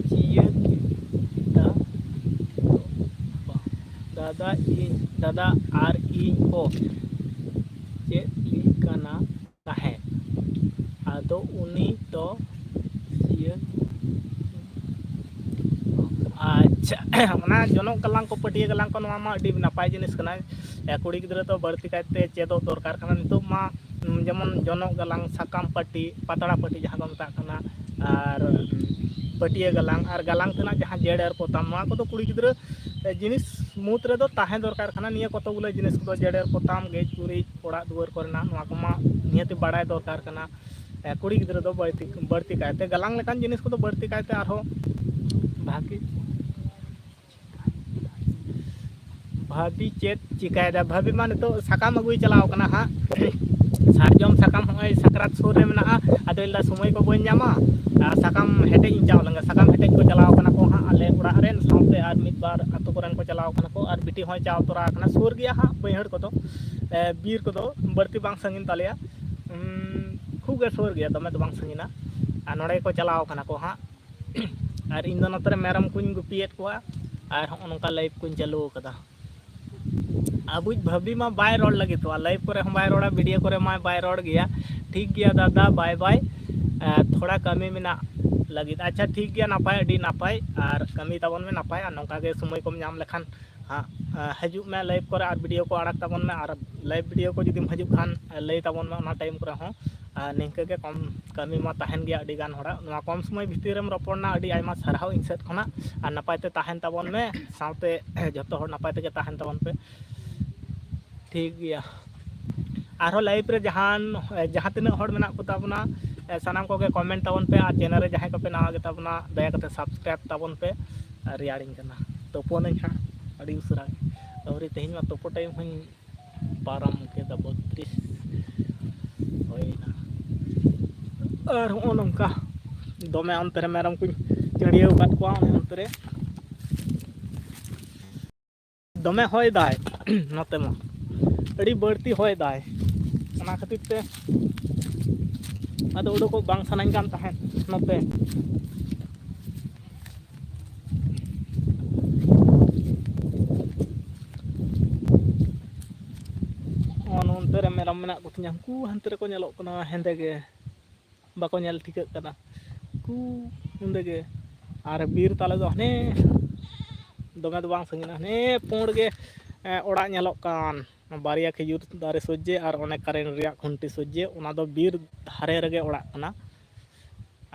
ᱪᱤᱭᱟᱹ ᱠᱮᱫᱟ᱾ ᱫᱟᱫᱟ ᱤᱧ, ᱫᱟᱫᱟ ᱟᱨ ᱤᱧ ᱠᱚ ᱪᱮᱫ ᱞᱤᱧ ᱠᱟᱱᱟ ᱛᱟᱦᱮᱸᱫ᱾ ᱟᱫᱚ ᱫᱚ ᱤᱭᱟᱹ, ᱟᱪᱪᱷᱟ, ᱚᱱᱟ ᱡᱚᱱᱚᱜ ᱜᱟᱞᱟᱝ ᱠᱚ, ᱯᱟᱹᱴᱭᱟᱹ ᱜᱟᱞᱟᱝ ᱠᱚ, ᱱᱚᱣᱟ ᱢᱟ ᱟᱹᱰᱤ ᱱᱟᱯᱟᱭ ᱡᱤᱱᱤᱥ ᱠᱟᱱᱟ᱾ ᱮ, ᱠᱩᱲᱤ ᱜᱤᱫᱽᱨᱟᱹ ᱫᱚ ᱵᱟᱹᱲᱛᱤ ᱠᱟᱭᱛᱮ ᱪᱮᱫᱚᱜ ᱫᱚᱨᱠᱟᱨ ᱠᱟᱱᱟ᱾ ᱱᱤᱛᱚᱜ ᱢᱟ, ᱩᱸ, ᱡᱮᱢᱚᱱ ᱡᱚᱱᱚᱜ ᱜᱟᱞᱟᱝ, ᱥᱟᱠᱟᱢ ᱯᱟᱹᱴᱤ, ᱯᱟᱛᱲᱟ ᱯᱟᱹᱴᱤ ᱡᱟᱦᱟᱸ ᱠᱚ ᱢᱮᱛᱟᱜ ᱠᱟᱱᱟ, ᱟᱨ ᱯᱟᱹᱴᱭᱟᱹ ᱜᱟᱞᱟᱝ, ᱟᱨ ᱜᱟᱞᱟᱝ ᱛᱮᱱᱟᱜ ᱡᱟᱦᱟᱸ ᱡᱮᱲᱮᱨ ᱯᱚᱛᱟᱢ, ᱱᱚᱣᱟ ᱠᱚᱫᱚ ᱠᱩᱲᱤ ᱜᱤᱫᱽᱨᱟᱹ, ᱮ, ᱡᱤᱱᱤᱥ ᱢᱩᱫᱽ ᱨᱮᱫᱚ ᱛᱟᱦᱮᱸ ᱫᱚᱨᱠᱟᱨ ᱠᱟᱱᱟ᱾ ᱱᱤᱭᱟᱹ ᱠᱚᱛᱚ ᱜᱩᱞᱟᱹ ᱡᱤᱱᱤᱥ ᱠᱚᱫᱚ, ᱡᱮᱲᱮᱨ ᱯᱚᱛᱟᱢ, ᱜᱮᱡ ᱜᱩᱨᱤᱡ, ᱚᱲᱟᱜ ᱫᱩᱣᱟᱹᱨ ᱠᱚᱨᱮᱱᱟᱜ, ᱱᱚᱣᱟ ᱠᱚᱢᱟ ᱱᱤᱦᱟᱹᱛᱤ ᱵᱟᱲᱟᱭ ᱫᱚᱨᱠᱟᱨ ᱠᱟᱱᱟ᱾ ᱮ, ᱠᱩᱲᱤ ᱜᱤᱫᱽᱨᱟᱹ ᱫᱚ ᱵᱟᱹᱲᱛᱤ, ᱵᱟᱹᱲᱛᱤ ᱠᱟᱭᱛᱮ ᱜᱟᱞᱟᱝ ᱞᱮᱠᱟᱱ ᱡᱤᱱᱤᱥ ᱠᱚᱫᱚ ᱵᱟᱹᱲᱛᱤ ᱠᱟᱭᱛᱮ ᱟᱨᱦᱚᱸ ᱵᱷᱟᱜᱮ᱾ ᱵᱷᱟᱵᱤ ᱪᱮᱫ ᱪᱤᱠᱟᱭᱮᱫᱟ? ᱵᱷᱟᱵᱤ ᱢᱟ ᱱᱤᱛᱚᱜ ᱥᱟᱠᱟᱢ ᱟᱹᱜᱩᱭ ᱪᱟᱞᱟᱣ ᱠᱟᱱᱟ ᱦᱟᱸᱜ᱾ ᱥᱟᱨᱡᱚᱢ ᱥᱟᱠᱟᱢ ᱦᱚᱸᱜᱼᱚᱭ ᱥᱟᱠᱨᱟᱛ ᱥᱩᱨ ᱨᱮ ᱢᱮᱱᱟᱜᱼᱟ, ᱟᱫᱚ ᱞᱟᱹᱭᱫᱟ ᱥᱚᱢᱚᱭ ᱠᱚ ᱵᱟᱹᱧ ᱧᱟᱢᱟ, ᱟᱨ ᱥᱟᱠᱟᱢ ᱦᱮᱴᱮᱡ ᱤᱧ ᱪᱟᱞᱟᱣ ᱞᱮᱱ ᱜᱮ᱾ ᱥᱟᱠᱟᱢ ᱦᱮᱴᱮᱡ ᱠᱚ ᱪᱟᱞᱟᱣ ᱠᱟᱱᱟ ᱠᱚ ᱦᱟᱸᱜ ᱟᱞᱮ ᱚᱲᱟᱜ ᱨᱮᱱ, ᱥᱟᱶᱛᱮ ᱟᱨ ᱢᱤᱫ ᱵᱟᱨ ᱟᱹᱛᱩ ᱠᱚᱨᱮᱱ ᱠᱚ ᱪᱟᱞᱟᱣ ᱠᱟᱱᱟ ᱠᱚ, ᱟᱨ ᱵᱤᱴᱤ ᱦᱚᱸᱭ ᱪᱟᱞᱟᱣ ᱛᱚᱨᱟ ᱟᱠᱟᱱᱟ᱾ ᱥᱩᱨ ᱜᱮᱭᱟ ᱦᱟᱸᱜ ᱵᱟᱹᱭᱦᱟᱹᱲ ᱠᱚᱫᱚ, ᱮ, ᱵᱤᱨ ᱠᱚᱫᱚ ᱵᱟᱹᱲᱛᱤ ᱵᱟᱝ ᱥᱟᱺᱜᱤᱧ ᱛᱟᱞᱮᱭᱟ᱾ ᱩᱸ, ᱠᱷᱩᱵ ᱜᱮ ᱥᱩᱨ ᱜᱮᱭᱟ, ᱫᱚᱢᱮ ᱫᱚ ᱵᱟᱝ ᱥᱟᱺᱜᱤᱧᱟ᱾ ᱟᱨ ᱱᱚᱸᱰᱮ ᱜᱮᱠᱚ ᱪᱟᱞᱟᱣ ᱠᱟᱱᱟ ᱠᱚ ᱦᱟᱸᱜ᱾ ᱟᱨ ᱤᱧ ᱫᱚ ᱱᱚᱛᱮ ᱨᱮ ᱢᱮᱨᱚᱢ ᱠᱚᱧ ᱜᱩᱯᱤᱭᱮᱫ ᱠᱚᱣᱟ ᱟᱨ ᱦᱚᱸᱜᱼᱚ ᱱᱚᱝᱠᱟ live ᱠᱚᱧ ᱪᱟᱹᱞᱩ ᱟᱠᱟᱫᱟ᱾ ᱟᱵᱚᱭᱤᱡ ᱵᱷᱟᱹᱵᱤ ᱢᱟ ᱵᱟᱭ ᱨᱚᱲ ᱞᱟᱹᱜᱤᱫᱚᱜᱼᱟ, live ᱠᱚᱨᱮ ᱦᱚᱸ ᱵᱟᱭ ᱨᱚᱲᱟ, video ᱠᱚᱨᱮ ᱢᱟ ᱵᱟᱭ ᱨᱚᱲ ᱜᱮᱭᱟ᱾ ᱴᱷᱤᱠ ᱜᱮᱭᱟ ᱫᱟᱫᱟ, bye bye᱾ ᱮ, ᱛᱷᱚᱲᱟ ᱠᱟᱹᱢᱤ ᱢᱮᱱᱟᱜ ᱞᱟᱹᱜᱤᱫ᱾ ᱟᱪᱪᱷᱟ, ᱴᱷᱤᱠ ᱜᱮᱭᱟ, ᱱᱟᱯᱟᱭ, ᱟᱹᱰᱤ ᱱᱟᱯᱟᱭ, ᱟᱨ ᱠᱟᱹᱢᱤ ᱛᱟᱵᱚᱱ ᱢᱮ ᱱᱟᱯᱟᱭ, ᱟᱨ ᱱᱚᱝᱠᱟ ᱜᱮ ᱥᱚᱢᱚᱭ ᱠᱚᱢ ᱧᱟᱢ ᱞᱮᱠᱷᱟᱱ ᱦᱟᱸᱜ, ᱮ, ᱦᱤᱡᱩᱜ ᱢᱮ live ᱠᱚᱨᱮ ᱟᱨ video ᱠᱚ ᱟᱲᱟᱜ ᱛᱟᱵᱚᱱ ᱢᱮ, ᱟᱨ live video ᱠᱚ ᱡᱩᱫᱤᱢ ᱦᱤᱡᱩᱜ ᱠᱷᱟᱱ, ᱮ, ᱞᱟᱹᱭ ᱛᱟᱵᱚᱱ ᱢᱮ ᱚᱱᱟ time ᱠᱚᱨᱮ ᱦᱚᱸ᱾ ᱟᱨ ᱱᱤᱝᱠᱟᱹ ᱜᱮ ᱠᱚᱢ ᱠᱟᱹᱢᱤ ᱢᱟ ᱛᱟᱦᱮᱱ ᱜᱮᱭᱟ ᱟᱹᱰᱤ ᱜᱟᱱ ᱦᱚᱲᱟᱜ᱾ ᱱᱚᱣᱟ ᱠᱚᱢ ᱥᱚᱢᱚᱭ ᱵᱷᱤᱛᱤᱨ ᱨᱮᱢ ᱨᱚᱯᱚᱲ ᱮᱱᱟ, ᱟᱹᱰᱤ ᱟᱭᱢᱟ ᱥᱟᱨᱦᱟᱣ ᱤᱧ ᱥᱮᱫ ᱠᱷᱚᱱᱟᱜ᱾ ᱟᱨ ᱱᱟᱯᱟᱭ ᱛᱮ ᱛᱟᱦᱮᱱ ᱛᱟᱵᱚᱱ ᱢᱮ, ᱥᱟᱶᱛᱮ ᱡᱚᱛᱚ ᱦᱚᱲ ᱱᱟᱯᱟᱭ ᱛᱮᱜᱮ ᱛᱟᱦᱮᱱ ᱛᱟᱵᱚᱱ ᱯᱮ᱾ ᱴᱷᱤᱠ ᱜᱮᱭᱟ, ᱟᱨᱦᱚᱸ live ᱨᱮ ᱡᱟᱦᱟᱱ, ᱡᱟᱦᱟᱸ ᱛᱤᱱᱟᱹᱜ ᱦᱚᱲ ᱢᱮᱱᱟᱜ ᱠᱚ ᱛᱟᱵᱚᱱᱟ, ᱮ, ᱥᱟᱱᱟᱢ ᱠᱚᱜᱮ comment ᱛᱟᱵᱚᱱ ᱯᱮ, ᱟᱨ channel ᱨᱮ ᱡᱟᱦᱟᱸᱭ ᱠᱚᱯᱮ ᱱᱟᱣᱟ ᱜᱮ ᱛᱟᱵᱚᱱᱟ, ᱫᱟᱭᱟ ᱠᱟᱛᱮ subscribe ᱛᱟᱵᱚᱱ ᱯᱮ᱾ ᱟᱨ ᱨᱮᱭᱟᱲᱤᱧ ᱠᱟᱱᱟ, ᱛᱩᱯᱩᱱᱟᱹᱧ ᱦᱟᱸᱜ ᱟᱹᱰᱤ ᱩᱥᱟᱹᱨᱟ᱾ ᱟᱹᱣᱨᱤ, ᱛᱮᱦᱮᱧ ᱢᱟ ᱛᱩᱯᱩ time ᱦᱚᱸᱧ ᱯᱟᱨᱚᱢ ᱠᱮᱫᱟ, ᱵᱚᱛᱨᱤᱥ ᱦᱩᱭᱱᱟ᱾ ᱟᱨ ᱦᱚᱸᱜᱼᱚ ᱱᱚᱝᱠᱟ ᱫᱚᱢᱮ ᱚᱱᱛᱮ ᱨᱮ ᱢᱮᱨᱚᱢ ᱠᱚᱧ ᱪᱟᱹᱲᱭᱟᱹᱣ ᱟᱠᱟᱫ ᱠᱚᱣᱟ, ᱚᱱᱮ ᱚᱱᱛᱮ ᱨᱮ ᱫᱚᱢᱮ ᱦᱚᱭ ᱫᱟᱭ ᱱᱚᱛᱮ ᱢᱟ, ᱟᱹᱰᱤ ᱵᱟᱹᱲᱛᱤ ᱦᱚᱭ ᱫᱟᱭ᱾ ᱚᱱᱟ ᱠᱷᱟᱹᱛᱤᱨ ᱛᱮ ᱟᱫᱚ ᱩᱰᱩᱠᱚᱜ ᱵᱟᱝ ᱥᱟᱱᱟᱧ ᱠᱟᱱ ᱛᱟᱦᱮᱸᱫ ᱱᱚᱛᱮ᱾ ᱱᱚᱜᱼᱚ ᱱᱚᱱᱛᱮ ᱨᱮ ᱢᱮᱨᱚᱢ ᱢᱮᱱᱟᱜ ᱠᱚᱛᱤᱧᱟ, ᱩᱱᱠᱩ ᱦᱟᱱᱛᱮ ᱨᱮᱠᱚ ᱧᱮᱞᱚᱜ ᱠᱟᱱᱟ ᱦᱮᱸᱫᱮ ᱜᱮ᱾ ᱵᱟᱠᱚ ᱧᱮᱞ ᱴᱷᱤᱠᱟᱹᱜ ᱠᱟᱱᱟ᱾ ᱠᱩ ᱚᱸᱰᱮ ᱜᱮ᱾ ᱟᱨ ᱵᱤᱨ ᱛᱟᱞᱮ ᱫᱚ ᱦᱟᱱᱮ ᱫᱚᱢᱮ ᱫᱚ ᱵᱟᱝ ᱥᱟᱺᱜᱤᱧᱟ, ᱦᱟᱱᱮ ᱯᱩᱸᱰ ᱜᱮ, ᱮ, ᱚᱲᱟᱜ ᱧᱮᱞᱚᱜ ᱠᱟᱱ᱾ ᱵᱟᱨᱭᱟ ᱠᱷᱤᱡᱩᱨ ᱫᱟᱨᱮ ᱥᱚᱡᱽᱡᱮ ᱟᱨ ᱚᱱᱮ ᱠᱟᱨᱮᱱᱴ ᱨᱮᱭᱟᱜ ᱠᱷᱩᱱᱴᱤ ᱥᱚᱡᱽᱡᱮ, ᱚᱱᱟ ᱫᱚ ᱵᱤᱨ ᱫᱷᱟᱨᱮ ᱨᱮᱜᱮ ᱚᱲᱟᱜ ᱠᱟᱱᱟ᱾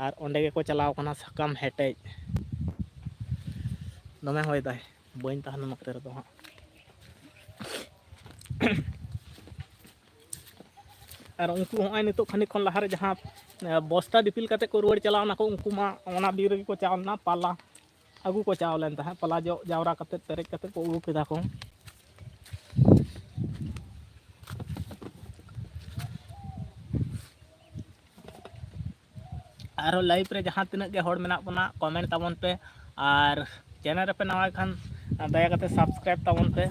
ᱟᱨ ᱚᱸᱰᱮ ᱜᱮᱠᱚ ᱪᱟᱞᱟᱣ ᱠᱟᱱᱟ ᱥᱟᱠᱟᱢ ᱦᱮᱴᱮᱡ᱾ ᱫᱚᱢᱮ ᱦᱚᱭ ᱫᱟᱭ, ᱵᱟᱹᱧ ᱛᱟᱦᱮᱱᱟ ᱱᱚᱛᱮ ᱨᱮᱫᱚ ᱦᱟᱸᱜ᱾ ᱟᱨ ᱩᱱᱠᱩ ᱦᱚᱸᱜᱼᱚᱭ ᱱᱤᱛᱚᱜ ᱠᱷᱟᱹᱱᱤᱠ ᱠᱷᱚᱱ ᱞᱟᱦᱟᱨᱮ ᱡᱟᱦᱟᱸ, ᱮ, ᱵᱚᱥᱛᱟ ᱫᱤᱯᱤᱞ ᱠᱟᱛᱮ ᱠᱚ ᱨᱩᱣᱟᱹᱲ ᱪᱟᱞᱟᱣ ᱱᱟᱠᱚ, ᱩᱱᱠᱩ ᱢᱟ ᱚᱱᱟ ᱵᱤᱨ ᱨᱮᱜᱮ ᱠᱚ ᱪᱟᱣ ᱞᱮᱱᱟ, ᱯᱟᱞᱟ ᱟᱹᱜᱩ ᱠᱚ ᱪᱟᱣ ᱞᱮᱱ ᱛᱟᱦᱮᱸᱫ, ᱯᱟᱞᱟ ᱡᱚᱜ ᱡᱟᱣᱨᱟ ᱠᱟᱛᱮ ᱯᱮᱨᱮᱡ ᱠᱟᱛᱮ ᱠᱚ ᱟᱹᱜᱩ ᱠᱮᱫᱟ ᱠᱚ᱾ ᱟᱨᱦᱚᱸ ᱞᱟᱭᱤᱵᱷ ᱨᱮ ᱡᱟᱦᱟᱸ ᱛᱤᱱᱟᱹᱜ ᱜᱮ ᱦᱚᱲ ᱢᱮᱱᱟᱜ ᱵᱚᱱᱟ, ᱠᱚᱢᱮᱱᱴ ᱛᱟᱵᱚᱱ ᱯᱮ, ᱟᱨ ᱪᱮᱱᱮᱞ ᱨᱮᱯᱮ ᱱᱟᱣᱟ ᱠᱷᱟᱱ ᱫᱟᱭᱟ ᱠᱟᱛᱮ ᱥᱟᱵᱥᱠᱨᱟᱭᱤᱵ ᱛᱟᱵᱚᱱ ᱯᱮ᱾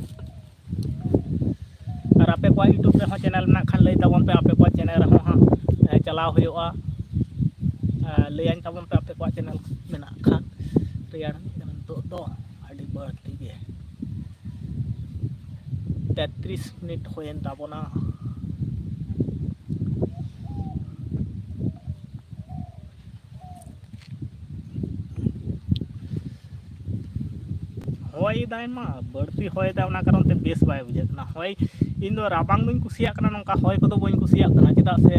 ᱟᱨ ᱟᱯᱮ ᱠᱚᱣᱟᱜ ᱤᱭᱩᱴᱩᱵᱽ ᱨᱮᱦᱚᱸ ᱪᱮᱱᱮᱞ ᱢᱮᱱᱟᱜ ᱠᱷᱟᱱ ᱞᱟᱹᱭ ᱛᱟᱵᱚᱱ ᱯᱮ, ᱟᱯᱮ ᱠᱚᱣᱟᱜ ᱪᱮᱱᱮᱞ ᱨᱮᱦᱚᱸ ᱦᱟᱸᱜ, ᱮ, ᱪᱟᱞᱟᱣ ᱦᱩᱭᱩᱜᱼᱟ᱾ ᱮ, ᱞᱟᱹᱭᱟᱹᱧ ᱛᱟᱵᱚᱱ ᱯᱮ ᱟᱯᱮ ᱠᱚᱣᱟᱜ ᱪᱮᱱᱮᱞ ᱢᱮᱱᱟᱜ ᱠᱷᱟᱱ᱾ ᱨᱮᱭᱟᱲ ᱠᱟᱱᱟ ᱱᱤᱛᱚᱜ ᱫᱚ ᱟᱹᱰᱤ ᱵᱟᱹᱲᱛᱤ ᱜᱮ᱾ ᱛᱮᱛᱨᱤᱥ ᱢᱤᱱᱤᱴ ᱦᱩᱭᱮᱱ ᱛᱟᱵᱚᱱᱟ᱾ ᱦᱚᱭ ᱫᱟᱭ ᱢᱟ, ᱵᱟᱹᱲᱛᱤ ᱦᱚᱭ ᱫᱟᱭ, ᱚᱱᱟ ᱠᱟᱨᱚᱱ ᱛᱮ ᱵᱮᱥ ᱵᱟᱭ ᱵᱩᱡᱷᱟᱹᱜ ᱠᱟᱱᱟ᱾ ᱦᱚᱭ, ᱤᱧ ᱫᱚ ᱨᱟᱵᱟᱝ ᱫᱚᱧ ᱠᱩᱥᱤᱭᱟᱜ ᱠᱟᱱᱟ, ᱱᱚᱝᱠᱟ ᱦᱚᱭ ᱠᱚᱫᱚ ᱵᱟᱹᱧ ᱠᱩᱥᱤᱭᱟᱜ ᱠᱟᱱᱟ, ᱪᱮᱫᱟᱜ ᱥᱮ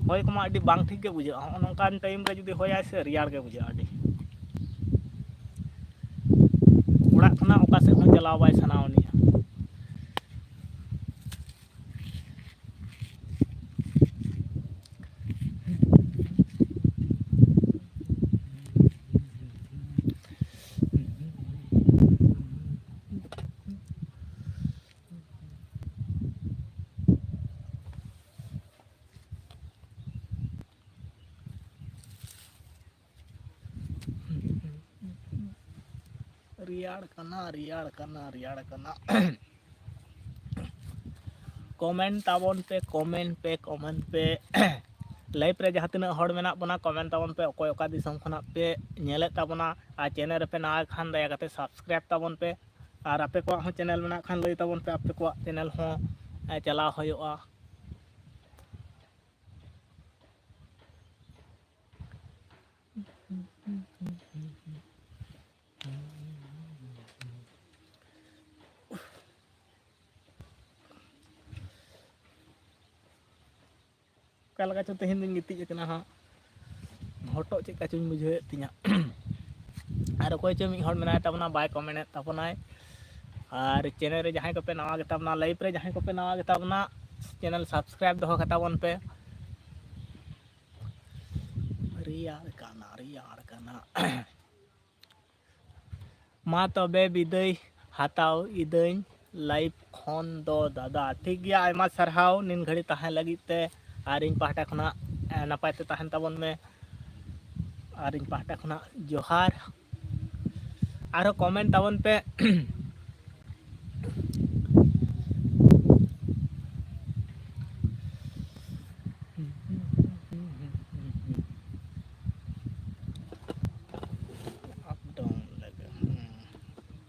ᱦᱚᱭ ᱠᱚᱢᱟ ᱟᱹᱰᱤ ᱵᱟᱝ ᱴᱷᱤᱠ ᱜᱮ ᱵᱩᱡᱷᱟᱹᱜᱼᱟ᱾ ᱦᱚᱸᱜᱼᱚ ᱱᱚᱝᱠᱟᱱ ᱴᱟᱭᱤᱢ ᱨᱮ ᱡᱩᱫᱤ ᱦᱚᱭᱟᱭ ᱥᱮ, ᱨᱮᱭᱟᱲ ᱜᱮ ᱵᱩᱡᱷᱟᱹᱜᱼᱟ ᱟᱹᱰᱤ᱾ ᱚᱲᱟᱜ ᱠᱷᱚᱱᱟᱜ ᱚᱠᱟ ᱥᱮᱫ ᱦᱚᱸ ᱪᱟᱞᱟᱣ ᱵᱟᱭ ᱥᱟᱱᱟᱣ ᱟᱹᱱᱤᱡᱼᱟ᱾ ᱨᱮᱭᱟᱲ ᱠᱟᱱᱟ, ᱨᱮᱭᱟᱲ ᱠᱟᱱᱟ, ᱨᱮᱭᱟᱲ ᱠᱟᱱᱟ᱾ ᱠᱚᱢᱮᱱᱴ ᱛᱟᱵᱚᱱ ᱯᱮ, ᱠᱚᱢᱮᱱᱴ ᱯᱮ, ᱠᱚᱢᱮᱱᱴ ᱯᱮ᱾ ᱞᱟᱭᱤᱵᱷ ᱨᱮ ᱡᱟᱦᱟᱸ ᱛᱤᱱᱟᱹᱜ ᱦᱚᱲ ᱢᱮᱱᱟᱜ ᱵᱚᱱᱟ, ᱠᱚᱢᱮᱱᱴ ᱛᱟᱵᱚᱱ ᱯᱮ, ᱚᱠᱚᱭ ᱚᱠᱟ ᱫᱤᱥᱚᱢ ᱠᱷᱚᱱᱟᱜ ᱯᱮ ᱧᱮᱞᱮᱫ ᱛᱟᱵᱚᱱᱟ᱾ ᱟᱨ ᱪᱮᱱᱮᱞ ᱨᱮᱯᱮ ᱱᱟᱣᱟ ᱠᱷᱟᱱ, ᱫᱟᱭᱟ ᱠᱟᱛᱮ ᱥᱟᱵᱥᱠᱨᱟᱭᱤᱵ ᱛᱟᱵᱚᱱ ᱯᱮ᱾ ᱟᱨ ᱟᱯᱮ ᱠᱚᱣᱟᱜ ᱦᱚᱸ ᱪᱮᱱᱮᱞ ᱢᱮᱱᱟᱜ ᱠᱷᱟᱱ, ᱞᱟᱹᱭ ᱛᱟᱵᱚᱱ ᱯᱮ, ᱟᱯᱮ ᱠᱚᱣᱟᱜ ᱪᱮᱱᱮᱞ ᱦᱚᱸ, ᱮ, ᱪᱟᱞᱟᱣ ᱦᱩᱭᱩᱜᱼᱟ᱾ ᱚᱠᱟ ᱞᱮᱠᱟ ᱪᱚ ᱛᱮᱦᱮᱧ ᱫᱚᱧ ᱜᱤᱛᱤᱡ ᱟᱠᱟᱱᱟ ᱦᱟᱸᱜ, ᱦᱚᱴᱚᱜ ᱪᱮᱫ ᱠᱟ ᱪᱚᱧ ᱵᱩᱡᱷᱟᱹᱣᱮᱫ ᱛᱤᱧᱟ᱾ ᱟᱨ ᱚᱠᱚᱭ ᱪᱚ ᱢᱤᱫ ᱦᱚᱲ ᱢᱮᱱᱟᱭ ᱛᱟᱵᱚᱱᱟ, ᱵᱟᱭ ᱠᱚᱢᱮᱱᱴ ᱮᱫ ᱛᱟᱵᱚᱱᱟᱭ᱾ ᱟᱨ ᱪᱮᱱᱮᱞ ᱨᱮ ᱡᱟᱦᱟᱸᱭ ᱠᱚᱯᱮ ᱱᱟᱣᱟ ᱜᱮᱛᱟ ᱵᱚᱱᱟ, ᱞᱟᱭᱤᱵᱷ ᱨᱮ ᱡᱟᱦᱟᱸᱭ ᱠᱚᱯᱮ ᱱᱟᱣᱟ ᱜᱮᱛᱟ ᱵᱚᱱᱟ, ᱪᱮᱱᱮᱞ ᱥᱟᱵᱥᱠᱨᱟᱭᱤᱵ ᱫᱚᱦᱚ ᱠᱟᱛᱟ ᱵᱚᱱ ᱯᱮ᱾ ᱨᱮᱭᱟᱲ ᱠᱟᱱᱟ, ᱨᱮᱭᱟᱲ ᱠᱟᱱᱟ᱾ ᱢᱟ ᱛᱚᱵᱮ ᱵᱤᱫᱟᱹᱭ ᱦᱟᱛᱟᱣ ᱤᱫᱟᱹᱧ ᱞᱟᱭᱤᱵᱷ ᱠᱷᱚᱱ ᱫᱚ ᱫᱟᱫᱟ᱾ ᱴᱷᱤᱠ ᱜᱮᱭᱟ, ᱟᱭᱢᱟ ᱥᱟᱨᱦᱟᱣ ᱱᱤᱱ ᱜᱷᱟᱹᱲᱤ ᱛᱟᱦᱮᱸ ᱞᱟᱹᱜᱤᱫ ᱛᱮ᱾ ᱟᱨ ᱤᱧ ᱯᱟᱦᱴᱟ ᱠᱷᱚᱱᱟᱜ, ᱮ, ᱱᱟᱯᱟᱭ ᱛᱮ ᱛᱟᱦᱮᱱ ᱛᱟᱵᱚᱱ ᱢᱮ᱾ ᱟᱨ ᱤᱧ ᱯᱟᱦᱴᱟ ᱠᱷᱚᱱᱟᱜ ᱡᱚᱦᱟᱨ᱾ ᱟᱨᱦᱚᱸ ᱠᱚᱢᱮᱱᱴ ᱛᱟᱵᱚᱱ ᱯᱮ᱾ Up down ᱞᱟᱹᱜᱤᱫ᱾ ᱦᱩᱸ᱾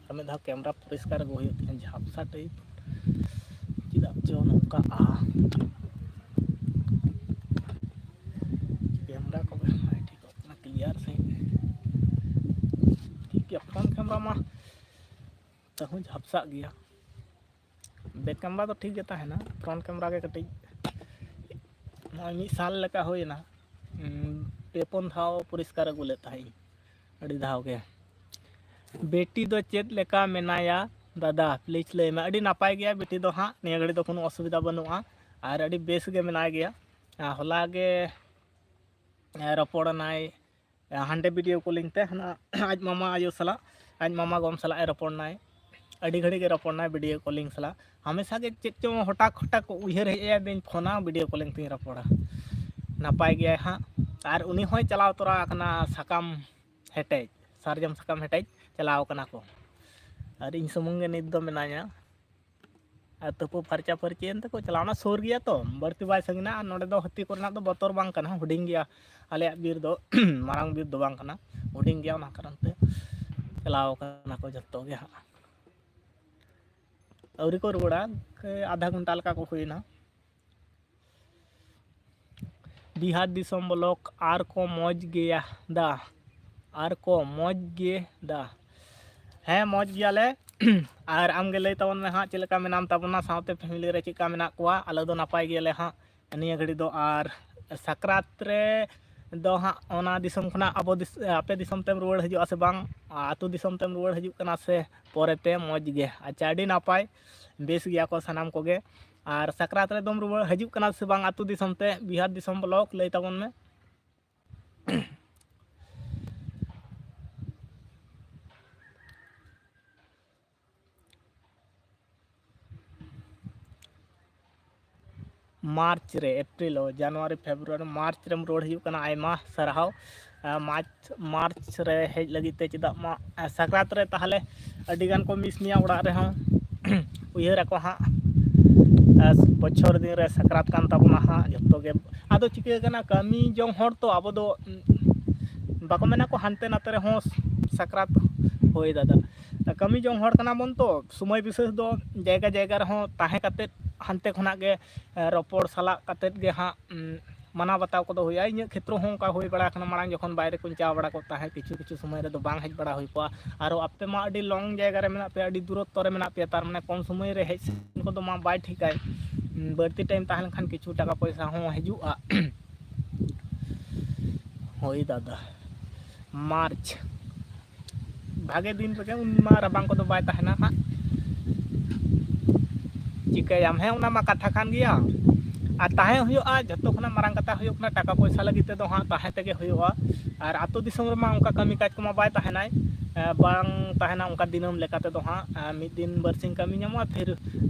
ᱟᱨ ᱢᱤᱫ ᱫᱷᱟᱣ ᱠᱮᱢᱨᱟ ᱯᱚᱨᱤᱥᱠᱟᱨ ᱟᱹᱜᱩ ᱦᱩᱭᱩᱜ ᱛᱤᱧᱟ, ᱡᱷᱟᱯᱥᱟ ᱴᱟᱭᱤᱯ ᱪᱮᱫᱟᱜ ᱪᱚ ᱱᱚᱝᱠᱟᱜᱼᱟ᱾ ᱠᱮᱢᱨᱟ ᱠᱚᱜᱮ ᱵᱟᱭ ᱴᱷᱤᱠᱚᱜ ᱠᱟᱱᱟ ᱠᱞᱤᱭᱟᱨ ᱥᱟᱺᱦᱤᱡ᱾ ᱴᱷᱤᱠ ᱜᱮᱭᱟ, ᱯᱷᱨᱚᱱᱴ ᱠᱮᱢᱨᱟ ᱢᱟ ᱛᱟᱹᱦᱩ ᱡᱷᱟᱯᱥᱟᱜ ᱜᱮᱭᱟ᱾ ᱵᱮᱠ ᱠᱮᱢᱨᱟ ᱫᱚ ᱴᱷᱤᱠ ᱜᱮ ᱛᱟᱦᱮᱱᱟ, ᱯᱷᱨᱚᱱᱴ ᱠᱮᱢᱨᱟ ᱜᱮ ᱠᱟᱹᱴᱤᱡ᱾ ᱱᱚᱜᱼᱚᱭ ᱢᱤᱫ ᱥᱟᱞ ᱞᱮᱠᱟ ᱦᱩᱭᱮᱱᱟ, ᱩᱸ, ᱯᱮ ᱯᱩᱱ ᱫᱷᱟᱣ ᱯᱚᱨᱤᱥᱠᱟᱨ ᱟᱹᱜᱩ ᱞᱮᱫ ᱛᱟᱦᱮᱸᱫ ᱤᱧ ᱟᱹᱰᱤ ᱫᱷᱟᱣ ᱜᱮ᱾ ᱵᱤᱴᱤ ᱫᱚ ᱪᱮᱫ ᱞᱮᱠᱟ ᱢᱮᱱᱟᱭᱟ ᱫᱟᱫᱟ, ᱯᱞᱤᱡᱽ ᱞᱟᱹᱭ ᱢᱮ᱾ ᱟᱹᱰᱤ ᱱᱟᱯᱟᱭ ᱜᱮᱭᱟ ᱵᱤᱴᱤ ᱫᱚ ᱦᱟᱸᱜ, ᱱᱤᱭᱟᱹ ᱜᱷᱟᱹᱲᱤᱡ ᱫᱚ ᱠᱳᱱᱳ ᱚᱥᱩᱵᱤᱫᱷᱟ ᱵᱟᱹᱱᱩᱜᱼᱟ ᱟᱨ ᱟᱹᱰᱤ ᱵᱮᱥ ᱜᱮ ᱢᱮᱱᱟᱭ ᱜᱮᱭᱟ᱾ ᱟᱨ ᱦᱚᱞᱟ ᱜᱮ, ᱮ, ᱨᱚᱯᱚᱲ ᱮᱱᱟᱭ, ᱮ, ᱦᱟᱸᱰᱮ ᱵᱷᱤᱰᱤᱭᱳ ᱠᱚᱞᱤᱝ ᱛᱮ, ᱦᱟᱱᱟ ᱟᱡ ᱢᱟᱢᱟ ᱟᱭᱳ ᱥᱟᱞᱟᱜ, ᱟᱡ ᱢᱟᱢᱟ ᱜᱚ ᱥᱟᱞᱟᱜ ᱮ ᱨᱚᱯᱚᱲ ᱮᱱᱟᱭ᱾ ᱟᱹᱰᱤ ᱜᱷᱟᱹᱲᱤᱡ ᱜᱮ ᱨᱚᱯᱚᱲ ᱮᱱᱟᱭ ᱵᱷᱤᱰᱤᱭᱳ ᱠᱚᱞᱤᱝ ᱥᱟᱞᱟᱜ᱾ ᱦᱟᱢᱮᱥᱟ ᱜᱮ ᱪᱮᱫ ᱪᱚᱝ ᱦᱚᱴᱟᱠ ᱦᱚᱴᱟᱠ ᱩᱭᱦᱟᱹᱨ ᱦᱮᱡ ᱟᱭᱟ, ᱫᱩᱧ ᱯᱷᱳᱱᱟ, ᱵᱷᱤᱰᱤᱭᱳ ᱠᱚᱞᱤᱝ ᱛᱤᱧ ᱨᱚᱯᱚᱲᱟ᱾ ᱱᱟᱯᱟᱭ ᱜᱮᱭᱟᱭ ᱦᱟᱸᱜ᱾ ᱟᱨ ᱩᱱᱤ ᱦᱚᱸᱭ ᱪᱟᱞᱟᱣ ᱛᱚᱨᱟ ᱟᱠᱟᱱᱟ ᱥᱟᱠᱟᱢ ᱦᱮᱴᱮᱡ, ᱥᱟᱨᱡᱚᱢ ᱥᱟᱠᱟᱢ ᱦᱮᱴᱮᱡ ᱪᱟᱞᱟᱣ ᱠᱟᱱᱟ ᱠᱚ᱾ ᱟᱨ ᱤᱧ ᱥᱩᱢᱩᱝ ᱜᱮ ᱱᱤᱛ ᱫᱚ ᱢᱮᱱᱟᱹᱧᱟ᱾ ᱟᱨ ᱛᱩᱯᱩ ᱯᱷᱟᱨᱪᱟ ᱯᱷᱟᱹᱨᱪᱤᱭᱮᱱ ᱛᱮᱠᱚ ᱪᱟᱞᱟᱣᱱᱟ᱾ ᱥᱩᱨ ᱜᱮᱭᱟ ᱛᱚ, ᱵᱟᱹᱲᱛᱤ ᱵᱟᱭ ᱥᱟᱺᱜᱤᱧᱟ᱾ ᱟᱨ ᱱᱚᱰᱮ ᱫᱚ ᱦᱟᱹᱛᱤ ᱠᱚᱨᱮᱱᱟᱜ ᱫᱚ ᱵᱚᱛᱚᱨ ᱵᱟᱝ ᱠᱟᱱᱟ, ᱦᱩᱰᱤᱧ ᱜᱮᱭᱟ᱾ ᱟᱞᱮᱭᱟᱜ ᱵᱤᱨ ᱫᱚ ᱢᱟᱨᱟᱝ ᱵᱤᱨ ᱫᱚ ᱵᱟᱝ ᱠᱟᱱᱟ, ᱦᱩᱰᱤᱧ ᱜᱮᱭᱟ᱾ ᱚᱱᱟ ᱠᱟᱨᱚᱱ ᱛᱮ ᱪᱟᱞᱟᱣ ᱠᱟᱱᱟ ᱠᱚ ᱡᱚᱛᱚ ᱜᱮ ᱦᱟᱸᱜ᱾ ᱟᱹᱣᱨᱤ ᱠᱚ ᱨᱩᱣᱟᱹᱲᱟ, ᱟᱫᱷᱟ ᱜᱷᱚᱱᱴᱟ ᱞᱮᱠᱟ ᱠᱚ ᱦᱩᱭᱱᱟ᱾ ᱵᱤᱦᱟᱨ ᱫᱤᱥᱚᱢ ᱵᱞᱚᱜ ᱟᱨ ᱠᱚ ᱢᱚᱡᱽ ᱜᱮᱭᱟ ᱫᱟ᱾ ᱟᱨ ᱠᱚ ᱢᱚᱡᱽ ᱜᱮ ᱫᱟ? ᱦᱮᱸ, ᱢᱚᱡᱽ ᱜᱮᱭᱟᱞᱮ᱾ ᱟᱨ ᱟᱢᱜᱮ ᱞᱟᱹᱭ ᱛᱟᱵᱚᱱ ᱢᱮ ᱦᱟᱸᱜ, ᱪᱮᱫ ᱞᱮᱠᱟ ᱢᱮᱱᱟᱢ ᱛᱟᱵᱚᱱᱟ, ᱥᱟᱶᱛᱮ ᱯᱷᱮᱢᱤᱞᱤ ᱨᱮ ᱪᱮᱫ ᱞᱮᱠᱟ ᱢᱮᱱᱟᱜ ᱠᱚᱣᱟ? ᱟᱞᱮ ᱫᱚ ᱱᱟᱯᱟᱭ ᱜᱮᱭᱟᱞᱮ ᱦᱟᱸᱜ ᱱᱤᱭᱟᱹ ᱜᱷᱟᱹᱲᱤ ᱫᱚ᱾ ᱟᱨ ᱥᱟᱠᱨᱟᱛ ᱨᱮ ᱫᱚ ᱦᱟᱸᱜ ᱚᱱᱟ ᱫᱤᱥᱚᱢ ᱠᱷᱚᱱᱟᱜ ᱟᱵᱚ ᱫᱤᱥ-, ᱟᱯᱮ ᱫᱤᱥᱚᱢ ᱛᱮᱢ ᱨᱩᱣᱟᱹᱲ ᱦᱤᱡᱩᱜᱼᱟ ᱥᱮ ᱵᱟᱝ? ᱟᱹᱛᱩ ᱫᱤᱥᱚᱢ ᱛᱮᱢ ᱨᱩᱣᱟᱹᱲ ᱦᱤᱡᱩᱜ ᱠᱟᱱᱟ ᱥᱮ ᱯᱚᱨᱮᱛᱮ? ᱢᱚᱡᱽ ᱜᱮ᱾ ᱟᱪᱪᱷᱟ, ᱟᱹᱰᱤ ᱱᱟᱯᱟᱭ, ᱵᱮᱥ ᱜᱮᱭᱟ ᱠᱚ ᱥᱟᱱᱟᱢ ᱠᱚᱜᱮ᱾ ᱟᱨ ᱥᱟᱠᱨᱟᱛ ᱨᱮᱫᱚᱢ ᱨᱩᱣᱟᱹᱲ ᱦᱤᱡᱩᱜ ᱠᱟᱱᱟ ᱥᱮ ᱵᱟᱝ ᱟᱹᱛᱩ ᱫᱤᱥᱚᱢ ᱛᱮ? ᱵᱤᱦᱟᱨ ᱫᱤᱥᱚᱢ ᱵᱞᱚᱠ ᱞᱟᱹᱭ ᱛᱟᱵᱚᱱ ᱢᱮ᱾ ᱢᱟᱨᱪ ᱨᱮ, ᱮᱯᱨᱤᱞ, ᱳ, ᱡᱟᱱᱩᱣᱟᱨᱤ, ᱯᱷᱮᱵᱽᱨᱩᱣᱟᱨᱤ, ᱢᱟᱨᱪ ᱨᱮᱢ ᱨᱩᱣᱟᱹᱲ ᱦᱤᱡᱩᱜ ᱠᱟᱱᱟ, ᱟᱭᱢᱟ ᱥᱟᱨᱦᱟᱣ᱾ ᱟᱨ ᱢᱟᱨᱪ, ᱢᱟᱨᱪ ᱨᱮ ᱦᱮᱡ ᱞᱟᱹᱜᱤᱫ ᱛᱮ᱾ ᱪᱮᱫᱟᱜ ᱢᱟ, ᱟᱨ ᱥᱟᱠᱨᱟᱛ ᱨᱮ ᱛᱟᱦᱚᱞᱮ ᱟᱹᱰᱤ ᱜᱟᱱ ᱠᱚ ᱢᱤᱥ ᱢᱮᱭᱟ ᱚᱲᱟᱜ ᱨᱮᱦᱚᱸ᱾ ᱩᱭᱦᱟᱹᱨ ᱟᱠᱚ ᱦᱟᱸᱜ, ᱟᱨ ᱵᱚᱪᱷᱚᱨ ᱫᱤᱱ ᱨᱮ ᱥᱟᱠᱨᱟᱛ ᱠᱟᱱ ᱛᱟᱵᱚᱱᱟ ᱦᱟᱸᱜ ᱡᱚᱛᱚ ᱜᱮ᱾ ᱟᱫᱚ ᱪᱤᱠᱟᱹ ᱠᱟᱱᱟ, ᱠᱟᱹᱢᱤ ᱡᱚᱝ ᱦᱚᱲ ᱛᱚ ᱟᱵᱚ ᱫᱚ, ᱩᱸ, ᱵᱟᱠᱚ ᱢᱮᱱᱟ ᱠᱚ ᱦᱟᱱᱛᱮ ᱱᱟᱛᱮ ᱨᱮᱦᱚᱸ ᱥᱟᱠᱨᱟᱛ ᱦᱩᱭ ᱫᱟᱫᱟ᱾ ᱠᱟᱹᱢᱤ ᱡᱚᱝ ᱦᱚᱲ ᱠᱟᱱᱟ ᱵᱚᱱ ᱛᱚ, ᱥᱚᱢᱚᱭ ᱵᱤᱥᱮᱥ ᱫᱚ ᱡᱟᱭᱜᱟ ᱡᱟᱭᱜᱟ ᱨᱮᱦᱚᱸ ᱛᱟᱦᱮᱸ ᱠᱟᱛᱮᱫ ᱦᱟᱱᱛᱮ ᱠᱷᱚᱱᱟᱜ ᱜᱮ, ᱮ, ᱨᱚᱯᱚᱲ ᱥᱟᱞᱟᱜ ᱠᱟᱛᱮᱫ ᱜᱮ ᱦᱟᱸᱜ, ᱩᱸ, ᱢᱟᱱᱟᱣ ᱵᱟᱛᱟᱣ ᱠᱚᱫᱚ ᱦᱩᱭᱩᱜᱼᱟ᱾ ᱤᱧᱟᱹᱜ ᱠᱷᱮᱛᱨᱚ ᱦᱚᱸ ᱚᱱᱠᱟ ᱦᱩᱭ ᱵᱟᱲᱟ ᱟᱠᱟᱱᱟ, ᱢᱟᱲᱟᱝ ᱡᱚᱠᱷᱚᱱ ᱵᱟᱭᱨᱮ ᱠᱚᱧ ᱪᱟ ᱵᱟᱲᱟ ᱠᱚᱜ ᱛᱟᱦᱮᱸᱫ, ᱠᱤᱪᱷᱩ ᱠᱤᱪᱷᱩ ᱥᱚᱢᱚᱭ ᱨᱮᱫᱚ ᱵᱟᱝ ᱦᱮᱡ ᱵᱟᱲᱟ ᱦᱩᱭ ᱠᱚᱜᱼᱟ᱾ ᱟᱨᱚ ᱟᱯᱮ ᱢᱟ ᱟᱹᱰᱤ ᱞᱚᱝ ᱡᱟᱭᱜᱟ ᱨᱮ ᱢᱮᱱᱟᱜ ᱯᱮᱭᱟ, ᱟᱹᱰᱤ ᱫᱩᱨᱚᱛᱛᱚ ᱨᱮ ᱢᱮᱱᱟᱜ ᱯᱮᱭᱟ, ᱛᱟᱨ ᱢᱟᱱᱮ ᱠᱚᱢ ᱥᱚᱢᱚᱭ ᱨᱮ ᱦᱮᱡ ᱥᱮᱱ ᱠᱚᱫᱚ ᱢᱟ ᱵᱟᱭ ᱴᱷᱤᱠᱟᱭ᱾ ᱩᱸ, ᱵᱟᱹᱲᱛᱤ ᱴᱟᱭᱤᱢ ᱛᱟᱦᱮᱸ ᱞᱮᱱᱠᱷᱟᱱ ᱠᱤᱪᱷᱩ ᱴᱟᱠᱟ ᱯᱚᱭᱥᱟ ᱦᱚᱸ ᱦᱤᱡᱩᱜᱼᱟ᱾ ᱦᱳᱭ ᱫᱟᱫᱟ, ᱢᱟᱨᱪ ᱵᱷᱟᱜᱮ ᱫᱤᱱ ᱨᱮᱜᱮ ᱩᱱ ᱢᱟ ᱨᱟᱵᱟᱝ ᱠᱚᱫᱚ ᱵᱟᱭ ᱛᱟᱦᱮᱱᱟ ᱦᱟᱸᱜ᱾ ᱪᱤᱠᱟᱹᱭᱟᱢ, ᱦᱮᱸ, ᱚᱱᱟ ᱢᱟ ᱠᱟᱛᱷᱟ ᱠᱟᱱ ᱜᱮᱭᱟ᱾ ᱟᱨ ᱛᱟᱦᱮᱸ ᱦᱩᱭᱩᱜᱼᱟ, ᱡᱷᱚᱛᱚ ᱠᱷᱚᱱᱟᱜ ᱢᱟᱨᱟᱝ ᱠᱟᱛᱷᱟ ᱦᱩᱭᱩᱜ ᱠᱟᱱᱟ, ᱴᱟᱠᱟ ᱯᱚᱭᱥᱟ ᱞᱟᱹᱜᱤᱫ ᱛᱮᱫᱚ ᱦᱟᱸᱜ ᱛᱟᱦᱮᱸ ᱛᱮᱜᱮ ᱦᱩᱭᱩᱜᱼᱟ᱾ ᱟᱨ ᱟᱹᱛᱩ ᱫᱤᱥᱚᱢ ᱨᱮᱢᱟ ᱚᱱᱠᱟ ᱠᱟᱹᱢᱤ ᱠᱟᱡᱽ ᱠᱚᱢᱟ ᱵᱟᱭ ᱛᱟᱦᱮᱱᱟᱭ, ᱮ, ᱵᱟᱝ ᱛᱟᱦᱮᱱᱟ ᱚᱱᱠᱟ ᱫᱤᱱᱟᱹᱢ ᱞᱮᱠᱟ ᱛᱮᱫᱚ ᱦᱟᱸᱜ᱾ ᱮ, ᱢᱤᱫ ᱫᱤᱱ ᱵᱟᱨᱥᱤᱧ ᱠᱟᱹᱢᱤ ᱧᱟᱢᱚᱜᱼᱟ, ᱯᱷᱤᱨ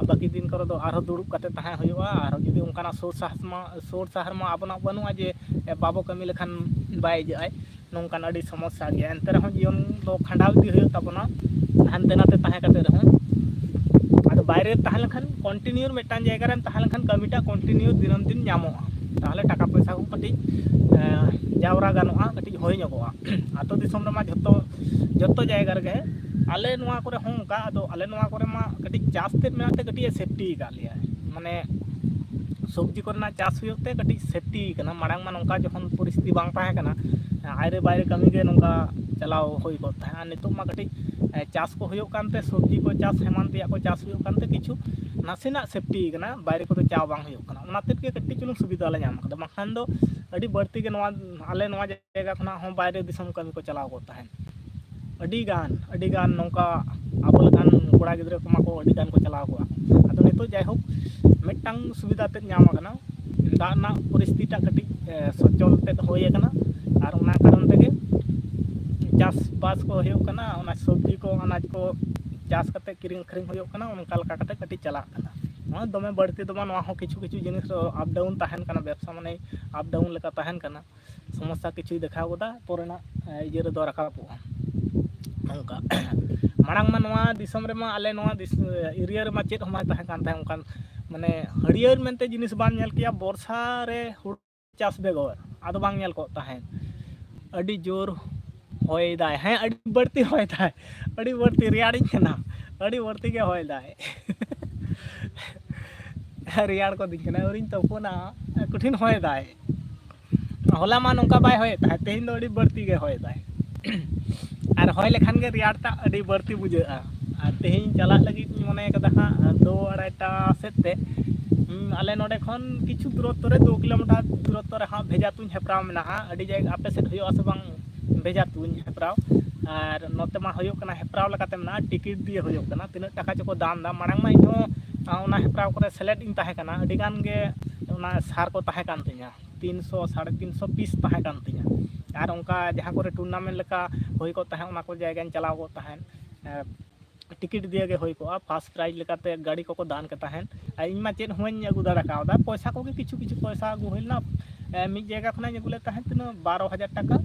ᱵᱟᱹᱠᱤ ᱫᱤᱱ ᱠᱚᱨᱮ ᱫᱚ ᱟᱨᱦᱚᱸ ᱫᱩᱲᱩᱵ ᱠᱟᱛᱮ ᱛᱟᱦᱮᱸ ᱦᱩᱭᱩᱜᱼᱟ᱾ ᱟᱨᱦᱚᱸ ᱡᱩᱫᱤ ᱚᱱᱠᱟᱱᱟᱜ ᱥᱳᱨᱥ ᱢᱟ, ᱥᱳᱨᱥ ᱟᱦᱟᱨ ᱢᱟ ᱟᱵᱚᱱᱟᱜ ᱵᱟᱹᱱᱩᱜᱼᱟ ᱡᱮ, ᱮ, ᱵᱟᱵᱚ ᱠᱟᱹᱢᱤ ᱞᱮᱠᱷᱟᱱ ᱵᱟᱭ ᱤᱭᱟᱹᱜᱼᱟᱭ᱾ ᱱᱚᱝᱠᱟᱱ ᱟᱹᱰᱤ ᱥᱚᱢᱚᱥᱥᱟ ᱜᱮᱭᱟ᱾ ᱮᱱᱛᱮ ᱨᱮᱦᱚᱸ ᱡᱤᱭᱚᱱ ᱫᱚ ᱠᱷᱟᱸᱰᱟᱣ ᱤᱫᱤ ᱦᱩᱭᱩᱜ ᱛᱟᱵᱚᱱᱟ, ᱦᱟᱱᱛᱮ ᱱᱟᱛᱮ ᱛᱟᱦᱮᱸ ᱠᱟᱛᱮ ᱨᱮᱦᱚᱸ᱾ ᱟᱫᱚ ᱵᱟᱭᱨᱮ ᱨᱮ ᱛᱟᱦᱮᱸ ᱞᱮᱱᱠᱷᱟᱱ, ᱠᱚᱱᱴᱤᱱᱤᱭᱩ ᱢᱤᱫᱴᱟᱝ ᱡᱟᱭᱜᱟ ᱨᱮᱢ ᱛᱟᱦᱮᱸ ᱞᱮᱱᱠᱷᱟᱱ, ᱠᱟᱹᱢᱤᱴᱟᱜ ᱠᱚᱱᱴᱤᱱᱤᱭᱩ ᱫᱤᱱᱟᱹᱢ ᱫᱤᱱ ᱧᱟᱢᱚᱜᱼᱟ, ᱛᱟᱦᱚᱞᱮ ᱴᱟᱠᱟ ᱯᱚᱭᱥᱟ ᱠᱚ ᱠᱟᱹᱴᱤᱡ, ᱮᱸ, ᱡᱟᱣᱨᱟ ᱜᱟᱱᱚᱜᱼᱟ, ᱠᱟᱹᱴᱤᱡ ᱦᱩᱭ ᱧᱚᱜᱚᱜᱼᱟ᱾ ᱟᱹᱛᱩ ᱫᱤᱥᱚᱢ ᱨᱮᱢᱟ ᱡᱷᱚᱛᱚ, ᱡᱷᱚᱛᱚ ᱡᱟᱭᱜᱟ ᱨᱮᱜᱮ, ᱟᱞᱮ ᱱᱚᱣᱟ ᱠᱚᱨᱮ ᱦᱚᱸ ᱚᱱᱠᱟ᱾ ᱟᱫᱚ ᱟᱞᱮ ᱱᱚᱣᱟ ᱠᱚᱨᱮ ᱢᱟ ᱠᱟᱹᱴᱤᱡ ᱪᱟᱥ ᱛᱮᱫ ᱢᱮᱱᱟᱜ ᱛᱮ ᱠᱟᱹᱴᱤᱡ ᱮ ᱥᱮᱯᱴᱤ ᱟᱠᱟᱫ ᱞᱮᱭᱟ, ᱢᱟᱱᱮ ᱥᱚᱵᱽᱡᱤ ᱠᱚᱨᱮᱱᱟᱜ ᱪᱟᱥ ᱦᱩᱭᱩᱜ ᱛᱮ ᱠᱟᱹᱴᱤᱡ ᱥᱮᱯᱴᱤ ᱠᱟᱱᱟ᱾ ᱢᱟᱲᱟᱝ ᱢᱟ ᱱᱚᱝᱠᱟ ᱡᱚᱠᱷᱚᱱ ᱯᱚᱨᱤᱥᱛᱷᱤᱛᱤ ᱵᱟᱝ ᱛᱟᱦᱮᱸ ᱠᱟᱱᱟ, ᱟᱭᱨᱮ ᱵᱟᱭᱨᱮ ᱠᱟᱹᱢᱤ ᱜᱮ ᱱᱚᱝᱠᱟ ᱪᱟᱞᱟᱣ ᱦᱩᱭ ᱠᱚᱜ ᱛᱟᱦᱮᱸᱫ᱾ ᱟᱨ ᱱᱤᱛᱚᱜ ᱢᱟ ᱠᱟᱹᱴᱤᱡ, ᱮ, ᱪᱟᱥ ᱠᱚ ᱦᱩᱭᱩᱜ ᱠᱟᱱᱛᱮ, ᱥᱚᱵᱽᱡᱤ ᱠᱚ ᱪᱟᱥ ᱮᱢᱟᱱ ᱛᱮᱭᱟᱜ ᱠᱚ ᱪᱟᱥ ᱦᱩᱭᱩᱜ ᱠᱟᱱᱛᱮ ᱠᱤᱪᱷᱩ ᱱᱟᱥᱮᱱᱟᱜ ᱥᱮᱯᱴᱤ ᱠᱟᱱᱟ, ᱵᱟᱭᱨᱮ ᱠᱚᱫᱚ ᱪᱟᱣ ᱵᱟᱝ ᱦᱩᱭᱩᱜ ᱠᱟᱱᱟ᱾ ᱚᱱᱟ ᱛᱮᱫ ᱜᱮ ᱠᱟᱹᱴᱤᱡ ᱪᱩᱞᱩᱝ ᱥᱩᱵᱤᱫᱷᱟ ᱞᱮ ᱧᱟᱢ ᱠᱟᱫᱟ, ᱵᱟᱝᱠᱷᱟᱱ ᱫᱚ ᱟᱹᱰᱤ ᱵᱟᱹᱲᱛᱤ ᱜᱮ ᱱᱚᱣᱟ, ᱟᱞᱮ ᱱᱚᱣᱟ ᱡᱟᱭᱜᱟ ᱠᱷᱚᱱᱟᱜ ᱦᱚᱸ ᱵᱟᱭᱨᱮ ᱫᱤᱥᱚᱢ ᱠᱟᱹᱢᱤ ᱠᱚ ᱪᱟᱞᱟᱣ ᱠᱚᱜ ᱛᱟᱦᱮᱸᱫ᱾ ᱟᱹᱰᱤ ᱜᱟᱱ, ᱟᱹᱰᱤ ᱜᱟᱱ ᱱᱚᱝᱠᱟ ᱟᱵᱚ ᱞᱮᱠᱟᱱ ᱠᱚᱲᱟ ᱜᱤᱫᱽᱨᱟᱹ ᱠᱚᱢᱟ ᱠᱚ ᱟᱹᱰᱤ ᱜᱟᱱ ᱠᱚ ᱪᱟᱞᱟᱣ ᱠᱚᱜᱼᱟ᱾ ᱟᱫᱚ ᱱᱤᱛᱚᱜ ᱡᱟᱭᱦᱳᱠ ᱢᱤᱫᱴᱟᱝ ᱥᱩᱵᱤᱫᱷᱟ ᱛᱮᱫ ᱧᱟᱢ ᱟᱠᱟᱱᱟ, ᱫᱟᱜ ᱨᱮᱱᱟᱜ ᱯᱚᱨᱤᱥᱛᱷᱤᱛᱤᱴᱟᱜ ᱠᱟᱹᱴᱤᱡ, ᱮ, ᱥᱚᱪᱚᱞ ᱛᱮᱫ ᱦᱩᱭ ᱟᱠᱟᱱᱟ, ᱟᱨ ᱚᱱᱟ ᱠᱟᱨᱚᱱ ᱛᱮᱜᱮ ᱪᱟᱥᱵᱟᱥ ᱠᱚ ᱦᱩᱭᱩᱜ ᱠᱟᱱᱟ, ᱚᱱᱟ ᱥᱚᱵᱽᱡᱤ ᱠᱚ, ᱟᱱᱟᱡᱽ ᱠᱚ ᱪᱟᱥ ᱠᱟᱛᱮ ᱠᱤᱨᱤᱧ ᱟᱹᱠᱷᱨᱤᱧ ᱦᱩᱭᱩᱜ ᱠᱟᱱᱟ, ᱚᱱᱠᱟ ᱞᱮᱠᱟ ᱠᱟᱛᱮ ᱠᱟᱹᱴᱤᱡ ᱪᱟᱞᱟᱜ ᱠᱟᱱᱟ᱾ ᱱᱚᱣᱟ ᱫᱚᱢᱮ ᱵᱟᱹᱲᱛᱤ ᱫᱚ ᱵᱟᱝ, ᱱᱚᱣᱟ ᱦᱚᱸ ᱠᱤᱪᱷᱩ ᱠᱤᱪᱷᱩ ᱡᱤᱱᱤᱥ ᱫᱚ ᱟᱯ ᱰᱟᱣᱩᱱ ᱛᱟᱦᱮᱱ ᱠᱟᱱᱟ, ᱵᱮᱵᱽᱥᱟ ᱢᱟᱱᱮ ᱟᱯ ᱰᱟᱣᱩᱱ ᱞᱮᱠᱟ ᱛᱟᱦᱮᱱ ᱠᱟᱱᱟ᱾ ᱥᱚᱢᱚᱥᱥᱟ ᱠᱤᱪᱷᱩᱭ ᱫᱮᱠᱷᱟᱣ ᱜᱚᱫᱟ, ᱯᱚᱨᱮᱱᱟᱜ, ᱮ, ᱤᱭᱟᱹ ᱨᱮᱫᱚ ᱨᱟᱠᱟᱵᱚᱜᱼᱟ᱾ ᱱᱚᱝᱠᱟ ᱢᱟᱲᱟᱝ ᱢᱟ ᱱᱚᱣᱟ ᱫᱤᱥᱚᱢ ᱨᱮᱢᱟ, ᱟᱞᱮ ᱱᱚᱣᱟ ᱫᱤᱥ-, ᱮᱨᱤᱭᱟ ᱨᱮᱢᱟ ᱪᱮᱫ ᱦᱚᱸ ᱵᱟᱭ ᱛᱟᱦᱮᱸ ᱠᱟᱱ ᱛᱟᱦᱮᱸᱫ, ᱚᱱᱠᱟᱱ ᱢᱟᱱᱮ ᱦᱟᱹᱨᱭᱟᱹᱲ ᱢᱮᱱᱛᱮ ᱡᱤᱱᱤᱥ ᱵᱟᱢ ᱧᱮᱞ ᱠᱮᱭᱟ ᱵᱚᱨᱥᱟ ᱨᱮ ᱦᱩᱲᱩ ᱪᱟᱥ ᱵᱮᱜᱚᱨ, ᱟᱫᱚ ᱵᱟᱝ ᱧᱮᱞ ᱠᱚᱜ ᱛᱟᱦᱮᱸᱫ᱾ ᱟᱹᱰᱤ ᱡᱳᱨ ᱦᱚᱭ ᱫᱟᱭ, ᱦᱮᱸ, ᱟᱹᱰᱤ ᱵᱟᱹᱲᱛᱤ ᱦᱚᱭ ᱫᱟᱭ, ᱟᱹᱰᱤ ᱵᱟᱹᱲᱛᱤ ᱨᱮᱭᱟᱲᱤᱧ ᱠᱟᱱᱟ, ᱟᱹᱰᱤ ᱵᱟᱹᱲᱛᱤ ᱜᱮ ᱦᱚᱭ ᱫᱟᱭ᱾ ᱨᱮᱭᱟᱲ ᱠᱚ ᱫᱤᱧ ᱠᱟᱱᱟ, ᱟᱹᱣᱨᱤᱧ ᱛᱩᱯᱩᱱᱟ, ᱠᱚᱴᱷᱤᱱ ᱦᱚᱭ ᱫᱟᱭ᱾ ᱦᱚᱞᱟ ᱢᱟ ᱱᱚᱝᱠᱟ ᱵᱟᱭ ᱦᱚᱭᱮᱫ ᱛᱟᱦᱮᱸᱫ, ᱛᱮᱦᱮᱧ ᱫᱚ ᱟᱹᱰᱤ ᱵᱟᱹᱲᱛᱤ ᱜᱮ ᱦᱚᱭ ᱫᱟᱭ᱾ ᱟᱨ ᱦᱚᱭ ᱞᱮᱠᱷᱟᱱ ᱜᱮ ᱨᱮᱭᱟᱲ ᱴᱟᱜ ᱟᱹᱰᱤ ᱵᱟᱹᱲᱛᱤ ᱵᱩᱡᱷᱟᱹᱜᱼᱟ᱾ ᱟᱨ ᱛᱮᱦᱮᱧ ᱪᱟᱞᱟᱜ ᱞᱟᱹᱜᱤᱫ ᱤᱧ ᱢᱚᱱᱮ ᱠᱟᱫᱟ ᱦᱟᱸᱜ ᱫᱩ ᱟᱲᱟᱭᱴᱟ ᱥᱮᱫ ᱛᱮ᱾ ᱦᱩᱸ, ᱟᱞᱮ ᱱᱚᱰᱮ ᱠᱷᱚᱱ ᱠᱤᱪᱷᱩ ᱫᱩᱨᱚᱛᱛᱚ ᱨᱮ, ᱫᱩ ᱠᱤᱞᱳᱢᱤᱴᱟᱨ ᱫᱩᱨᱚᱛᱛᱚ ᱨᱮ ᱦᱟᱸᱜ ᱵᱷᱮᱡᱟ ᱛᱩᱧ ᱦᱮᱯᱨᱟᱣ ᱢᱮᱱᱟᱜᱼᱟ᱾ ᱟᱹᱰᱤ ᱡᱟᱭᱜᱟ ᱟᱯᱮ ᱥᱮᱫ ᱦᱩᱭᱩᱜᱼᱟ ᱥᱮ ᱵᱟᱝ ᱵᱷᱮᱡᱟ ᱛᱩᱧ ᱦᱮᱯᱨᱟᱣ? ᱟᱨ ᱱᱚᱛᱮ ᱢᱟ ᱦᱩᱭᱩᱜ ᱠᱟᱱᱟ, ᱦᱮᱯᱨᱟᱣ ᱞᱮᱠᱟᱛᱮ ᱢᱮᱱᱟᱜᱼᱟ, ᱴᱤᱠᱤᱴ ᱫᱤᱭᱮ ᱦᱩᱭᱩᱜ ᱠᱟᱱᱟ᱾ ᱛᱤᱱᱟᱹᱜ ᱴᱟᱠᱟ ᱪᱚᱠᱚ ᱫᱟᱢ ᱮᱫᱟ᱾ ᱢᱟᱲᱟᱝ ᱢᱟ ᱤᱧᱦᱚᱸ, ᱟ, ᱚᱱᱟ ᱦᱮᱯᱨᱟᱣ ᱠᱚᱨᱮ ᱥᱮᱞᱮᱫ ᱤᱧ ᱛᱟᱦᱮᱸ ᱠᱟᱱᱟ᱾ ᱟᱹᱰᱤ ᱜᱟᱱ ᱜᱮ ᱚᱱᱟ ᱥᱟᱨ ᱠᱚ ᱛᱟᱦᱮᱸ ᱠᱟᱱ ᱛᱤᱧᱟᱹ, ᱛᱤᱱᱥᱚ, ᱥᱟᱲᱮ ᱛᱤᱱᱥᱚ ᱯᱤᱥ ᱛᱟᱦᱮᱸ ᱠᱟᱱ ᱛᱤᱧᱟᱹ᱾ ᱟᱨ ᱚᱱᱠᱟ ᱡᱟᱦᱟᱸ ᱠᱚᱨᱮ ᱴᱩᱨᱱᱟᱢᱮᱱᱴ ᱞᱮᱠᱟ ᱦᱩᱭ ᱠᱚᱜ ᱛᱟᱦᱮᱸᱫ, ᱚᱱᱟ ᱠᱚ ᱡᱟᱭᱜᱟᱧ ᱪᱟᱞᱟᱣ ᱠᱚᱜ ᱛᱟᱦᱮᱸᱫ᱾ ᱮ, ᱴᱤᱠᱤᱴ ᱫᱤᱭᱮ ᱜᱮ ᱦᱩᱭ ᱠᱚᱜᱼᱟ᱾ ᱯᱷᱟᱥᱴ ᱯᱨᱟᱭᱤᱡᱽ ᱞᱮᱠᱟᱛᱮ ᱜᱟᱹᱰᱤ ᱠᱚᱠᱚ ᱫᱟᱱ ᱠᱮᱫ ᱛᱟᱦᱮᱸᱫ᱾ ᱟᱨ ᱤᱧ ᱢᱟ ᱪᱮᱫ ᱦᱚᱸ ᱵᱟᱹᱧ ᱟᱹᱜᱩ ᱫᱟᱲᱮ ᱠᱟᱣᱫᱟ, ᱯᱚᱭᱥᱟ ᱠᱚᱜᱮ ᱠᱤᱪᱷᱩ ᱠᱤᱪᱷᱩ ᱯᱚᱭᱥᱟ ᱟᱹᱜᱩ ᱦᱩᱭ ᱞᱮᱱᱟ᱾ ᱮ, ᱢᱤᱫ ᱡᱟᱭᱜᱟ ᱠᱷᱚᱱᱟᱜ ᱤᱧ ᱟᱹᱜᱩ ᱞᱮᱫ ᱛᱟᱦᱮᱸᱫ ᱛᱤᱱᱟᱹᱜ, ᱵᱟᱨᱚ ᱦᱟᱡᱟᱨ ᱴᱟᱠᱟ᱾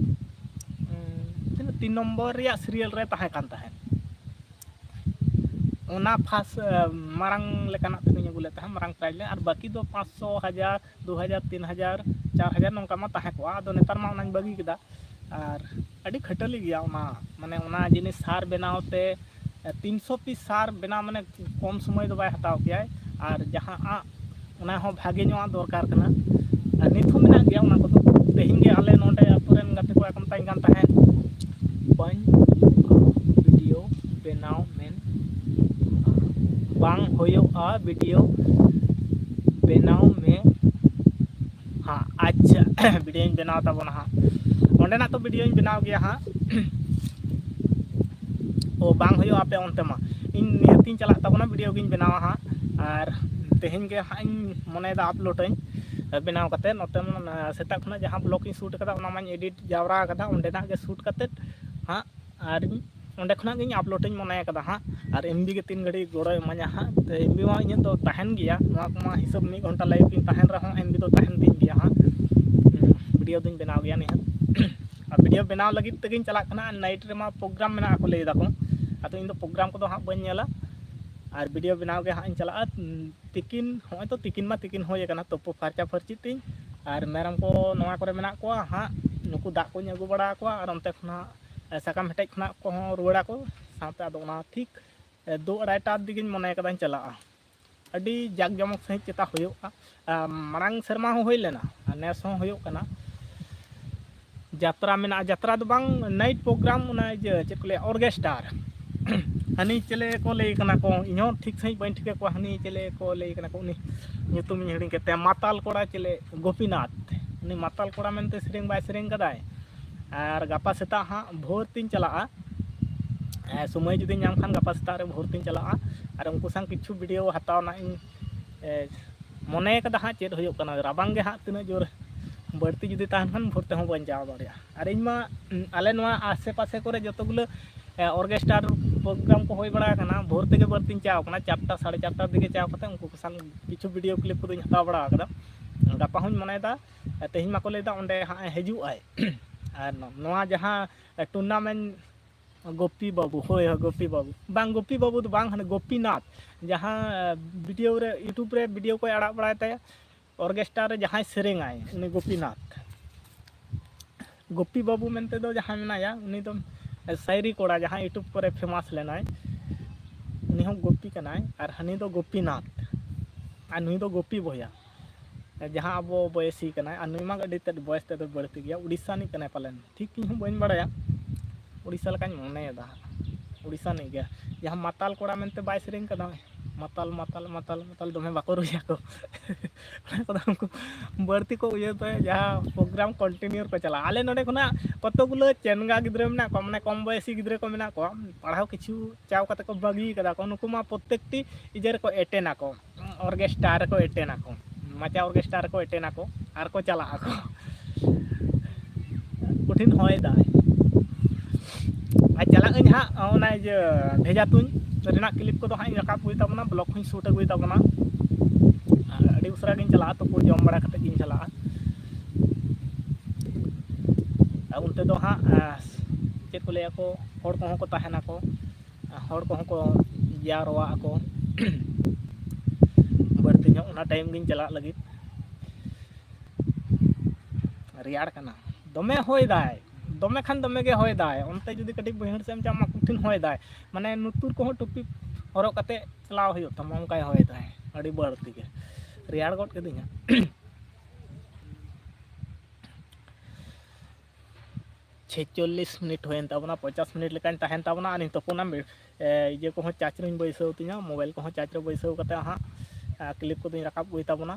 ᱩᱸ, ᱛᱤᱱᱟᱹᱜ, ᱛᱤᱱ ᱱᱚᱢᱵᱚᱨ ᱨᱮᱭᱟᱜ ᱥᱤᱨᱤᱭᱟᱞ ᱨᱮ ᱛᱟᱦᱮᱸ ᱠᱟᱱ ᱛᱟᱦᱮᱸᱫ᱾ ᱚᱱᱟ ᱯᱷᱟᱥ, ᱮ, ᱢᱟᱨᱟᱝ ᱞᱮᱠᱟᱱᱟᱜ ᱛᱮᱜᱮᱧ ᱟᱹᱜᱩ ᱞᱮᱫ ᱛᱟᱦᱮᱸᱫ, ᱢᱟᱨᱟᱝ ᱯᱨᱟᱭᱤᱡᱽ ᱞᱮ, ᱟᱨ ᱵᱟᱹᱠᱤ ᱫᱚ ᱯᱟᱸᱪᱥᱚ, ᱦᱟᱡᱟᱨ, ᱫᱩ ᱦᱟᱡᱟᱨ, ᱛᱤᱱ ᱦᱟᱡᱟᱨ, ᱪᱟᱨ ᱦᱟᱡᱟᱨ ᱱᱚᱝᱠᱟ ᱢᱟ ᱛᱟᱦᱮᱸ ᱠᱚᱜᱼᱟ᱾ ᱟᱫᱚ ᱱᱮᱛᱟᱨ ᱢᱟ ᱚᱱᱟᱧ ᱵᱟᱹᱜᱤ ᱠᱮᱫᱟ᱾ ᱟᱨ ᱟᱹᱰᱤ ᱠᱷᱟᱹᱴᱟᱹᱞᱤ ᱜᱮᱭᱟ ᱚᱱᱟ, ᱢᱟᱱᱮ ᱚᱱᱟ ᱡᱤᱱᱤᱥ ᱥᱟᱨ ᱵᱮᱱᱟᱣ ᱛᱮ, ᱮ, ᱛᱤᱱᱥᱚ ᱯᱤᱥ ᱥᱟᱨ ᱵᱮᱱᱟᱣ ᱢᱟᱱᱮ ᱠᱚᱢ ᱥᱚᱢᱚᱭ ᱫᱚ ᱵᱟᱭ ᱦᱟᱛᱟᱣ ᱠᱮᱭᱟᱭ᱾ ᱟᱨ ᱡᱟᱦᱟᱸ ᱟᱜ, ᱚᱱᱟ ᱦᱚᱸ ᱵᱷᱟᱜᱮ ᱧᱚᱜ ᱟᱜ ᱫᱚᱨᱠᱟᱨ ᱠᱟᱱᱟ᱾ ᱟᱨ ᱱᱤᱛ ᱦᱚᱸ ᱢᱮᱱᱟᱜ ᱜᱮᱭᱟ ᱚᱱᱟ ᱠᱚᱫᱚ᱾ ᱛᱮᱦᱮᱧ ᱜᱮ ᱟᱞᱮ ᱱᱚᱰᱮ ᱟᱛᱳ ᱨᱮᱱ ᱜᱟᱛᱮ ᱠᱚ ᱠᱚ ᱢᱮᱛᱟᱧ ᱠᱟᱱ ᱛᱟᱦᱮᱸᱫ, ᱵᱟᱹᱧ ᱦᱩᱭᱩᱜᱼᱟ ᱵᱷᱤᱰᱤᱭᱳ ᱵᱮᱱᱟᱣ ᱢᱮᱱ, ᱵᱟᱝ ᱦᱩᱭᱩᱜᱼᱟ ᱵᱷᱤᱰᱤᱭᱳ ᱵᱮᱱᱟᱣ ᱢᱮ ᱦᱟᱸᱜ᱾ ᱟᱪᱪᱷᱟ, ᱵᱷᱤᱰᱤᱭᱳᱧ ᱵᱮᱱᱟᱣ ᱛᱟᱵᱚᱱᱟ ᱦᱟᱸᱜ, ᱚᱸᱰᱮᱱᱟᱜ ᱛᱚ ᱵᱷᱤᱰᱤᱭᱳᱧ ᱵᱮᱱᱟᱣ ᱜᱮᱭᱟ ᱦᱟᱸᱜ᱾ ᱳ, ᱵᱟᱝ ᱦᱩᱭᱩᱜᱼᱟ ᱟᱯᱮ ᱚᱱᱛᱮ ᱢᱟ, ᱤᱧ ᱱᱤᱦᱟᱹᱛᱤᱧ ᱪᱟᱞᱟᱜ ᱛᱟᱵᱚᱱᱟ, ᱵᱷᱤᱰᱤᱭᱳ ᱜᱤᱧ ᱵᱮᱱᱟᱣᱟ ᱦᱟᱸᱜ᱾ ᱟᱨ ᱛᱮᱦᱮᱧ ᱜᱮ ᱦᱟᱸᱜ ᱤᱧ ᱢᱚᱱᱮᱭᱮᱫᱟ ᱟᱯᱞᱳᱰᱟᱹᱧ, ᱵᱮᱱᱟᱣ ᱠᱟᱛᱮ ᱱᱚᱛᱮ ᱢᱟ ᱥᱮᱛᱟᱜ ᱠᱷᱚᱱᱟᱜ ᱡᱟᱦᱟᱸ ᱵᱞᱚᱜ ᱤᱧ ᱥᱩᱴ ᱠᱟᱫᱟ, ᱚᱱᱟ ᱢᱟᱧ ᱮᱰᱤᱴ ᱡᱟᱣᱨᱟ ᱠᱟᱫᱟ, ᱚᱸᱰᱮᱱᱟᱜ ᱜᱮ ᱥᱩᱴ ᱠᱟᱛᱮ ᱦᱟᱸᱜ ᱟᱨ ᱚᱸᱰᱮ ᱠᱷᱚᱱᱟᱜ ᱜᱤᱧ ᱟᱯᱞᱳᱰ ᱤᱧ ᱢᱚᱱᱮ ᱠᱟᱫᱟ ᱦᱟᱸᱜ᱾ ᱟᱨ ᱮᱢᱵᱤ ᱜᱮ ᱛᱤᱱ ᱜᱷᱟᱹᱲᱤᱡ ᱜᱚᱲᱚᱭ ᱤᱢᱟᱹᱧᱟ ᱦᱟᱸᱜ᱾ ᱛᱚ ᱮᱢᱵᱤ ᱢᱟ ᱤᱧᱟᱹᱜ ᱫᱚ ᱛᱟᱦᱮᱱ ᱜᱮᱭᱟ, ᱱᱚᱣᱟ ᱠᱚᱢᱟ ᱦᱤᱥᱟᱹᱵ ᱢᱤᱫ ᱜᱷᱚᱱᱴᱟ ᱞᱟᱭᱤᱵᱷ ᱤᱧ ᱛᱟᱦᱮᱱ ᱨᱮᱦᱚᱸ ᱮᱢᱵᱤ ᱫᱚ ᱛᱟᱦᱮᱱ ᱛᱤᱧ ᱜᱮᱭᱟ ᱦᱟᱸᱜ᱾ ᱦᱩᱸ, ᱵᱷᱤᱰᱤᱭᱳ ᱫᱚᱧ ᱵᱮᱱᱟᱣ ᱜᱮᱭᱟ ᱱᱤᱦᱟᱹᱛ᱾ ᱟᱨ ᱵᱷᱤᱰᱤᱭᱳ ᱵᱮᱱᱟᱣ ᱞᱟᱹᱜᱤᱫ ᱛᱮᱜᱮᱧ ᱪᱟᱞᱟᱜ ᱠᱟᱱᱟ᱾ ᱟᱨ ᱱᱟᱭᱤᱴ ᱨᱮᱢᱟ ᱯᱨᱳᱜᱨᱟᱢ ᱢᱮᱱᱟᱜᱼᱟ ᱠᱚ ᱞᱟᱹᱭ ᱫᱟᱠᱚ, ᱟᱫᱚ ᱤᱧ ᱫᱚ ᱯᱨᱳᱜᱨᱟᱢ ᱠᱚᱫᱚ ᱦᱟᱸᱜ ᱵᱟᱹᱧ ᱧᱮᱞᱟ᱾ ᱟᱨ ᱵᱷᱤᱰᱤᱭᱳ ᱵᱮᱱᱟᱣ ᱜᱮ ᱦᱟᱸᱜ ᱤᱧ ᱪᱟᱞᱟᱜᱼᱟ᱾ ᱛᱤᱠᱤᱱ, ᱦᱚᱸᱜᱼᱚᱭ ᱛᱚ ᱛᱤᱠᱤᱱ ᱢᱟ ᱛᱤᱠᱤᱱ ᱦᱩᱭ ᱟᱠᱟᱱᱟ, ᱛᱩᱯᱩ ᱯᱷᱟᱨᱪᱟ ᱯᱷᱟᱹᱨᱪᱤᱜ ᱛᱤᱧ᱾ ᱟᱨ ᱢᱮᱨᱚᱢ ᱠᱚ ᱱᱚᱣᱟ ᱠᱚᱨᱮ ᱢᱮᱱᱟᱜ ᱠᱚᱣᱟ ᱦᱟᱸᱜ, ᱱᱩᱠᱩ ᱫᱟᱜ ᱠᱚᱧ ᱟᱹᱜᱩ ᱵᱟᱲᱟ ᱟᱠᱚᱣᱟ᱾ ᱟᱨ ᱚᱱᱛᱮ ᱠᱷᱚᱱᱟᱜ ᱮ, ᱥᱟᱠᱟᱢ ᱦᱮᱴᱮᱡ ᱠᱷᱚᱱᱟᱜ ᱠᱚᱦᱚᱸ ᱨᱩᱣᱟᱹᱲᱟᱠᱚ ᱥᱟᱶᱛᱮ᱾ ᱟᱫᱚ ᱚᱱᱟ ᱴᱷᱤᱠ, ᱮ, ᱫᱩ ᱟᱲᱟᱭᱴᱟ ᱫᱤᱜᱮᱧ ᱢᱚᱱᱮ ᱠᱟᱫᱟᱧ ᱪᱟᱞᱟᱜᱼᱟ᱾ ᱟᱹᱰᱤ ᱡᱟᱠ ᱡᱚᱢᱚᱠ ᱥᱟᱺᱦᱤᱡ ᱪᱮᱛᱟ ᱦᱩᱭᱩᱜᱼᱟ᱾ ᱟ, ᱢᱟᱲᱟᱝ ᱥᱮᱨᱢᱟ ᱦᱚᱸ ᱦᱩᱭ ᱞᱮᱱᱟ, ᱟᱨ ᱱᱮᱥ ᱦᱚᱸ ᱦᱩᱭᱩᱜ ᱠᱟᱱᱟ᱾ ᱡᱟᱛᱨᱟ ᱢᱮᱱᱟᱜᱼᱟ, ᱡᱟᱛᱨᱟ ᱫᱚ ᱵᱟᱝ, ᱱᱟᱭᱤᱴ ᱯᱨᱳᱜᱨᱟᱢ, ᱚᱱᱟ ᱤᱭᱟᱹ ᱪᱮᱫ ᱠᱚ ᱞᱟᱹᱭᱟ, ᱚᱨᱜᱮᱥᱴᱟᱨ᱾ ᱦᱟᱹᱱᱤ ᱪᱮᱞᱮ ᱠᱚ ᱞᱟᱹᱭ ᱠᱟᱱᱟ ᱠᱚ, ᱤᱧᱦᱚᱸ ᱴᱷᱤᱠ ᱥᱟᱺᱦᱤᱡ ᱵᱟᱹᱧ ᱴᱷᱤᱠᱟᱹ ᱠᱚᱣᱟ, ᱦᱟᱹᱱᱤ ᱪᱮᱞᱮ ᱠᱚ ᱞᱟᱹᱭ ᱠᱟᱱᱟ ᱠᱚ, ᱩᱱᱤ ᱧᱩᱛᱩᱢ ᱤᱧ ᱦᱤᱲᱤᱧ ᱠᱮᱫ ᱛᱟᱭᱟ, ᱢᱟᱛᱟᱞ ᱠᱚᱲᱟ ᱪᱮᱞᱮ, ᱜᱳᱯᱤᱱᱟᱛᱷ᱾ ᱩᱱᱤ ᱢᱟᱛᱟᱞ ᱠᱚᱲᱟ ᱢᱮᱱᱛᱮ ᱥᱮᱨᱮᱧ ᱵᱟᱭ ᱥᱮᱨᱮᱧ ᱠᱟᱫᱟᱭ᱾ ᱟᱨ ᱜᱟᱯᱟ ᱥᱮᱛᱟᱜ ᱦᱟᱸᱜ ᱵᱷᱳᱨ ᱛᱤᱧ ᱪᱟᱞᱟᱜᱼᱟ᱾ ᱮ, ᱥᱚᱢᱚᱭ ᱡᱩᱫᱤ ᱧᱟᱢ ᱠᱷᱟᱱ ᱜᱟᱯᱟ ᱥᱮᱛᱟᱜ ᱨᱮ ᱵᱷᱳᱨ ᱛᱤᱧ ᱪᱟᱞᱟᱜᱼᱟ᱾ ᱟᱨ ᱩᱱᱠᱩ ᱥᱟᱶ ᱠᱤᱪᱷᱩ ᱵᱷᱤᱰᱤᱭᱳ ᱦᱟᱛᱟᱣ ᱨᱮᱱᱟᱜ ᱤᱧ, ᱮ, ᱢᱚᱱᱮ ᱠᱟᱫᱟ ᱦᱟᱸᱜ᱾ ᱪᱮᱫ ᱦᱩᱭᱩᱜ ᱠᱟᱱᱟ, ᱨᱟᱵᱟᱝ ᱜᱮ ᱦᱟᱸᱜ ᱛᱤᱱᱟᱹᱜ ᱡᱳᱨ ᱵᱟᱹᱲᱛᱤ ᱡᱩᱫᱤ ᱛᱟᱦᱮᱱ ᱠᱷᱟᱱ ᱵᱷᱳᱨ ᱛᱮᱦᱚᱸ ᱵᱟᱹᱧ ᱪᱟᱞᱟᱣ ᱫᱟᱲᱮᱭᱟᱜᱼᱟ᱾ ᱟᱨ ᱤᱧ ᱢᱟ, ᱩᱸ, ᱟᱞᱮ ᱱᱚᱣᱟ ᱟᱥᱮ ᱯᱟᱥᱮ ᱠᱚᱨᱮ ᱡᱚᱛᱚ ᱜᱩᱞᱟᱹ, ᱮ, ᱚᱨᱜᱮᱥᱴᱟᱨ ᱯᱨᱳᱜᱨᱟᱢ ᱠᱚ ᱦᱩᱭ ᱵᱟᱲᱟ ᱟᱠᱟᱱᱟ, ᱵᱷᱳᱨ ᱛᱮᱜᱮ ᱵᱟᱹᱲᱛᱤᱧ ᱪᱟᱞᱟᱣ ᱠᱟᱱᱟ, ᱪᱟᱨᱴᱟ, ᱥᱟᱲᱮ ᱪᱟᱨᱴᱟ ᱫᱤᱜᱮ ᱪᱟᱞᱟᱣ ᱠᱟᱛᱮ ᱩᱱᱠᱩ ᱠᱚ ᱥᱟᱶ ᱠᱤᱪᱷᱩ ᱵᱷᱤᱰᱤᱭᱳ ᱠᱞᱤᱯ ᱠᱚᱫᱚᱧ ᱦᱟᱛᱟᱣ ᱵᱟᱲᱟ ᱟᱠᱟᱫᱟ᱾ ᱜᱟᱯᱟ ᱦᱚᱸᱧ ᱢᱚᱱᱮᱭᱮᱫᱟ, ᱛᱮᱦᱮᱧ ᱢᱟᱠᱚ ᱞᱟᱹᱭᱫᱟ ᱚᱸᱰᱮ ᱦᱟᱸᱜ ᱮ ᱦᱤᱡᱩᱜ ᱟᱭ᱾ ᱟᱨ ᱱᱚ-, ᱱᱚᱣᱟ ᱡᱟᱦᱟᱸ ᱴᱩᱨᱱᱟᱢᱮᱱᱴ, ᱜᱳᱯᱤ ᱵᱟᱹᱵᱩ, ᱦᱳᱭ, ᱦᱳᱭ, ᱜᱳᱯᱤ ᱵᱟᱹᱵᱩ, ᱵᱟᱝ, ᱜᱳᱯᱤ ᱵᱟᱹᱵᱩ ᱫᱚ ᱵᱟᱝ, ᱦᱟᱱᱮ ᱜᱳᱯᱤᱱᱟᱛᱷ, ᱡᱟᱦᱟᱸ ᱵᱷᱤᱰᱤᱭᱳ ᱨᱮ, YouTube ᱨᱮ ᱵᱷᱤᱰᱤᱭᱳ ᱠᱚᱭ ᱟᱲᱟᱜ ᱵᱟᱲᱟᱭ ᱛᱟᱭᱟ, ᱚᱨᱜᱮᱥᱴᱟᱨ ᱨᱮ ᱡᱟᱦᱟᱸᱭ ᱥᱮᱨᱮᱧᱟᱭ, ᱩᱱᱤ ᱜᱳᱯᱤᱱᱟᱛᱷ᱾ ᱜᱳᱯᱤ ᱵᱟᱹᱵᱩ ᱢᱮᱱᱛᱮ ᱫᱚ ᱡᱟᱦᱟᱸᱭ ᱢᱮᱱᱟᱭᱟ, ᱩᱱᱤ ᱫᱚ ᱥᱟᱭᱨᱤ ᱠᱚᱲᱟ, ᱡᱟᱦᱟᱸᱭ YouTube ᱠᱚᱨᱮ ᱯᱷᱮᱢᱟᱥ ᱞᱮᱱᱟᱭ, ᱩᱱᱤ ᱦᱚᱸ ᱜᱳᱯᱤ ᱠᱟᱱᱟᱭ᱾ ᱟᱨ ᱦᱟᱹᱱᱤ ᱫᱚ ᱜᱳᱯᱤᱱᱟᱛᱷ, ᱟᱨ ᱱᱩᱭ ᱫᱚ ᱜᱳᱯᱤ ᱵᱚᱭᱦᱟ᱾ ᱡᱟᱦᱟᱸ ᱟᱵᱚ ᱵᱚᱭᱮᱥᱤ ᱠᱟᱱᱟᱭ, ᱟᱨ ᱱᱩᱭ ᱢᱟ ᱟᱹᱰᱤ ᱛᱮᱫ ᱵᱚᱭᱮᱥ ᱛᱮᱫᱚ ᱵᱟᱹᱲᱛᱤ ᱜᱮᱭᱟ, ᱩᱲᱤᱥᱥᱟ ᱨᱤᱱᱤᱡ ᱠᱟᱱᱟᱭ ᱯᱟᱞᱮᱱ, ᱴᱷᱤᱠ ᱤᱧ ᱦᱚᱸ ᱵᱟᱹᱧ ᱵᱟᱲᱟᱭᱟ, ᱩᱲᱤᱥᱥᱟ ᱞᱮᱠᱟᱧ ᱢᱚᱱᱮᱭᱮᱫᱟ ᱦᱟᱸᱜ, ᱩᱲᱤᱥᱥᱟ ᱨᱤᱱᱤᱡ ᱜᱮ᱾ ᱡᱟᱦᱟᱸ ᱢᱟᱛᱟᱞ ᱠᱚᱲᱟ ᱢᱮᱱᱛᱮ ᱵᱟᱭ ᱥᱮᱨᱮᱧ ᱠᱟᱫᱟ, ᱢᱟᱛᱟᱞ ᱢᱟᱛᱟᱞ ᱢᱟᱛᱟᱞ ᱢᱟᱛᱟᱞ ᱫᱚᱢᱮ ᱵᱟᱠᱚ ᱨᱩᱭᱟ ᱠᱚ᱾ ᱚᱱᱟ ᱠᱚᱫᱚ ᱩᱱᱠᱩ ᱵᱟᱹᱲᱛᱤ ᱠᱚ ᱩᱭᱦᱟᱹᱨ ᱛᱟᱭᱟ, ᱡᱟᱦᱟᱸ ᱯᱨᱳᱜᱨᱟᱢ ᱠᱚᱱᱴᱤᱱᱤᱭᱩ ᱨᱮᱠᱚ ᱪᱟᱞᱟᱜᱼᱟ᱾ ᱟᱞᱮ ᱱᱚᱰᱮ ᱠᱷᱚᱱᱟᱜ ᱠᱚᱛᱚ ᱜᱩᱞᱟᱹ ᱪᱮᱱᱜᱟ ᱜᱤᱫᱽᱨᱟᱹ ᱢᱮᱱᱟᱜ ᱠᱚᱣᱟ, ᱢᱟᱱᱮ ᱠᱚᱢ ᱵᱚᱭᱮᱥᱤ ᱜᱤᱫᱽᱨᱟᱹ ᱠᱚ ᱢᱮᱱᱟᱜ ᱠᱚᱣᱟ, ᱯᱟᱲᱦᱟᱣ ᱠᱤᱪᱷᱩ ᱪᱟᱣ ᱠᱟᱛᱮ ᱠᱚ ᱵᱟᱹᱜᱤ ᱠᱟᱫᱟ ᱠᱚ, ᱱᱩᱠᱩ ᱢᱟ ᱯᱨᱚᱛᱮᱠᱴᱤ ᱤᱭᱟᱹ ᱨᱮᱠᱚ ᱮᱴᱮᱱ ᱟᱠᱚ, ᱚᱨᱜᱮᱥᱴᱟᱨ ᱨᱮᱠᱚ ᱮᱴᱮᱱ ᱟᱠᱚ, ᱢᱟᱪᱟ ᱚᱨᱜᱮᱥᱴᱟᱨ ᱨᱮᱠᱚ ᱮᱴᱮᱱ ᱟᱠᱚ ᱟᱨ ᱠᱚ ᱪᱟᱞᱟᱜ ᱟᱠᱚ᱾ ᱠᱚᱴᱷᱤᱱ ᱦᱚᱭ ᱫᱟᱭ᱾ ᱟᱨ ᱪᱟᱞᱟᱜ ᱟᱹᱧ ᱦᱟᱸᱜ, ᱚᱱᱟ ᱤᱭᱟᱹ ᱵᱷᱮᱡᱟ ᱛᱩᱧ ᱨᱮᱱᱟᱜ ᱠᱞᱤᱯ ᱠᱚᱫᱚ ᱦᱟᱸᱜ ᱤᱧ ᱨᱟᱠᱟᱵ ᱟᱹᱜᱩᱭ ᱛᱟᱵᱚᱱᱟ, ᱵᱞᱚᱜ ᱦᱚᱸᱧ ᱥᱩᱴ ᱟᱹᱜᱩᱭ ᱛᱟᱵᱚᱱᱟ᱾ ᱟᱨ ᱟᱹᱰᱤ ᱩᱥᱟᱹᱨᱟ ᱜᱤᱧ ᱪᱟᱞᱟᱜᱼᱟ, ᱛᱩᱯᱩ ᱡᱚᱢ ᱵᱟᱲᱟ ᱠᱟᱛᱮ ᱜᱤᱧ ᱪᱟᱞᱟᱜᱼᱟ᱾ ᱟᱨ ᱚᱱᱛᱮ ᱫᱚ ᱦᱟᱸᱜ, ᱟᱸ, ᱪᱮᱫ ᱠᱚ ᱞᱟᱹᱭᱟ ᱠᱚ, ᱦᱚᱲ ᱠᱚᱦᱚᱸ ᱠᱚ ᱛᱟᱦᱮᱱᱟᱠᱚ, ᱦᱚᱲ ᱠᱚᱦᱚᱸ ᱠᱚ ᱡᱟᱣᱨᱟᱜ ᱟᱠᱚ ᱵᱟᱹᱲᱛᱤ ᱧᱚᱜ, ᱚᱱᱟ ᱴᱟᱭᱤᱢ ᱜᱤᱧ ᱪᱟᱞᱟᱜ ᱞᱟᱹᱜᱤᱫ᱾ ᱨᱮᱭᱟᱲ ᱠᱟᱱᱟ, ᱫᱚᱢᱮ ᱦᱚᱭ ᱫᱟᱭ, ᱫᱚᱢᱮ ᱠᱷᱟᱱ ᱫᱚᱢᱮ ᱜᱮ ᱦᱚᱭ ᱫᱟᱭ᱾ ᱚᱱᱛᱮ ᱡᱩᱫᱤ ᱠᱟᱹᱴᱤᱡ ᱵᱟᱹᱭᱦᱟᱹᱲ ᱥᱮᱫ ᱮᱢ ᱪᱟᱜ ᱢᱟ, ᱠᱚᱴᱷᱤᱱ ᱦᱚᱭ ᱫᱟᱭ, ᱢᱟᱱᱮ ᱱᱩᱛᱩᱨ ᱠᱚᱦᱚᱸ ᱴᱩᱯᱤ ᱦᱚᱨᱚᱜ ᱠᱟᱛᱮ ᱪᱟᱞᱟᱣ ᱦᱩᱭᱩᱜ ᱛᱟᱢᱟ, ᱚᱱᱠᱟᱭ ᱦᱚᱭ ᱫᱟᱭ ᱟᱹᱰᱤ ᱵᱟᱹᱲᱛᱤ ᱜᱮ᱾ ᱨᱮᱭᱟᱲ ᱜᱚᱫ ᱠᱤᱫᱤᱧᱟ᱾ ᱪᱷᱮᱪᱚᱞᱞᱤᱥ ᱢᱤᱱᱤᱴ ᱦᱩᱭᱮᱱ ᱛᱟᱵᱚᱱᱟ, ᱯᱚᱧᱪᱟᱥ ᱢᱤᱱᱤᱴ ᱞᱮᱠᱟᱧ ᱛᱟᱦᱮᱱ ᱛᱟᱵᱚᱱᱟ᱾ ᱟᱨ ᱱᱤᱛᱚᱜ ᱚᱱᱟ ᱢᱤ-, ᱮ, ᱤᱭᱟᱹ ᱠᱚᱦᱚᱸ ᱪᱟᱨᱡᱽ ᱨᱤᱧ ᱵᱟᱹᱭᱥᱟᱹᱣ ᱛᱤᱧᱟ, ᱢᱳᱵᱟᱭᱤᱞ ᱠᱚᱦᱚᱸ ᱪᱟᱨᱡᱽ ᱨᱮ ᱵᱟᱹᱭᱥᱟᱹᱣ ᱠᱟᱛᱮ ᱦᱟᱸᱜ, ᱟ, ᱠᱞᱤᱯ ᱠᱚᱫᱚᱧ ᱨᱟᱠᱟᱵ ᱟᱹᱜᱩᱭ ᱛᱟᱵᱚᱱᱟ᱾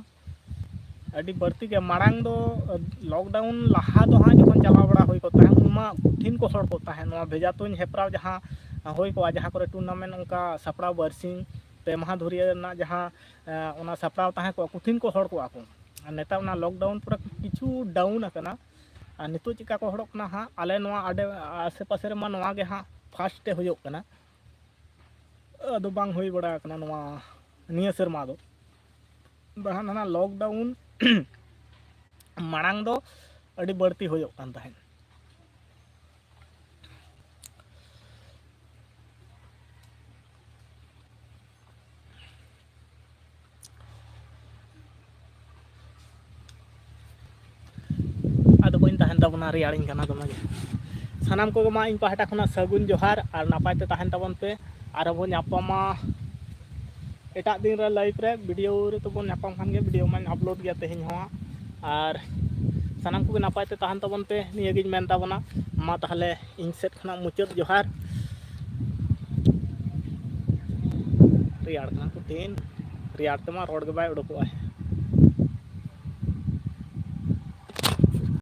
ᱟᱹᱰᱤ ᱵᱟᱹᱲᱛᱤ ᱜᱮ ᱢᱟᱲᱟᱝ ᱫᱚ, ᱞᱚᱠᱰᱟᱣᱩᱱ ᱞᱟᱦᱟ ᱫᱚ ᱦᱟᱸᱜ ᱡᱚᱠᱷᱚᱱ ᱪᱟᱞᱟᱣ ᱵᱟᱲᱟ ᱦᱩᱭ ᱠᱚᱜ ᱛᱟᱦᱮᱸᱫ, ᱩᱱ ᱢᱟ ᱠᱚᱴᱷᱤᱱ ᱠᱚ ᱦᱚᱲ ᱠᱚᱜ ᱛᱟᱦᱮᱸᱫ᱾ ᱱᱚᱣᱟ ᱵᱷᱮᱡᱟ ᱛᱩᱧ ᱦᱮᱯᱨᱟᱣ ᱡᱟᱦᱟᱸ ᱦᱩᱭ ᱠᱚᱜᱼᱟ, ᱡᱟᱦᱟᱸ ᱠᱚᱨᱮ ᱴᱩᱨᱱᱟᱢᱮᱱᱴ ᱚᱱᱠᱟ ᱥᱟᱯᱲᱟᱣ, ᱵᱟᱨᱥᱤᱧ ᱯᱮ ᱢᱟᱦᱟ ᱫᱷᱩᱨᱤᱭᱟᱹ ᱨᱮᱱᱟᱜ ᱡᱟᱦᱟᱸ, ᱮ, ᱚᱱᱟ ᱥᱟᱯᱲᱟᱣ ᱛᱟᱦᱮᱸ ᱠᱚᱜᱼᱟ, ᱠᱚᱴᱷᱤᱱ ᱠᱚ ᱦᱚᱲ ᱠᱚᱜᱼᱟ ᱠᱚ᱾ ᱟᱨ ᱱᱮᱛᱟᱨ ᱚᱱᱟ ᱞᱚᱠᱰᱟᱣᱩᱱ ᱯᱚᱨᱮ ᱠᱤᱪᱷᱩ ᱰᱟᱣᱩᱱ ᱟᱠᱟᱱᱟ᱾ ᱟᱨ ᱱᱤᱛᱚᱜ ᱪᱮᱫᱠᱟ ᱠᱚ ᱦᱚᱲᱚᱜ ᱠᱟᱱᱟ ᱦᱟᱸᱜ, ᱟᱞᱮ ᱱᱚᱣᱟ ᱟᱰᱮ, ᱟᱥᱮ ᱯᱟᱥᱮ ᱨᱮᱢᱟ ᱱᱚᱣᱟ ᱜᱮ ᱦᱟᱸᱜ ᱯᱷᱟᱥᱴ ᱛᱮ ᱦᱩᱭᱩᱜ ᱠᱟᱱᱟ᱾ ᱟᱫᱚ ᱵᱟᱝ ᱦᱩᱭ ᱵᱟᱲᱟ ᱟᱠᱟᱱᱟ ᱱᱚᱣᱟ, ᱱᱤᱭᱟᱹ ᱥᱮᱨᱢᱟ ᱫᱚ᱾ ᱵᱟᱠᱷᱟᱱ ᱦᱟᱱᱟ ᱞᱚᱠᱰᱟᱣᱩᱱ ᱢᱟᱲᱟᱝ ᱫᱚ ᱟᱹᱰᱤ ᱵᱟᱹᱲᱛᱤ ᱦᱩᱭᱩᱜ ᱠᱟᱱ ᱛᱟᱦᱮᱸᱫ᱾ ᱟᱫᱚ ᱵᱟᱹᱧ ᱛᱟᱦᱮᱱ ᱛᱟᱵᱚᱱᱟ, ᱨᱮᱭᱟᱲᱤᱧ ᱠᱟᱱᱟ ᱫᱚᱢᱮ ᱜᱮ᱾ ᱥᱟᱱᱟᱢ ᱠᱚᱜᱮ ᱢᱟ ᱤᱧ ᱯᱟᱦᱴᱟ ᱠᱷᱚᱱᱟᱜ ᱥᱟᱹᱜᱩᱱ ᱡᱚᱦᱟᱨ ᱟᱨ ᱱᱟᱯᱟᱭ ᱛᱮ ᱛᱟᱦᱮᱱ ᱛᱟᱵᱚᱱ ᱯᱮ᱾ ᱟᱨᱦᱚᱸ ᱵᱚᱱ ᱧᱟᱯᱟᱢᱟ ᱮᱴᱟᱜ ᱫᱤᱱ ᱨᱮ ᱞᱟᱭᱤᱵᱷ ᱨᱮ ᱵᱷᱤᱰᱤᱭᱳ ᱨᱮ ᱛᱚᱵᱚᱱ ᱧᱟᱯᱟᱢ ᱠᱷᱟᱱ ᱜᱮ, ᱵᱷᱤᱰᱤᱭᱳ ᱢᱟᱧ ᱟᱯᱞᱳᱰ ᱜᱮᱭᱟ ᱛᱮᱦᱮᱧ ᱦᱚᱸ᱾ ᱟᱨ ᱥᱟᱱᱟᱢ ᱠᱚᱜᱮ ᱱᱟᱯᱟᱭ ᱛᱮ ᱛᱟᱦᱮᱱ ᱛᱟᱵᱚᱱ ᱯᱮ, ᱱᱤᱭᱟᱹᱜᱤᱧ ᱢᱮᱱ ᱛᱟᱵᱚᱱᱟ᱾ ᱢᱟ ᱛᱟᱦᱚᱞᱮ ᱤᱧ ᱥᱮᱫ ᱠᱷᱚᱱᱟᱜ ᱢᱩᱪᱟᱹᱫ ᱡᱚᱦᱟᱨ᱾ ᱨᱮᱭᱟᱲ ᱠᱟᱱᱟ ᱠᱚ ᱛᱤᱦᱤᱧ, ᱨᱮᱭᱟᱲ ᱛᱮᱢᱟ ᱨᱚᱲ ᱜᱮ ᱵᱟᱭ ᱩᱰᱩᱠᱚᱜᱼᱟ᱾